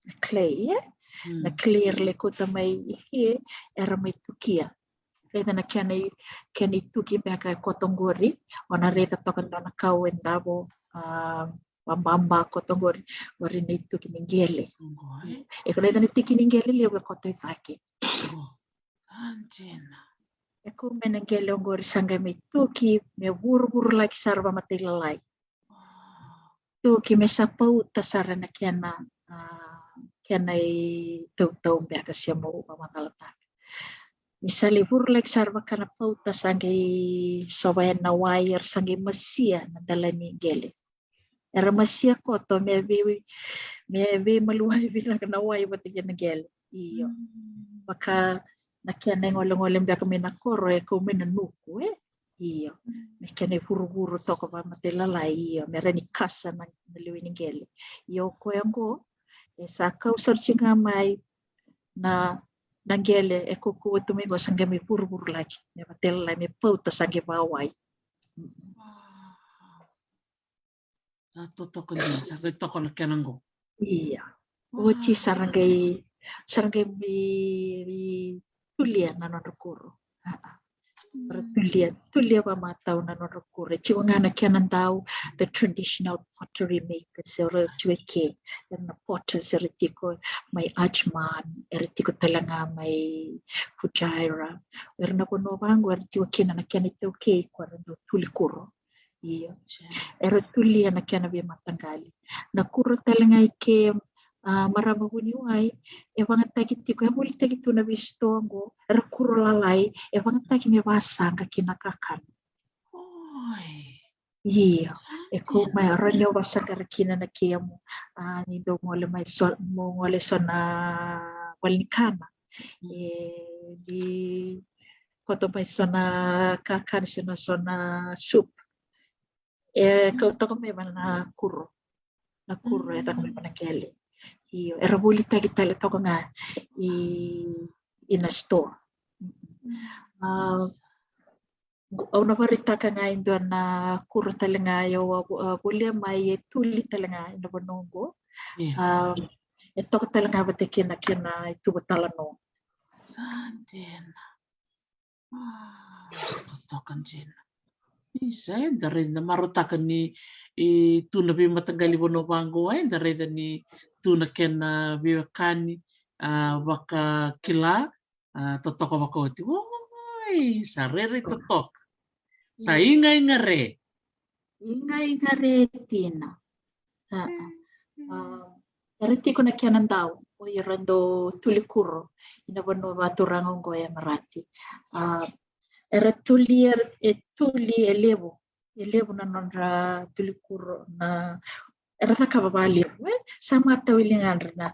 Na clay, e? Mm. Na clay era lai kauta mai i ke, era mai tukia. Raica na kena i, kena ituki beka e koto qori, o na raica toka dua na kau e davo, a, vababa koto qori, qori na ituki ni qele. Qo, e? E ko raica na tiki ni qele levu e koto i cake. Qo. Anjena. E kau mai na qele oqori sa qai mai tuki, me vuravura laki sara vakamatailalai. Tuki me sa pauta sara na kena, a, kena itautau beka se mo vakamacalataka. Ni sa lai vurulaki sara vaka na pauta sa qai sova yani na wai, era sa qai masia na dala ni qele. Era masia koto me vei, me veimaliwai vinaka na wai vata kei na qele. Io. Mm. Vaka na kena igolegole beka mai na koro e kau mai na nuku, e? Io. Mm. Me kena ivuruvuru toka vakamatailalai, io. Me rawa ni kasa na, na lewe ni qele. Io, o koya qo, e sa kau sara tiko ga mai na, na qele e kaukauwa tu mai qo sa qai mai vuruvurulaki. Me vatailalai, me pauta sa qai vawai. Mm. Wow. Na totoko dina, sa qai toko na kena qo. Ia. Wow. Oti sa ra qai, sa ra qai mai tulia na nodra kuro. A, a. Sa ra tulia, tulia vakamatau na nodra kuro. E tiko ga na kena dau, the traditional pottery makers, era tiko e ke. Era na potters, era tiko mai Ajman, era tiko tale ga mai Fujairah. Era na vanua vaqo, era tiko kina na kena itaukei, ko era dau tuli kuro. Io. Era tulia na kena veimataqali. Na kuro tale ga i ke, a, marama vuniwai, e vagataki tiko, e volitaki tu na veisitoa qo, era kuro lalai, e vagataki me vasaqa ki na kakana. Oi. Io. E kau mai, rawa ni o vasaqara kina na kemu, a, ni dau gole mai so, mo gole so na valenikana. Mm. E, ni koto mai so na kakana se na so na soup. E kau toka mai vana na kuro. Na kuro e toka mai vana qele. Io, era volitaki tale toka ga i, i na store. Mm. A, Au na varaitaka ga e dua na kuro tale ga e au a volia mai e tuli tale ga ena vanua oqo. A, e toka tale ga vata kei na kena ituva talanoa. Sa dina. Sa totoka dina. Isa, eda raica, na marautaka ni tu na veimataqali vanua vaqo, eda raica ni tu na kena veiwekani, a, vakakila, a, totoka vakaoti. Oi, sa rairai totoka. Sa iga iga re. Iga iga re tina. A, era tiko na kena dau o ira dau tuli kuro ina vanua vakaturaga oqo e Emirati. A, era tuli, era, e tuli e levu, e levu na nodra tuli kuro, na era cakava vakalevu, e? Sa matau i ligadra na,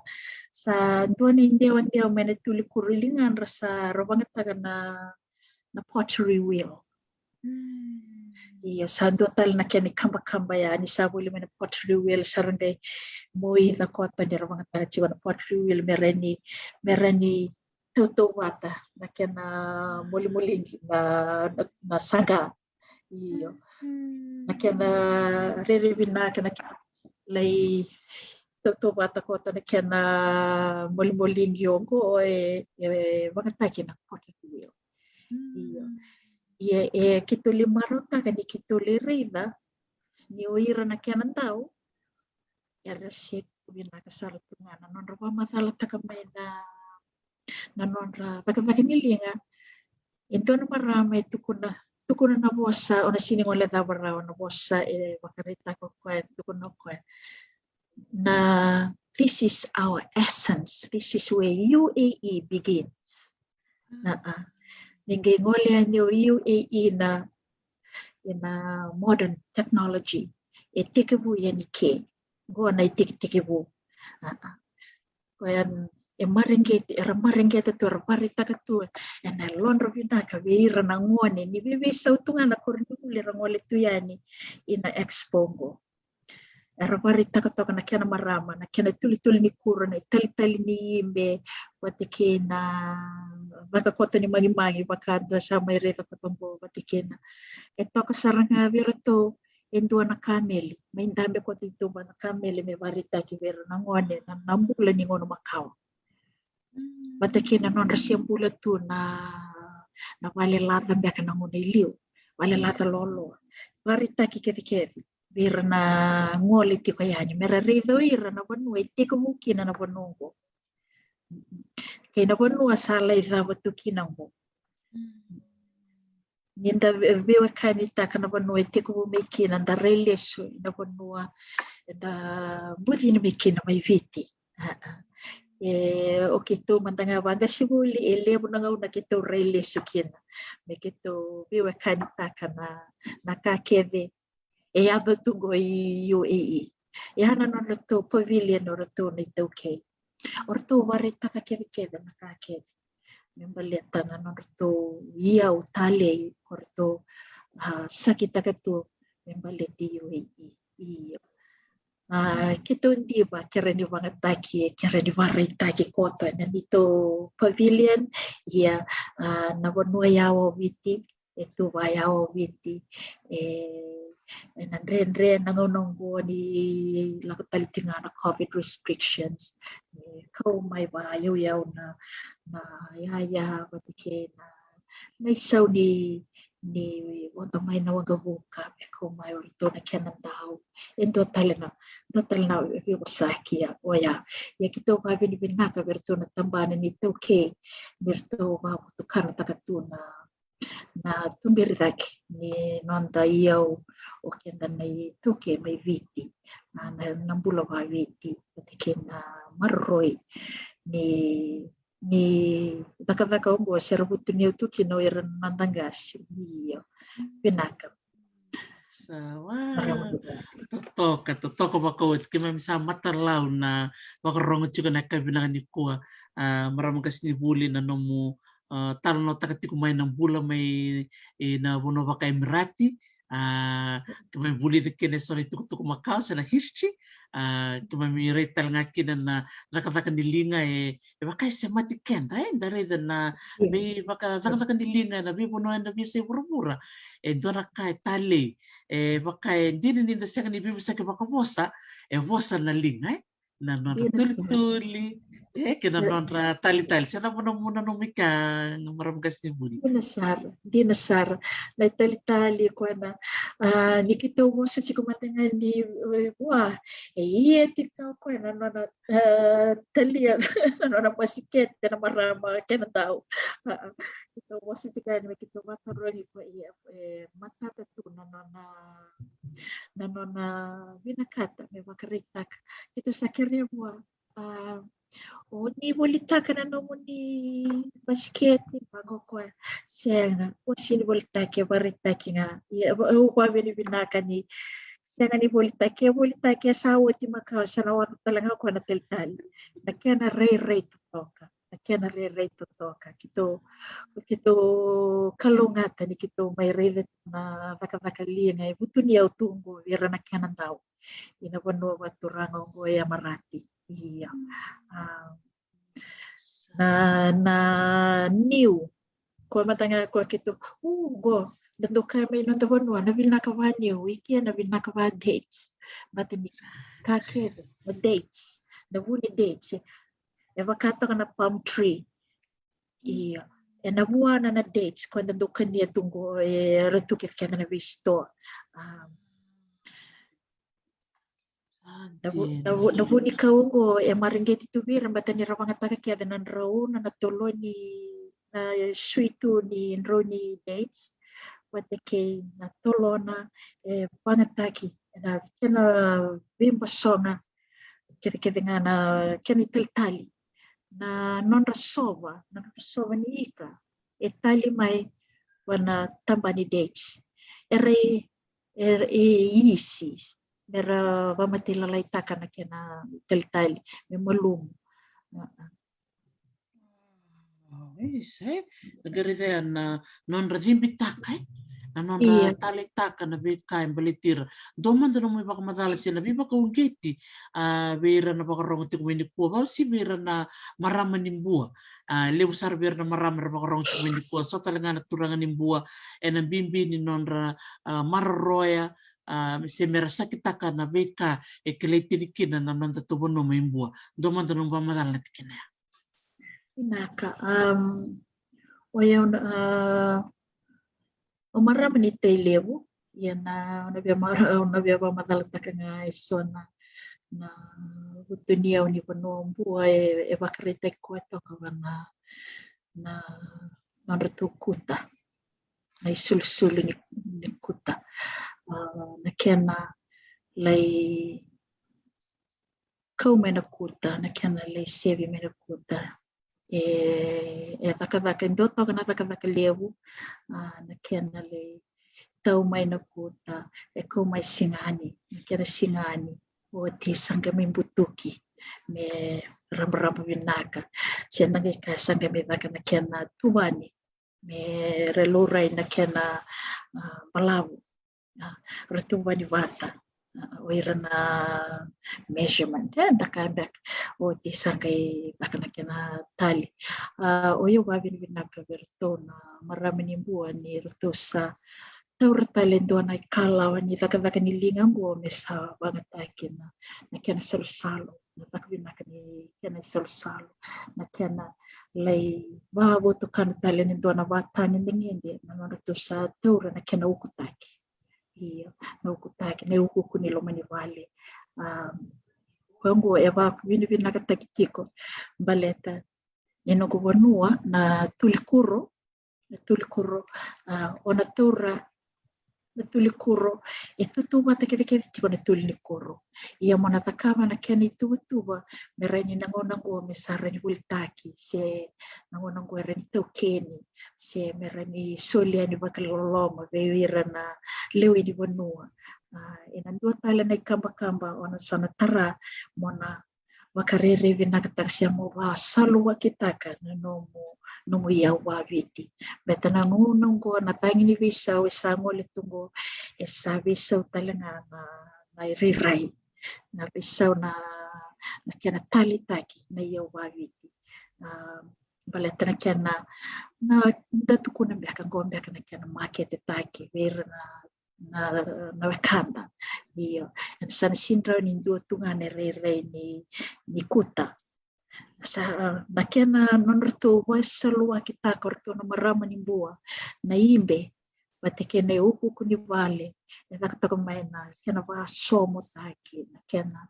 sa dua na idewadewa mai na tuli kuro i ligadra sa ra vagataka na, na pottery wheel. Io, sa dua tale na kena ikabakaba ya ni sa voli mai na pottery wheel, sa ra qai moica koto ni ra vagataka tiko na pottery wheel me ra ni, me ra ni tautauvata na kena molimoligi na, na, na saqa. Io. Na kena rairai vinaka, na kena lai tautauvata koto na kena molimoligi oqo e, e vagataki na pottery wheel. Io. Ia, e, keitou lai marautaka ni keitou lai raica ni o ira na kena dau era se vinaka sara tu ga na nodra vakamacalataka mai na, na nodra cakacaka ni liga. E dua na marama e tukuna, tukuna na vosa, o na sini gole cava rawa na vosa e vakaraitaka o koya, e tukuna o koya. Na, this is our essence, this is where U A E begins. Na, a, ni qai gole yani o U A E na, ena modern technology, e tekivu yani ke. Qo na itekitekivu. A, a. Koya e mareqeti, era mareqeta tu, era varaitaka tu ena yalodra vinaka vei ira na gone ni veiveisau tu ga na koronivuli era gole tu yani ina expo qo. Era varaitaka toka na kena marama, na kena tulituli ni kuro, na italitali ni ibe, vata kei na caka koto ni magimagi, vaka da sa mai raica koto qo, vata kei na, e toka sara ga vei iratou e dua na kameli, mai dabe koto i tuba na kameli me varaitaki vei ira na gone na, na bula ni gauna makawa. Vata kei na nodra se bula tu na, na vale laca beka na gauna i liu, vale laca loloa. Varaitaki kecekece vei ira na gole tiko yani me ra raica o ira na vanua e tekivu kina na vanua oqo kei na vanua sa lai cava tu kina oqo. Ni da ve-, veiwekanitaka na vanua e tekivu mai kina, da rai lesu na vanua eda bucini mai kina mai Viti. A, a. E, o keitou mada ga vaqasenivuli, e levu na gauna keitou rai lesu kina me keitou veiwekanitaka na, na ka kece e yaco tu qo i U A E. E a na nodratou pavilion o ratou na iTaukei. O ratou varaitaka kecekece na ka kece me baleta na nodratou iyau talei ko ratou, a, sakitaka tu me baleti U A E. Io. A, keitou diva kere ni vagataki, kere ni varaitaki koto ena neitou pavilion. Ia, a, na vanua yawa o Viti, e tu vaya o Viti, e, ena dredre na gauna oqo ni lako tale tiko ga na COVID restrictions. E kau mai vayauyau na, na yaya vata kei na, na isau ni, ni vodo mai na waqavuka, e kau mai o ratou na kena dau. E dua tale na, dua tale na veivosaki ya, oya. Ia keitou vavinavinaka vei iratou na tabana ni iTaukei ni ratou vavatukanataka tu na na tuberi cake ni noda iyau o keda na iTaukei mai Viti, na, na, na bula vaviti, vata kei na maroroi ni, ni cakacaka oqo se ra vutuniyau tu kina o ira na noda qase. Io, vinaka. Sa wa. Marama vinaka. Totoka, totoka vakaoti. Keimami sa matalau na vakarorogo tiko na yakavi vinaka nikua. A, marama qasenivuli, na nomu, a, talanoataka tiko mai na bula mai, e, na vanua vaka Emirati. A, keimami vulica kina eso na itukutuku makawa se na history. A, keimami raica tale ga kina na cakacaka ni liga e, e vaka e semati keda, e, da raica na veivakacakacaka ni liga ena veivanua ena veiyasai vuravura. E dua na ka e talei, e vaka e dina ni da sega ni veivosaki vakavosa, e vosa na liga, e. Na nodra tulituli, e, kei na nodra talitali. Se na vuna mo nanumi ka, marama qasenivuli. Dina sara, dina sara. Na italitali koya na, a, ni keitou vosa tiko mada ga ni, e, vua, e ia tiko koya na nona, a, talia na nona masikete na marama kena dau. A, a, keitou vosa tiko yani me keitou vatarogi koya, ia, e matata tu na nona, na nona vinakata me vakaraitaka. Keitou sa kerea vua, a, o ni volitaka na nomuni basikete? Vaqo koya, sega, o sega ni volitaki, e vakaraitaki ga. Ia, au vakavinavinaka ni sega ni volitaki, e volitaki, e sa oti makawa, sa na oca tale ga koya na talitali. Na kena rairai totoka, na kena rairai totoka. Keitou, keitou kalougata ni keitou mai raica na cakacaka liga e vutuniyau tu oqo vei ira na kena dau ina vanua vaturaga oqo e Emirati. Ia. A, na, na niu, koya mada ga koya keitou, u, qo, da dau kaya mai noda vanua, na vinaka va niu, i ke na vinaka va dates. Baleta ni ka kece, na dates, na vu ni dates, e, e vaka toka na palm tree. Ia, e na vuana na dates koya da dau kania tu qo, e, era tu kece kece na veisitoa. A, na vu, na vu, na vu ni kau oqo e mareqeti tu vei ira, baleta ni ra vagataka kece na drauna, na toloni, na sui tu ni drau ni dates vata kei na tolona, e vagataki ena kena veibasoga kece kece ga na kena italitali. Na nodra sova, na nodra sova ni ika e tali mai vua na taba ni dates. Era e, e isi me ra vakamatailalai taka na kena talitali me malumu. A, a. Ise, e qai raica na nodra cibitaka, e, na nodra taleitaka na veika e baleti ira. Dua mada nomu ivakamacala se na veivakauqeti, a, vei ira na vakarorogo tiko mai nikua, vakauasivi vei ira na marama ni Bua. A, levu sara vei ira na marama era vakarorogo tiko mai nikua, so tale ga na turaga ni Bua, ena bibi ni nodra, a, maroroya, a, se me ra sakitaka na veika e kilai tini kina na nodatou vanua mai Bua. Dua mada nomu ivakamacala na tikina ya. Vinaka. Um, o yau na, a, o marama ni Tailevu, ia na, na via mara, na via vakamacalataka ga eso na, na vutuniyau ni vanua o Bua e, e vakaraitaki koya toka va na, na nodratou kuta, na isulusulu ni, ni kuta. A, na kena lai kau mai na kuta, na kena lai sevi mai na kuta. E, e cakacaka, e dua toka na cakacaka levu, a, na kena lai tau mai na kuta, e kau mai sigani, na kena sigani, oti sa qai mai butuki me rabaraba vinaka. Se da qai kaya sa qai mai caka na kena tuvani me ra laurai na kena, a, balavu. A, ra tuvani vata, a, o ira na measurement, e, da kaya beka, oti sa qai caka na kena tali. A, o yau vakavinavinaka vei iratou na marama ni Bua ni ratou sa taura tale e dua na ikalawa ni cakacaka ni liga oqo me sa vagataki na, na kena salusalu, na caka vinaka ni kena isalusalu, na kena lai vakavotukana tale ni dua na vatagedegede na nodratou sa taura na kena ukutaki. Io, na ukutaki, na iukuuku ni loma ni vale. A, koya oqo e vakavinavinakataki tiko baleta ni noqu vanua na tulikuro, na tulikuro, a, o na taura na tulikuro, e tautauvata kecekece tiko na tuli ni kuro. Ia mo na cakava na kena ituvatuva me rawa ni na gauna oqo me sa rawa ni volitaki, se na gauna oqo e rawa ni taukeni, se me rawa ni soli yani vakaloloma vei ira na lewe ni vanua. A, ena dua tale na ikabakaba o na sa na tara mo na vakarairai vinakataka se mo vakasaluwakitaka na nomu nomu iyau vaviti. Baleta na gauna oqo na cagi ni veisau e sa gole tu oqo, e sa veisau tale ga na, na irairai. Na veisau na, na kena taleitaki na iyau vaviti. A, baleta na kena, na da tukuna beka oqo beka na kena maketetaki vei ira na, na, na wekada. Io, ena sa na sega ni dua tu ga na irairai ni, ni kuta. Sa na kena nodratou vakasaluakitaka o ratou na marama ni Bua na ibe vata kei na iukuuku ni vale, e caka toka mai na kena vakasomotaki, na kena,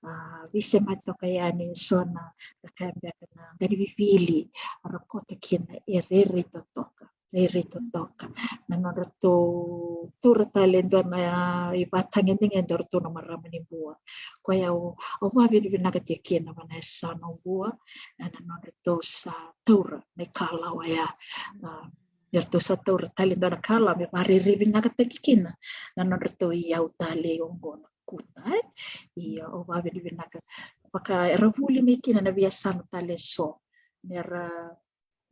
a, veisemati toka yani eso na, na ka beka na dani vivili, a, ra koto kina e rairai totoka, rairai totoka. Na nodratou taura tale e dua na ivakatagedegede o ratou na marama ni Bua. Koya au, au vakavinavinaka tiko kina vua na yasana o Bua, ena nodratou sa taura na ikalawa ya. A, eratou sa taura tale e dua na kalawa me vakarairai vinakataki kina na nodratou iyau tale oqo na kuta, e. Ia, au vakavinavinaka. Vaka era vuli mai kina na veiyasana tale eso. Mera,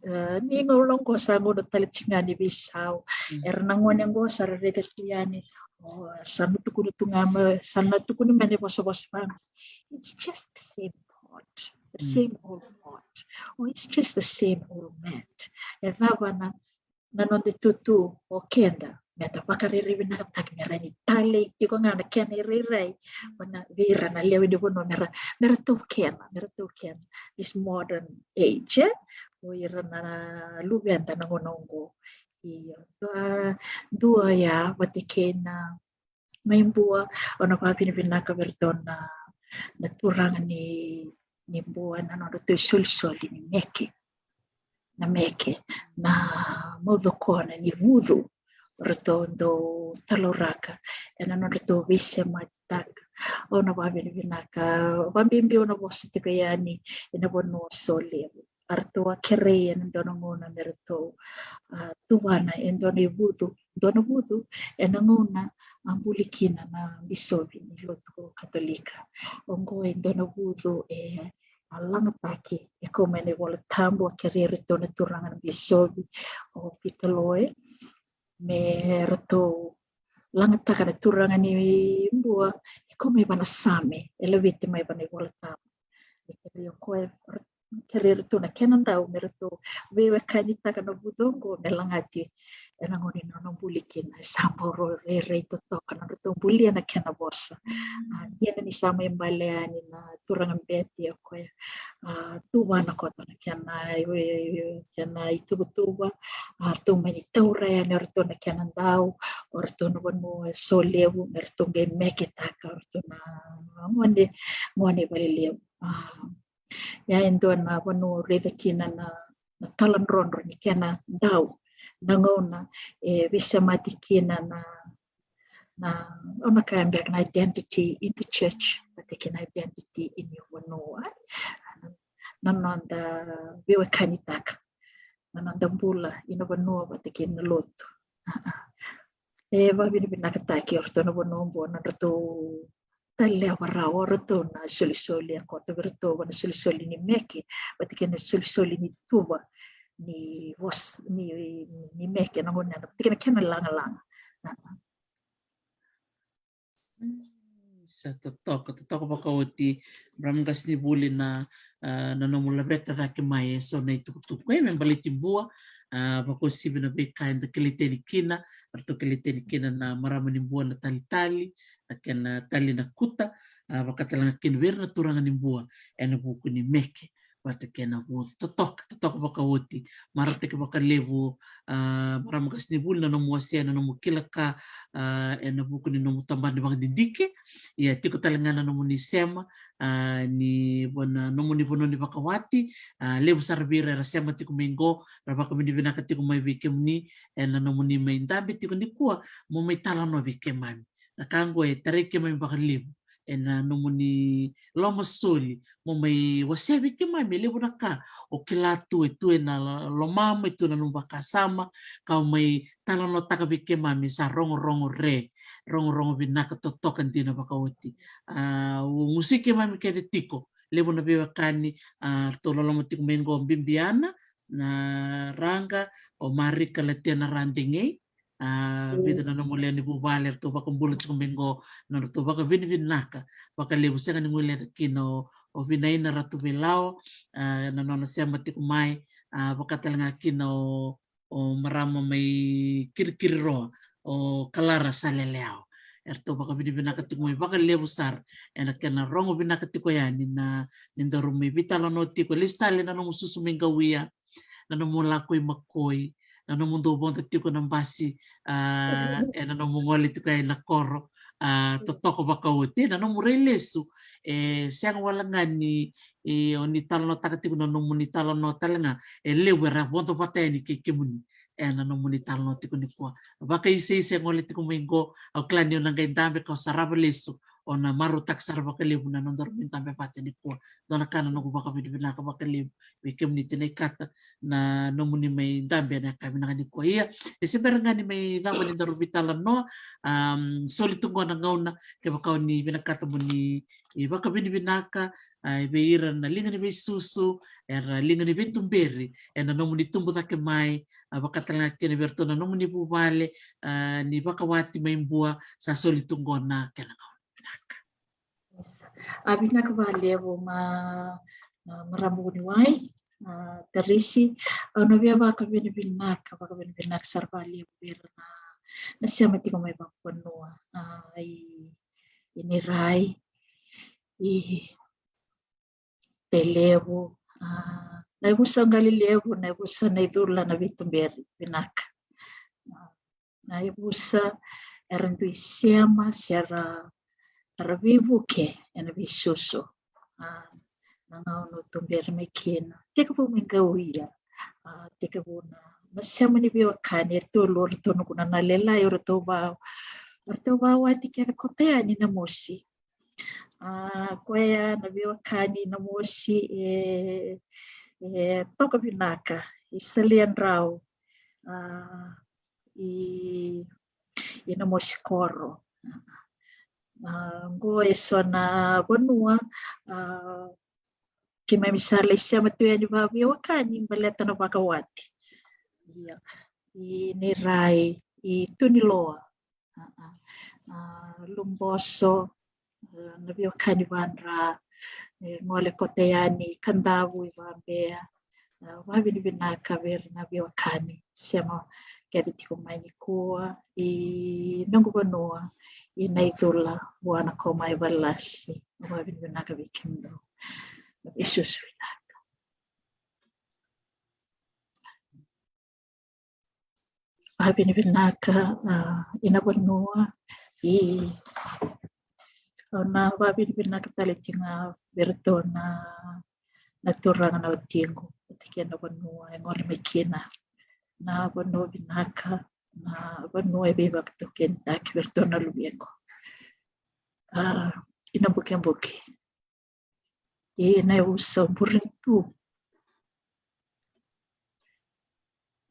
e, ni gauna oqo sa gauna tale tiko ga ni veisau. Mm. Era na gone oqo sa ra raica tu yani. O, era sa na tukuna tu ga mai, sa na tukuna mai na ivosavosa vaka, "It's just the same pot, the Mm. same old pot. Oh, it's just the same old mat." E cava na, na noda itutu o keda, meda vakarairai vinakataki, me rawa ni talei tiko ga na kena irairai vei ira na lewe ni vanua, mera, mera taukena, mera taukena this modern age, e? O ira na luveda na gauna oqo. Ia, dua, dua ya vata kei na mai Bua, au na vakavinavinaka vei iratou na, na turaga ni, ni Bua, na nodratou isolisoli ni meke. Na meke, na maucokona ni vucu, o ratou dau talauraka ena nodratou veisematitaka. Au na vakavinavinaka, vakabibi au na vosa tiko yani ena vanua o Solevu. A ratou a kerei ena dua na gauna me ratou, a, tuvana e dua na ivucu, dua na vucu ena gauna a buli kina na bisovi ni lotu Katolika. Oqo e dua na vucu e a lagataki, e kau mai na iVola Tabu, a kerei iratou na turaga na bisovi o Peter Lowe, me ratou lagataka na turaga ni Bua, e kau mai va na Same, e laveti mai va na iVola Tabu. E kerei o koya, kerei iratou na kena dau me ratou veiwekanitaka na vucu oqo me lagati ena gauna ni nona buli kina. E sa bau rairai totoka na nodratou bulia na kena vosa. A, dina ni sa mai bale yani na turaga bete, o koya a tuvana koto na kena, kena ituvatuva. A ratou mani taura yani o ratou na kena dau, o ratou na vanua e Solevu, me ratou qai meketaka o ratou na gone, gone valelevu. A, ia e dua na vanua au raica kina na, na taladrodro ni kena dau na gauna e veisemati kina na, na, au na kaya beka na identity in the church vata kei na identity in your vanua. Na noda veiwekanitaka na noda bula ina vanua vata kei na lotu. E vakavinavinakataki o ratou na vanua oqo na nodratou talewa rawa o ratou na isolisoli e koto vei iratou va na isolisoli ni meke vata kei na isolisoli ni tuva ni vosa ni, ni meke na gauna vata kei na kena lagalaga. Sa totoka, totoka vakaoti. Marama qasenivuli, na, a, na nomu laveta cake mai eso na itukutuku e me baleti Bua. A, vakauasivi na veika eda kilai tani kina, ratou kilai tani kina na marama ni Bua na talitali, na kena tali na kuta, a, vakatalega kina vei ira na turaga ni Bua ena vuku ni meke vata kei na vucu. Totoka, totoka vakaoti. Marautaki vakalevu, a, marama qasenivuli, na nomu wasea, na nomu kila ka, a, ena vuku ni nomu tabana ni vakadidike. Ia tiko talega na nomuni sema, a, ni va na nomuni vanua ni vakawati, a, levu sara vei ira era sema tiko mai qo, ra vakavinavinaka tiko mai vei kemuni ena nomuni mai dabe tiko nikua mo mai talanoa vei keimami. Na ka oqo e tarai keimami vakalevu ena nomuni lomasoli mo mai wasea vei keimami e levu na ka o kila tu, e tu ena lomama, e tu na nomu vakasama ka o mai talanoataka vei keimami. Sa rogorogo re, rogorogo vinaka totoka dina vakaoti. A, au gusuki keimami kece tiko, levu na veiwekani, a, ratou loloma tiko mai qo, Bibiana, na Raqa, o Marika Latia na Radegei, a, vica na nomu lewe ni vuvale eratou vakabula tiko mai qo, na nodratou vakavinavinaka vakalevu, sega ni guileca kina o, o Vinaina Ratu Veilawa, a, na nona sema tiko mai, a, vaka tale ga kina o, o marama mai Kirikiriroa, o Kalara Saleleao. Eratou vakavinavinaka tiko mai vakalevu sara ena kena rogo vinaka tiko yani na, ni daru mai veitalanoa tiko, lesu tale na nomu susu mai qauia, na nomu lako i Makoi, na nomu dau vodo tiko na basi, a, ena nomu gole tiko yani na koro, a, totoka vakaoti, na nomu rai lesu, e sega wale ga ni, e, o ni talanoataka tiko na nomuni talanoa tale ga, e levu era vodo vata yani kei kemuni ena nomuni talanoa tiko nikua. Vakaisaisai gole tiko mai qo, au kila ni o na qai dabe ka o sarava lesu, o na marautaka sara vakalevu na nodaru mai dabe vata nikua. Dua na ka na noqu vakavinavinaka vakalevu vei kemuni Tinai Kata na nomuni mai dabe ena yakavi vinaka nikua. Ia, e se bera ga ni mai cava ni daru veitalanoa, am, soli tu qo na gauna, kevaka o ni vinakata mo ni, e, vakavinavinaka, a, vei ira na liga ni veisusu, era liga ni veituberi, ena nomuni tubu cake mai, a, vaka tale ga kina vei iratou na nomuni vuvale, a, ni vakawati mai Bua, sa soli tu qo na kena gauna. Vinaka. Yes. A, vinaka vakalevu ma, ma, marama vuniwai, a, Tarisi, au na via vakavinavinaka, vakavinavinaka sara vakalevu vei ira na, na sema tiko mai vakavanua, a, i, i Nirai, i Tailevu, a, na yavusa Qalilevu, na yavusa Naicula, na veituberi, vinaka. A, na yavusa era dui sema se ra, ra veivuke ena veisusu. A, na gauna o tuberi mai kina, tekivu mai qauia, a, tekivu na, na sema ni veiwekani, eratou lua, eratou nuku na, na lailai, eratou va, eratou vakawati kece koto yani na mosi. A, koya na veiwekani na mosi e, e toka vinaka, e salia drau, a, i, i na mosi koro. A, qo e so na vanua, a, keimami sa lai sema tu yani vakaveiwekani baleta na vakawati. Ia, i Nirai, i Tuniloa, a, a, a, Luboso, a, na veiwekani vadra, e, gole koto yani Kadavu i Vabea, a, vakavinavinaka vei ira na veiwekani sema kece tiko mai nikua, i noqu vanua, i Naicula, vua na Koma e Valasi, vakavinavinaka vei kemudou. Na veisusu vinaka. Vakavinavinaka, a, i na vanua, i, au na vakavinavinaka tale tiko ga vei iratou na, na turaga na watiqu, vata kei na vanua e gole mai kina, na vanua vinaka, na vanua e veivakataukenitaki vei iratou na luvequ. A, i na bukebuke, i na yavusa Burenitu,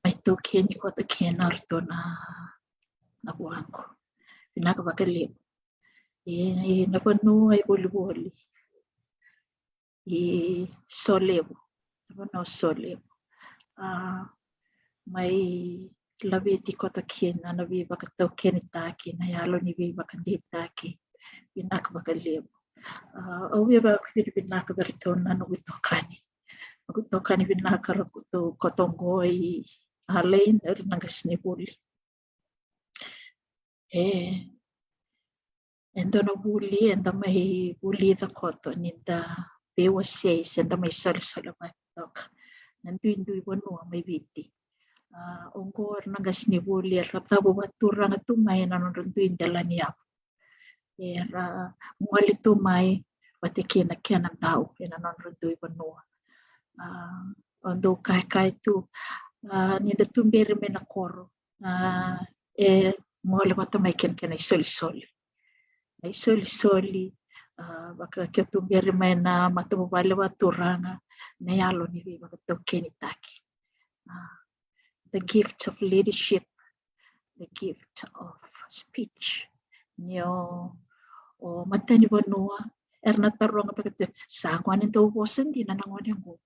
mai taukeni koto kina o ratou na, na vuaqu. Vinaka vakalevu. I, i na vanua i Volivoli, i Solevu, na vanua Solevu. A, mai laveti koto kina na veivakataukenitaki, na yalo ni veivakadeitaki. Vinaka vakalevu. A, au via vakavinavinaka vei iratou na noqu itokani. Noqu itokani vinaka, ratou koto qo i Alain, era na qasenivuli. E, e dua na vuli eda mai vulica koto ni da veiwasei se da mai solisoli vata toka na duidui vanua mai Viti. A, oqo era na qasenivuli era cavu vakaturaga tu mai ena nodra dui delaniyavu. Era gole tu mai vata kei na kena dau ena nodra dui vanua. A, au dau kaekaya tu, a, ni da tuberi mai na koro, a, e gole vata mai kena, kena isolisoli. Na isolisoli, a, vaka ke o tuberi mai na matavuvale vakaturaga, na yalo ni veivakataukenitaki. A, the gift of leadership, the gift of speech. Ni o, o matanivanua, era na taroga beka tu, sa gone dau vosa dina na gone oqo.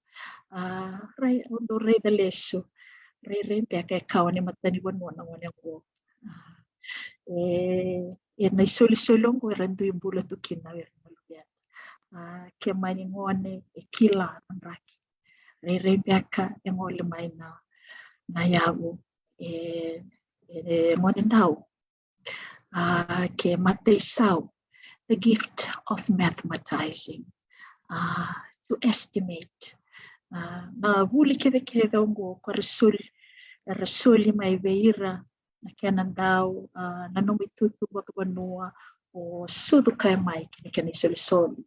A, rai, au dau raica lesu, rairai beka e kawa ni matanivanua na gone oqo. A, e, e na isolisoli oqo era dui bula tu kina o ira na luveda. A, ke mani gone e kila na draki. Rairai beka e gole mai na, na yavu e, e gone dau. A, ke mataisau, the gift of mathematizing, a, to estimate. A, na vuli kecekece oqo ko ra soli, ra soli mai vei ira na kena dau, a, na nomu itutu vakavanua o sucu kaya mai kina kena isolisoli.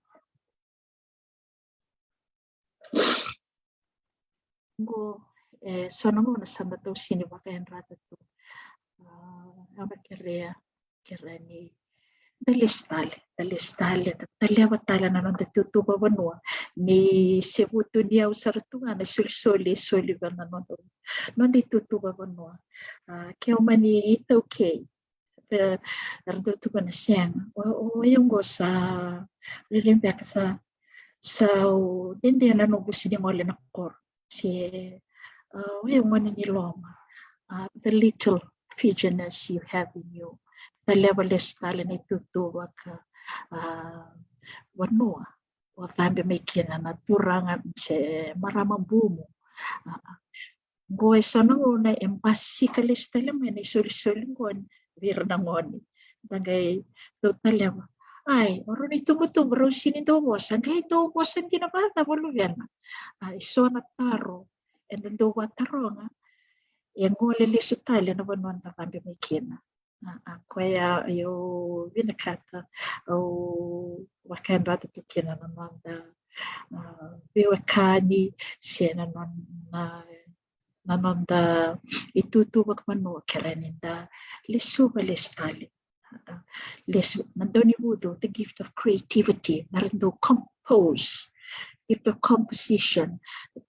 Oqo, e, so na gauna sa da tau sini vakayadrata tu. A, au na kerea, kerea ni da lesu tale, da lesu tale, da taleva tale na noda itutu vakavanua. Ni se vutuniyau sara tu ga na isolisoli e soli vei na noda, noda itutu vakavanua. A, ke o mani iTaukei, e, era dau tukuna sega. O, o yau oqo sa, rairai beka sa, sa dede na noqu sini gole na koro. Se, a, o yau gone ni loma. A, the little Fijianness you have in you. Taleva lesu tale na itutu vaka, a, vanua o cabe mai kina na turaga se marama bumu. A, a. Oqo e so na gauna e basika lesu tale mai na isolisoli oqo vei ira na gone. Da qai dau taleva. Ai, o rau na itubutubu rau sini dau vosa, qai dau vosa dina vakacava o luvena? A, e so na taro eda dau vakataroga e gole lesu tale na vanua da cabe mai kina. A, a, koya au vinakata au vakayadrata tu kina na noda, a, veiwekani se na noda, na, na noda itutu vakavanua, kerea ni da lesuva lesu tale. A, lesu, na daunivucu, the gift of creativity, na ra dau compose, gift of composition.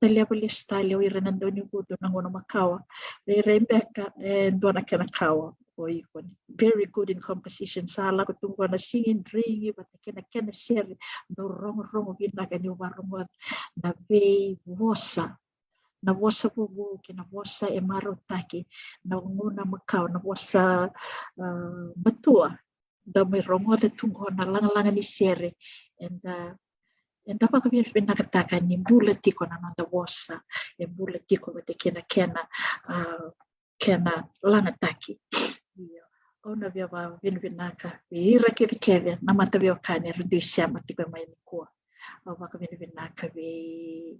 Taleva lesu tale o ira na daunivucu na gauna makawa. Rairai beka e dua na kena kawa o iko ni very good in composition. Sa lako tu qo na singing drink vata kei na kena sere, dau rogorogo vinaka niu varogoca na veivosa, na vosa vovou kei na vosa e marautaki na gauna makawa, na vosa, a, matua. Da mai rogoca tu qo na lagalaga ni sere, eda, eda vakavinavinakataka ni bula tiko na noda vosa, e bula tiko vata kei na kena, a, kena lagataki. Io, au na via vakavinavinaka vei ira kecekece na mataveiwekani era dui sema tiko mai nikua. Au vakavinavinaka vei,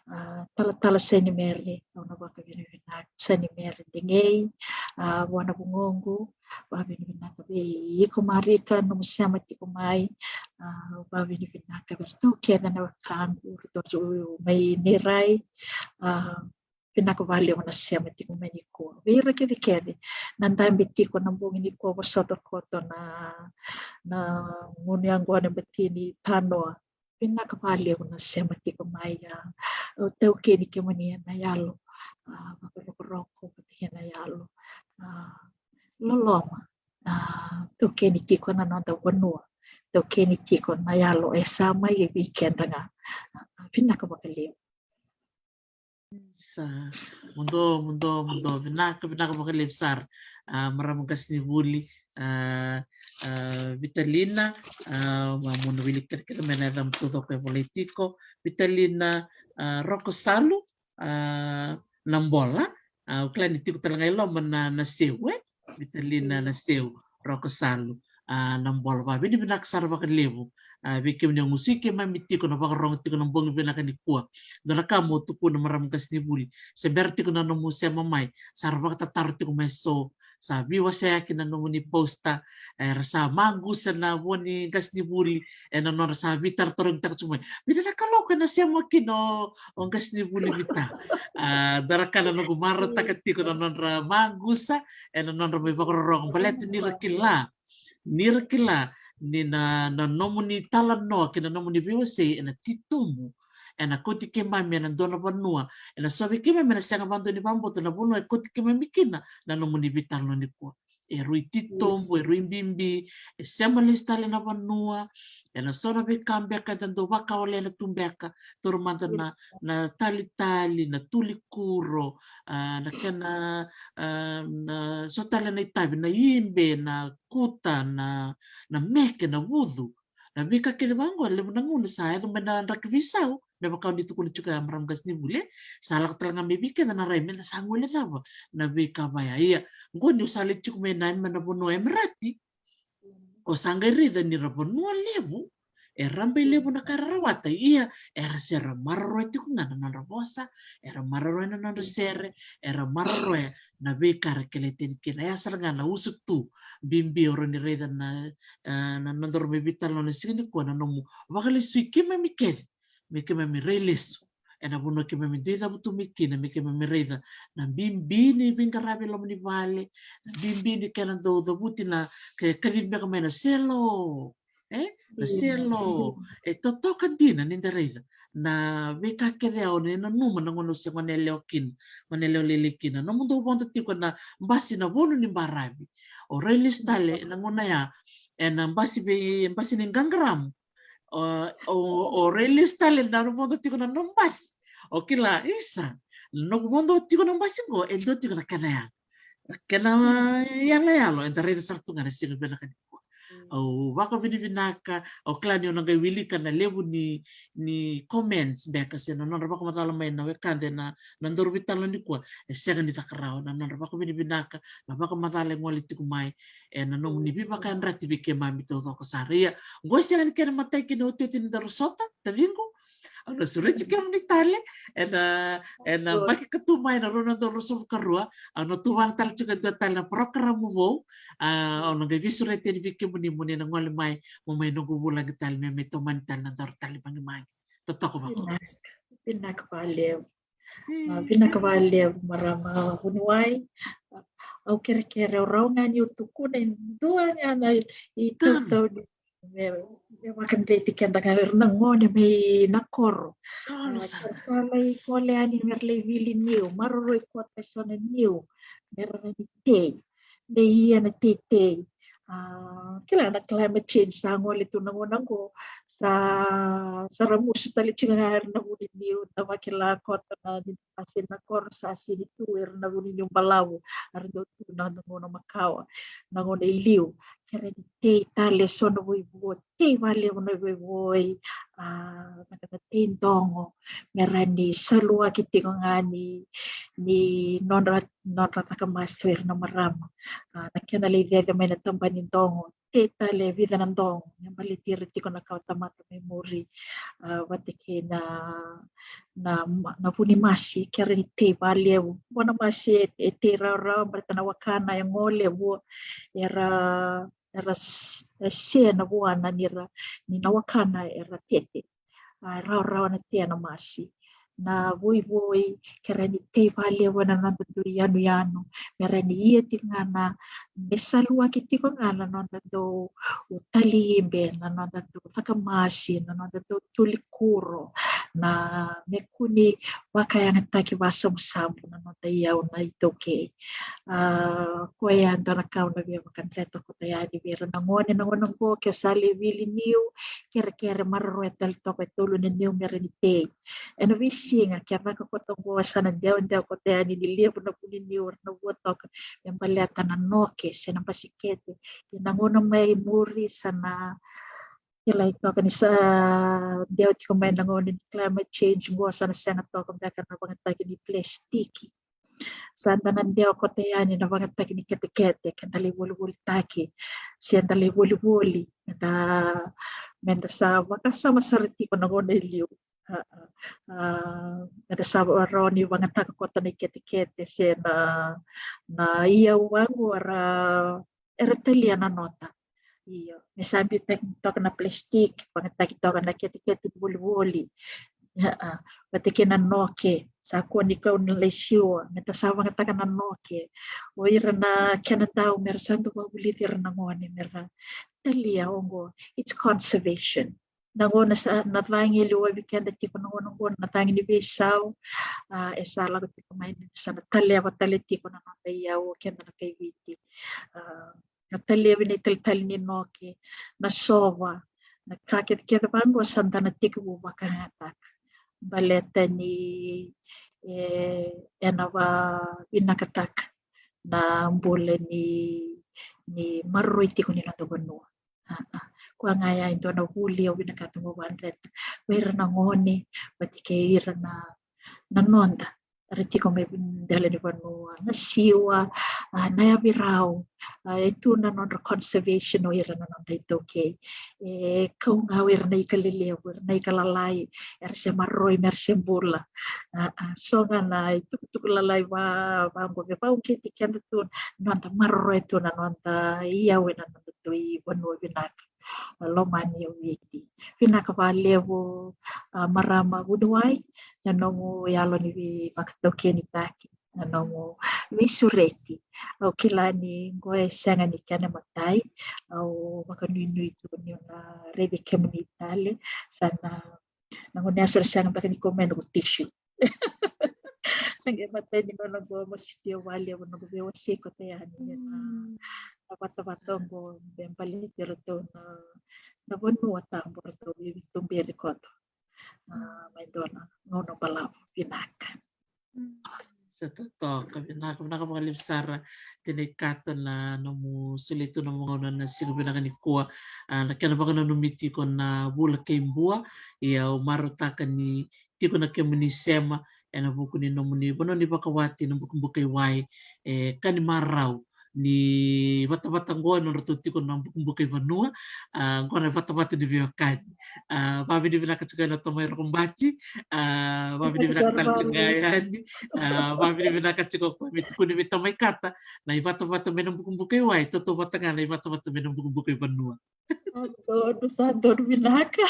a, talatala Sainimeri, au na vakavinavinaka Sainimeri Degei, a, vua na vugoqu, vakavinavinaka vei iko Marika, nomu sema tiko mai, a, vakavinavinaka vei ratou kece na wekaqu, ratou mai Nirai, a, vinaka vakalevu na sema tiko mai nikua. Vei ira kecekece na dabe tiko na bogi nikua, vosota koto na, na gunu yaqona e Batini, Tanoa. Vinaka vakalevu na sema tiko mai, a, au taukeni kemuni ena yalo, a, vakarokoroko, vata kei na yalo, a, loloma, a, taukeni tiko na noda vanua, taukeni tiko na yalo e sa mai vei keda ga. A, vinaka vakalevu. Sa, muduo, muduo, muduo. Vinaka, vinaka vakalevu sara. A, marama qasenivuli, a, a, Vitalina, a, mo na wilika kina mai na yaca taucoko e volai tiko. Vitalina, a, Rokosalu, a, Nabola, a, au kila ni tiko tale ga i loma na, na seu, e? Vitalina Naseu, Rokosalu, a, Nabola, vakavinavinaka sara vakalevu, a, vei kemuni o gusui keimami tiko na vakarogo tiko na bogi vinaka nikua. Dua na ka mo tukuna marama qasenivuli, se bera tiko na nomu sema mai, sa ra vakatataro tiko mai so, sa veiwaseyaki na nomuni poster, era sa maqusa na vo ni qasenivuli, ena nodra sa veitarotarotaka tiko mai. Vica na kaloko ena sema kina o, o qasenivuli Vita. A, dua na ka na noqu marautaka tiko na nodra maqusa, ena nodra mai vakarorogo baleta ni ra kila. Ni ra kila ni na, na nomuni talanoa kei na nomuni veiwasei ena titobu. Ena kauti keimami ena dua na vanua. Ena sovi keimami ena sega vakadua ni vakabauta na vanua e kauti keimami kina na nomuni veitalanoa nikua. E rui titobu, e rui bibi, e sema lesu tale na vanua, ena so na veika beka eda dau vakawalena tu beka, toro mada na, na talitali, na tulikuro, a, na kena, a, na so tale na itavi, na ibe, na kuta, na, na meke, na vucu. Na veika kece vaqo, levu na gauna sa yaco mai na draki veisau, me vaka o ni tukuna tiko ya marama qasenivuli, sa lako tale ga mai vei keda na rai, meda sa gole cava na veika vaya. Ia, qo niu sa lai tiko mai na, mai na vanua Emirati, o sa qai raica ni ra vanua levu, e raba i levu na ka era rawata, ia, era se ra maroroya tiko ga na nodra vosa, era maroroya na nodra sere, era maroroya na veika era kele tani kina. Ia sara ga na usutu bibi o rau ni raica na, e, na nodaru mai veitalanoa na siga nikua, na nomu vakalesui keimami kece, me keimami rai lesu ena vanua keimami dui cavutu mai kina, me keimami raica na bibi ni veiqaravi e loma ni vale, na bibi ni kena dau cavuti na, ke kacivi beka mai na selo, e, na selo, e totoka dina ni da raica na veika kece au ni nanuma na gauna au se gone yalewa kina, gone yalewa lailai kina. Nomu dau vodo tiko na basi na vonu ni baravi, o rai lesu tale ena gauna ya ena basi vei, basi ni qaqaramu, o, o, o rai lesu tale na nomu vodo tiko na nomu basi. O kila, isa, na nomu vodo tiko na basi qo, e dua tiko na kena yaga. Kena yaloyalo eda raica sara tu ga na siga vinaka nikua. Au vakavinavinaka, au kila ni au na qai wilika na levu ni, ni comments beka se na nodra vakamacala mai na wekada ena, na nodaru veitalanoa nikua. E sega ni caka rawa na nodra vakavinavinaka, na vakamacala e gole tiko mai, ena nomuni veivakayadrati vei keimami taucoko sara. Ia, qo e sega ni kena imatai kei na iotioti ni daru sota, taciqu. Au na sureti kemuni tale ena, ena yabaki ka tu mai, na rua na udolu ruasagavulu ka rua, au na tuvana tale tiko e dua tale na parokaramu vou. A, au na qai veisureti yani vei kemuni mo ni na gole mai, mo mai noqu vulagi tale, me mai tomani tale na daru tale magimagi. Totoka vakavinaka. Vinaka vakalevu. A, vinaka vakalevu marama vuniwai. Au kerekere, au rawa ga niu tukuna e dua ga na itautau ni, me, me vakadreti keda ga era na gone mai na koro. A, sa lai gole yani me ra lai vili niu, maroroi koto eso na niu, me ra na ni tei, me ia na teitei. A, kila na climate change sa gole tu na gauna qo, sa, sa ramusu tale tiko ga era na vu ni niu, na vakila koto na ni basi na koro sa sini tu era na vu ni niu balavu, era dau tu na gauna makawa, na gauna i liu. Kere ni tei tale eso na voivoi, tei valevu na voivoi, a, na kena tei dogo, me ra ni saluaki tiko ga ni, ni nodra, nodra caka masu era na marama. A, na kena lai cece mai na taba ni dogo, tei tale e vica na dogo me baleti ira tiko na kawa tamata mai muri. A, vata kei na, na, na vu ni masi, kere ni tei valevu. Vua na masi e, e tei rawarawa, baleta na wakana e gole, vua era, era s-, e se na vuana nira, ni na wakana era tete. A, rawarawa na tea na masi. Na voivoi, kere ni tei valevu ena noda dui yanuyanu, me ra ni ia tiko ga na, me saluaki tiko ga na noda dau tali ibe, na noda dau caka masi, na noda dau tuli kuro, na me kua ni vakayagataki vasamusamu na noda iyau na iTaukei. A, koya e dua na ka au na via vakadreta koto yani vei ira na gone na gauna qo, ke sa lai vili niu, kerekere maroroya tale toka e tolu na niu me ra ni tei. Ena veisiga ke caka koto qo sa na dewadewa koto yani ni levu na vu ni niu era na vua toka me baleta na noke se na basikete. Ia na gauna mai muri sa na kilai toka ni sa dewa tiko mai na gauna ni climate change qo, sa na sega toka beka na vagataki ni plastiki. Sa da na dewa koto yani na vagataki ni ketekete, ke da lai volivolitaki, se da lai volivoli, me da, me da sa vakasama sara tiko na gauna e liu. A, a, a, me da sa rawa ni vagataka koto na iketekete se na, na iyau vaqo era, era talia na nota. Io, me sa biutaki toka na plastic, vagataki toka na ketekete ni volivoli. A, a, vata kei na noke, sa kua ni kau na lai siwa, me da sa vagataka na noke. O ira na kena dau, me ra sa dau vakavulici ira na gone, me ra talia oqo. It's conservation. na gauna sa na cagi e liu vei keda tiko na gauna oqo, na cagi ni veisau. A, e sa lako tiko mai ni sa na taleva tale tiko na noda iyau o keda na kai Viti. A, na talevi na italitali ni noke, na sova, na ka kecekece vaqo sa da na tekivu vakayagataka. Baleta ni e, ena vavinakataka na bula ni, ni maroroi tiko ni noda vanua. A, a. Koya ga ya e dua na vuli au vinakata mo vakadreta vei ira na gone vata kei ira na, na noda era tiko mai dela ni vanua, na siwa, a, na yavirau. A, e tu na nodra conservation o ira na noda iTaukei. E kau ga o ira na ika lelevu, ira na ika lalai, era se maroroi me ra se bula. A, a, so ga na itukutuku lalai va, vaqo me vauqeti keda tu, noda maroroya tu na noda iyau ena noda dui vanua vinaka. Lomani au Viti. Vinaka vakalevu, a, marama Vuniwai, na nomu yalo ni veivakataukenitaki, na nomu veisureti. Au kila ni qo e sega ni kena imatai. Au vakanuinui tu niu na raici kemuni tale. Sa na, na gauna ya sa sega beka ni kau mai noqu tissue. Sa qai matai ni gauna qo, mositi au vakalevu noqu veiwasei koto yani ena, mm, na vatavata oqo me baleti iratou na, na vanua tabu ratou veituberi koto. A, mai dua na gauna balavu vinaka. Sa totoka, vinaka, vinaka vakalevu sara. Tinai Kato na nomu solia tu na nomu gauna na siga vinaka nikua. A, na kena vakananumi tiko na vula kei Bua, ia au marautaka ni tiko na kemuni sema ena vuku ni nomuni vanua ni vakawati na Bukabuka i Wai. E ka ni marau ni vatavata qo e nodratou tiko na Bukabuka i Vanua. A, qo na vatavata ni veiwekani. A, vavinavinaka tiko ena Tomai Rokobati. A, vavinavinaka tale tiko yani. A, vavinavinaka tiko ko me tukuni vei Tomai Kata na ivatavata mai na Bukabuka i Wai, tautauvata ga na ivatavata mai na Bukabuka i Vanua. Sa donu, sa donu vinaka.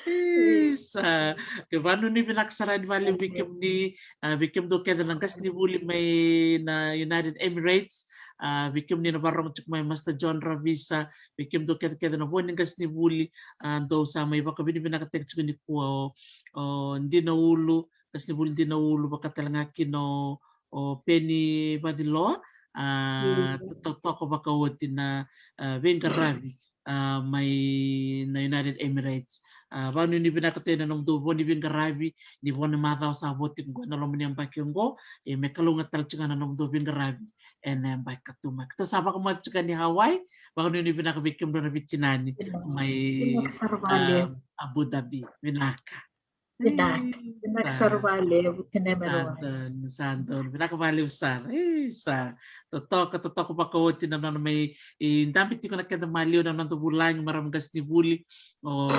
Isa, ke vanuni vinaka sara ni vale vei kemuni, a, vei kemudou kece na qasenivuli mai na United Emirates, a, vei kemuni na vakarorogo tiko mai Master John Ravisa, vei kemudou kece kece na vo ni qasenivuli, a, dou sa mai vakavinavinakataki tiko nikua o, o Dinaulu, qasenivuli Dinaulu, vaka tale ga kina o, o Peni Vaciloa, a, totoka vakaoti na, a, veiqaravi, a, mai na United Emirates. A, vanuinui vinaka tu ena nomudou vo ni veiqaravi, ni vo ni macawa sa vo tiko qo ena loma ni yabaki oqo, e me kalougata tale tiko ga na nomudou veiqaravi ena yabaki ka tu mai. Keitou sa vakamoce tiko yani Hawaii, vanuinui vinaka vei kemudou na veitinani mai, a, Abu Dhabi. Vinaka. Vinaka. Vinaka sara vakalevu, tinai Maruai. Sa donu, sa donu. Vinaka vakalevu sara. Isa, totoka, totoka vakaoti na nona mai, e, dabe tiko na keda maliwa na noda vulagi, marama qasenivuli, o,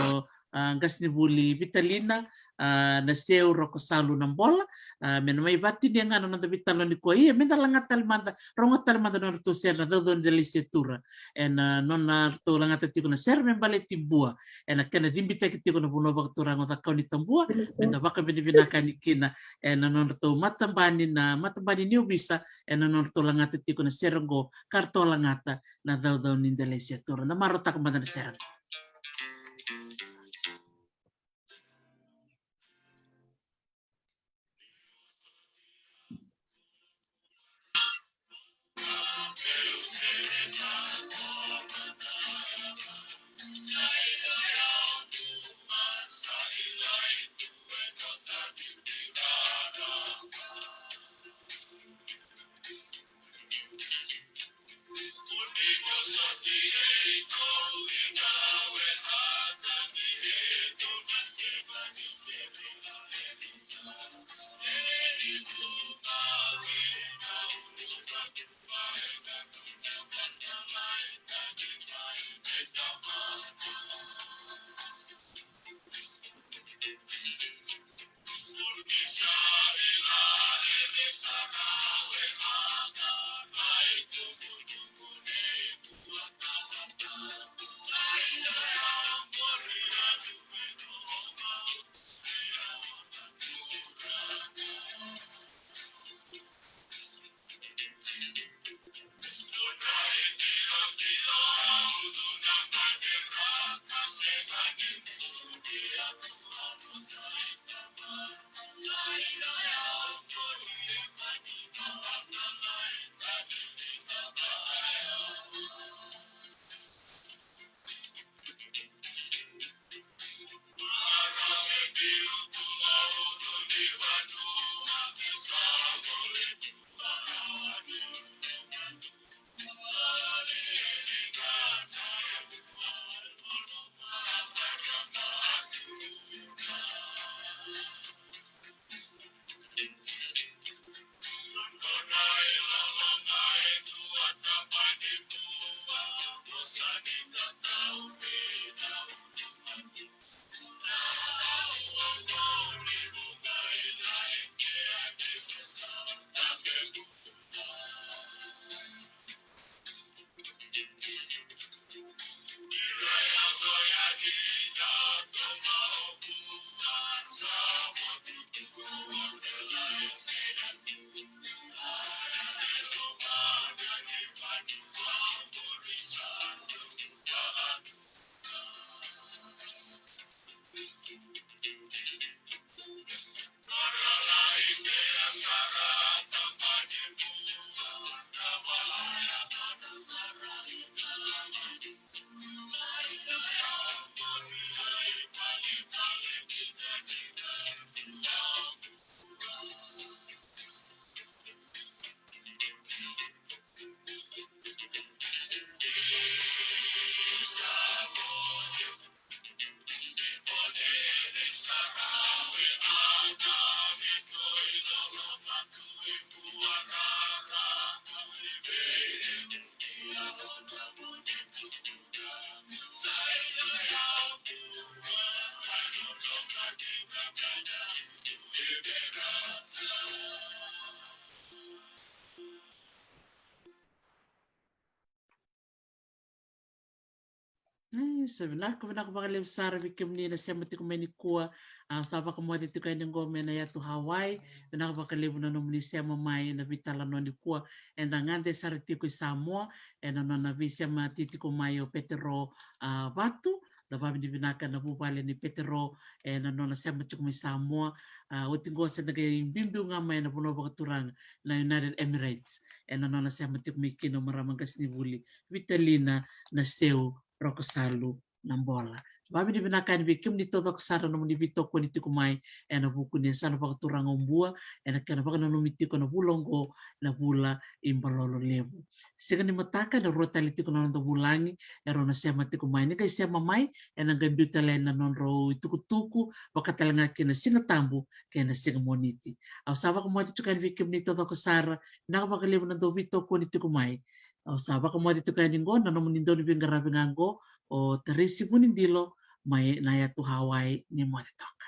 a, qasenivuli Vitalina, a, Naseu Rokosalu Nabola, a, me na mai vakatinia ga na noda veitalanoa nikua. Ia, me da lagata tale mada, rogoca tale mada na nodratou sere na Caucau ni Delaisiatura. Ena, a, nodratou lagata tiko na sere me baleti Bua. Ena kena cibitaki tiko na vanua vakaturaga o Cakaunitabua, me da vakavinavinaka yani kina ena nodratou matabani, na matabani ni ovisa, ena nodratou lagata tiko na sere oqo, ka ratou lagata na Caucau ni Delaisiatura. Da marautaka mada na sere oqo. Sa vinaka, vinaka vakalevu sara vei kemuni na sema tiko mai nikua. A, sa vakamoce tiko yani qo mai na yatu Hawaii. Vinaka vakalevu na nomuni sema mai na veitalanoa nikua. Eda gade sara tiko i Samoa ena nona veisema tiko mai o Petero, a, Vatu. Da vavinavinaka na vuvale ni Petero ena nona sema tiko mai Samoa. A, oti qo se da qai biubiu ga mai ena vanua vakaturaga na United Emirates ena nona sema tiko mai kina o marama qasenivuli Vitalina Naseu Rokosalu Nabola. Vavinavinaka yani vei kemuni taucoko sara na nomuni veitokoni tiko mai ena vuku ni yasana vakaturaga o Bua ena kena vakananumi tiko na vula oqo na vula i Balolo Levu. Siga ni mataka ena rua tale tiko na noda vulagi e rau na sema tiko mai. Ni qai sema mai ena qai biu tale na nodrau itukutuku vaka tale ga kina Siga Tabu kei na Siga Moniti. Au sa vakamoce tiko yani vei kemuni taucoko sara, vinaka vakalevu na dau veitokoni tiko mai. Au sa vakamoce tiko yani qo na nomuni dauniveiqaravi ga qo, o Taresi Vunidilo mai na yatu Hawaii. Ni moce toka.